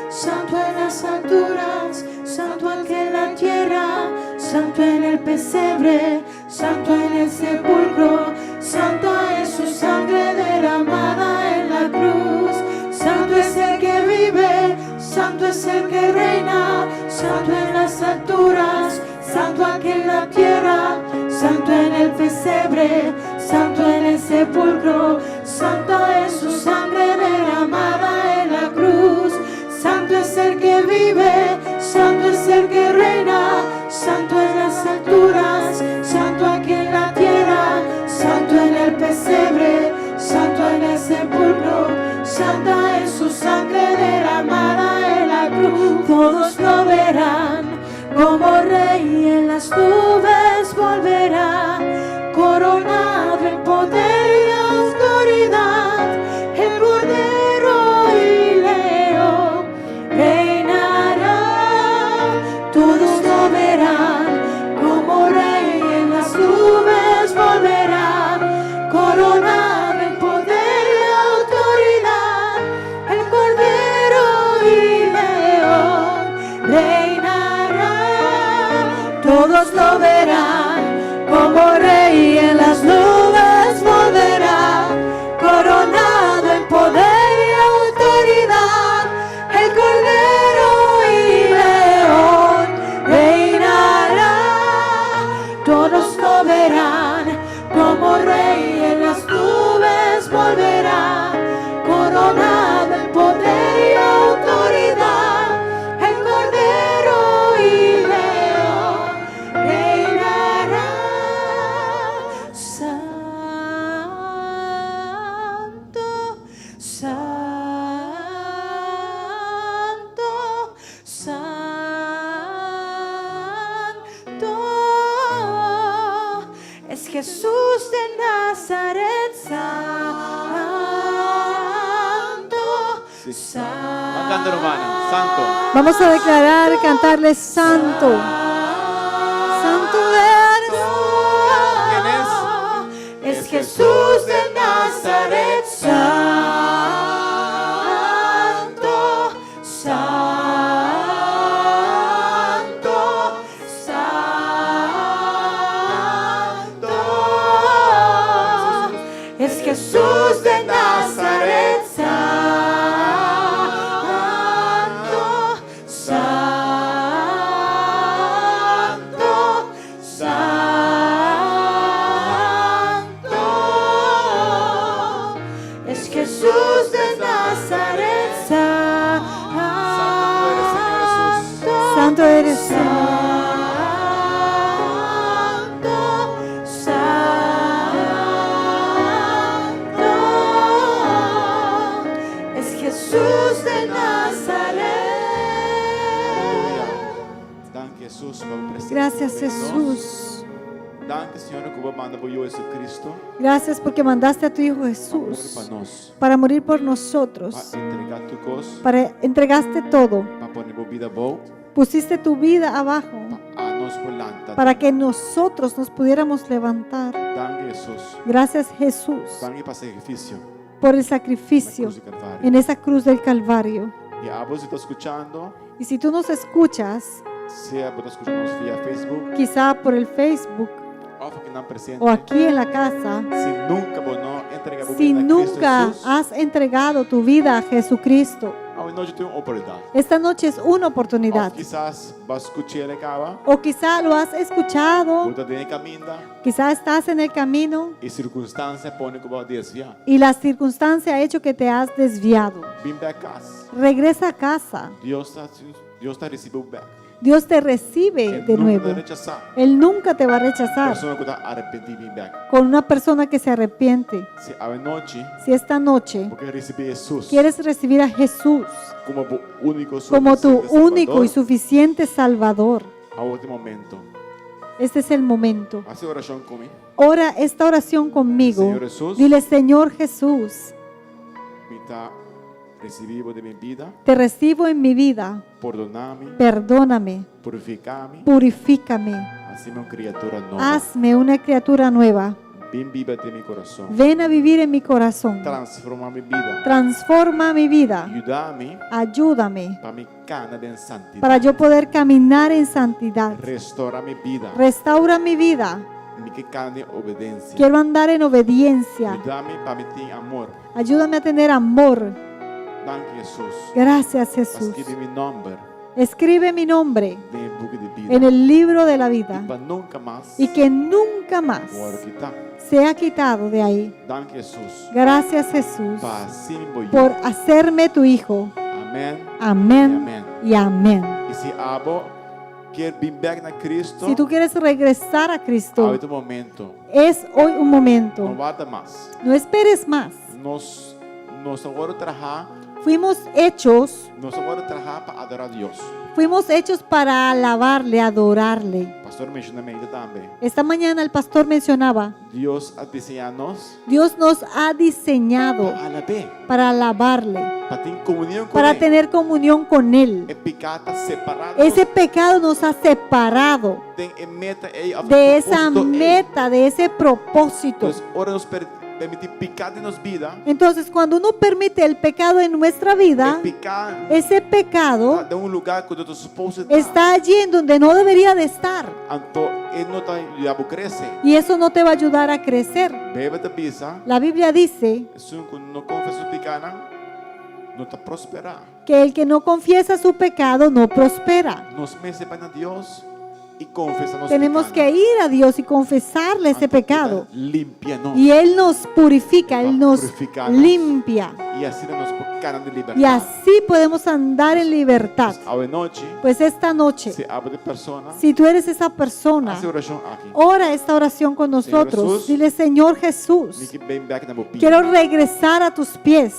santo en las alturas, santo aquí en la tierra, santo en el pesebre, santo en el sepulcro, santa es su sangre derramada en la cruz. Santo es el que vive, santo es el que reina, santo en las alturas, santo aquí en la tierra, santo en el pesebre, santo en el sepulcro, santa es su sangre derramada en la cruz. Santo es el que vive, santo es el que reina, santo en las alturas, santo aquí en la tierra, santo en el pesebre, santo en el sepulcro, santa es su sangre derramada en la cruz. Todos lo verán como rey en las nubes volverá, coronado en poder y autoridad, el Cordero y León reinará. Todos lo verán como rey en las nubes volverá, coronado en poder y autoridad, el Cordero y León reinará. Todos lo verán como rey en las nubes volverá, coronado en poder y autoridad, el Cordero y León reinará. Todos lo verán como rey en las nubes volverá, coronado en poder y autoridad, el Cordero y León reinará. Santo, Santo, Santo es Jesús de Nazaret. Kanta rumannan, Santo. Vamos a declarar, cantarle Santo. Santo eres Ken es? Es Jesús de Nazaret, Santo, Santo, Santo. Es Jesús de Nazaret, Santo, Santo, Santo. Es Jesús de Nazaret, Santo tú eres, Señor Jesús. Santo eres, Señor. Santo, Santo, es Jesús de Nazaret. Aleluya. Danki Hesus pa bo presensia. Gracias Jesús. Danki Señor ku bo a manda bo Yu Jesucristo Gracias porque mandaste a tu Hijo pa muri Jesús pa nos. para morir por Pa nosotros. entregá tur kos, Para entregaste todo. pa pone bo bida abou, Pusiste tu vida abajo pa anos por lanta. para que nosotros nos pudiéramos levantar. Danki Hesus. Gracias Jesús Danki pa sakrifisio por el na sacrificio krus di Kalvario. en esa cruz del Calvario. I abo si ta skuchando, Y si tú nos escuchas, sea bo ta skucha nos via Facebook quizá por el Facebook òf akinan presente, o aquí en la casa, si nunka bo no a entregá bo si bida na Kristu nunca Hesus, has entregado tu vida a Jesucristo, awe nochi tin un oportunidat. esta noche es una oportunidad. Òf kisas bo a skuch'é kaba, O quizá lo has escuchado, bo ta den kaminda quizá estás en el camino i sirkunstansia a pone ku bo a desviá. y la circunstancia ha hecho que te has desviado. Bin bèk kas. Regresa a casa. Dios ta Dios ta risibí bo bèk. Dios te recibe E de nunka nuevo. ta rechasá. Él nunca te va a rechazar Persona ku ta arepentí bin bèk. con una persona que se arrepiente. Si awe nochi Si esta noche bo ke risibí Hesus quieres recibir a Jesús komo bo úniko como tu suficiente único y Salbador, suficiente Salvador, awor ta e momento. este es el momento. Hasi e orashon ku mi. Ora esta oración conmigo. Señor Jesús. Dile, Señor Jesús, Mi ta risibí bo den mi bida. te recibo en mi vida. Pordoná mi. Perdóname, Purifiká mi. purifícame, Hasi mi un kriatura nobo. hazme una criatura nueva. Bin biba den mi kurason. Ven a vivir en mi corazón. Transformá mi bida. Transforma mi vida. Yuda mi Ayúdame pa mi kana den santidat. para yo poder caminar en santidad. Restourá mi bida. Restaura mi vida. Mi ke kana den obedensia. Quiero andar en obediencia. Yuda mi pa mi tin amor. Ayúdame a tener amor. Danki Hesus. Gracias Jesús. Skirbi mi nòmber Escribe mi nombre den buki di bida. en el libro de la vida I pa nunka mas y que nunca más wòrdu kitá. sea quitado de ahí. Danki Hesus. Gracias Jesús Pa hasi mi bo yu. por hacerme tu hijo. Amèn. Amén Amèn. y amén. I si abo ke bin bèk na Kristu, Si tú quieres regresar a Cristo, awor ta e momento. es hoy un No momento. warda mas. No esperes más. Nos nos a wòrdu trahá, Fuimos hechos, nos a wòrdu trahá pa adorá Dios. fuimos hechos para alabarle, adorarle. Pastor a menshoná mainta tambe. Esta mañana el pastor mencionaba, Dios a diseñá nos Dios nos ha diseñado pa alab'é, para alabarle, pa tin komunion ku para né. tener comunión con Él. E piká ta separá Ese pecado nos ha separado di e meta ei, de esa propósito ei. meta, de ese propósito. Entonses, ora nos permití piká den nos bida, Entonces, cuando uno permite el pecado en nuestra vida, e piká ese pecado ta den un lugá ku no ta supuesto ta. está allí en donde no debería de estar. Anto, e no ta yuda bo krese. Y eso no te va a ayudar a crecer. Beibel ta bisa, La Biblia dice esun ku no konfesá su pikánan, no ta prosperá. que el que no confiesa su pecado no prospera. Nos mester bai na Dios i konfesá nos Tenemos pikánan. que ir a Dios y confesarle ese Anto, pecado. Limpia nos. Y Él nos purifica, Él nos Purifica nos. limpia. I asina nos por kana den libertat. Y así podemos andar en libertad. Awe nochi, Pues esta noche, si abo ta e persona, si tú eres esa persona, hasi e orashon aki. ora esta oración con nosotros. Jesús. Dile, Señor Mi Jesús, ke bin bèk na bo pia. quiero regresar a tus pies.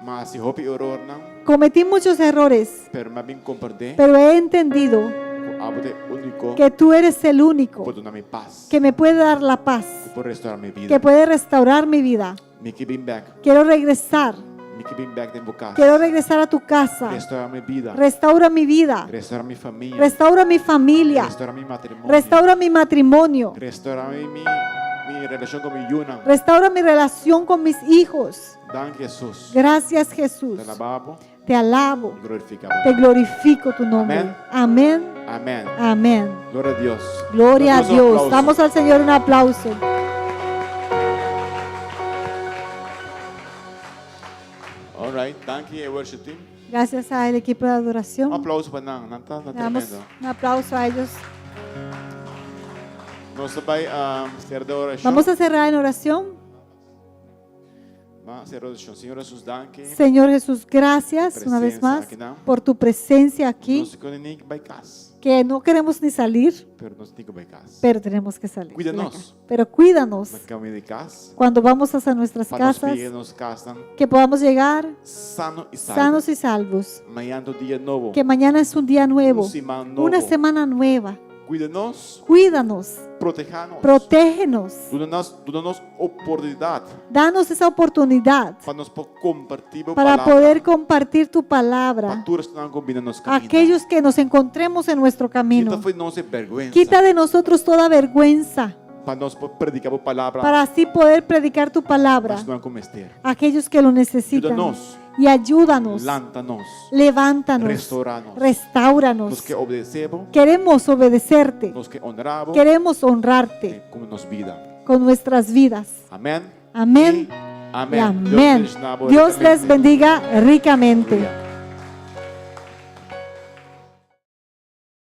M'a hasi hopi erornan, Cometí muchos errores, pero m'a bin komprondé pero he entendido ku abo ta e úniko que tú eres el único por duna mi pas, que me puede dar la paz, por restourá mi bida. que puede restaurar mi vida. Mi ke bin bèk. Quiero regresar. Mi ke bin bèk den bo kas. Quiero regresar a tu casa. Restourá mi bida. Restaura mi vida. Restourá mi famia. Restaura mi familia. Restourá mi matrimonio. Restaura mi matrimonio. Restourá mi, mi, mi relashon ku mi yunan. Restaura mi relación con mis hijos. Danki Hesus. Gracias Jesús. Ta alabá bo Te alabo. i glorifiká bo Te nomber. glorifico tu nombre. Amén. Amén. Amén. Amén. Gloria a Dios. Gloria a Damos un Dios. aplauso. Damos al Señor un aplauso. All right. Danki e worship team. Gracias al equipo de Un adoración. aplauso pa nan. Nan ta Le damos tremendo. un aplauso a ellos. Nos ta bai um, sera den orashon. Vamos a cerrar en oración. Ban sera orashon. Señor Hesus, danki. Señor Jesús, gracias una vez Presencia más aquí, ¿no? por tu presencia aquí, Nos no ke ni bai kas, que no queremos ni salir, pero nos tin ku bai kas. pero tenemos que salir. de la Cuídanos. casa. Pero cuídanos Na kaminda di kas, cuando vamos hacia nuestras pa nos casas, yega nos kas que podamos llegar sano i salvo. sanos y salvos. Mañan ta dia nobo. Que mañana es un día nuevo, Un siman nobo. una semana nueva. Kuida nos, Cuídanos, protehá nos. protégenos, Duna nos, duna nos oportunidat danos esa oportunidad pa nos por kompartí bo para palabra. poder compartir tu palabra. Pa tur esnan ku bin den nos kaminda. Aquellos que nos encontremos en nuestro Kita camino. for di nos bèrgwensa. Quita de nosotros toda vergüenza Pa nos por prediká bo palabra. para así poder predicar tu palabra Esnan ku mester. a aquellos que lo necesitan. Yuda nos. Y ayúdanos, Lanta nos. levántanos, Restourá nos. restauranos. Nos ke obedesé bo. Queremos obedecerte, Nos ke honra bo. queremos honrarte Ku nos bida. con nuestras vidas. Amèn. Amén. I amèn. Y amén. Dios, Dios les bendiga ricamente. Aleluya.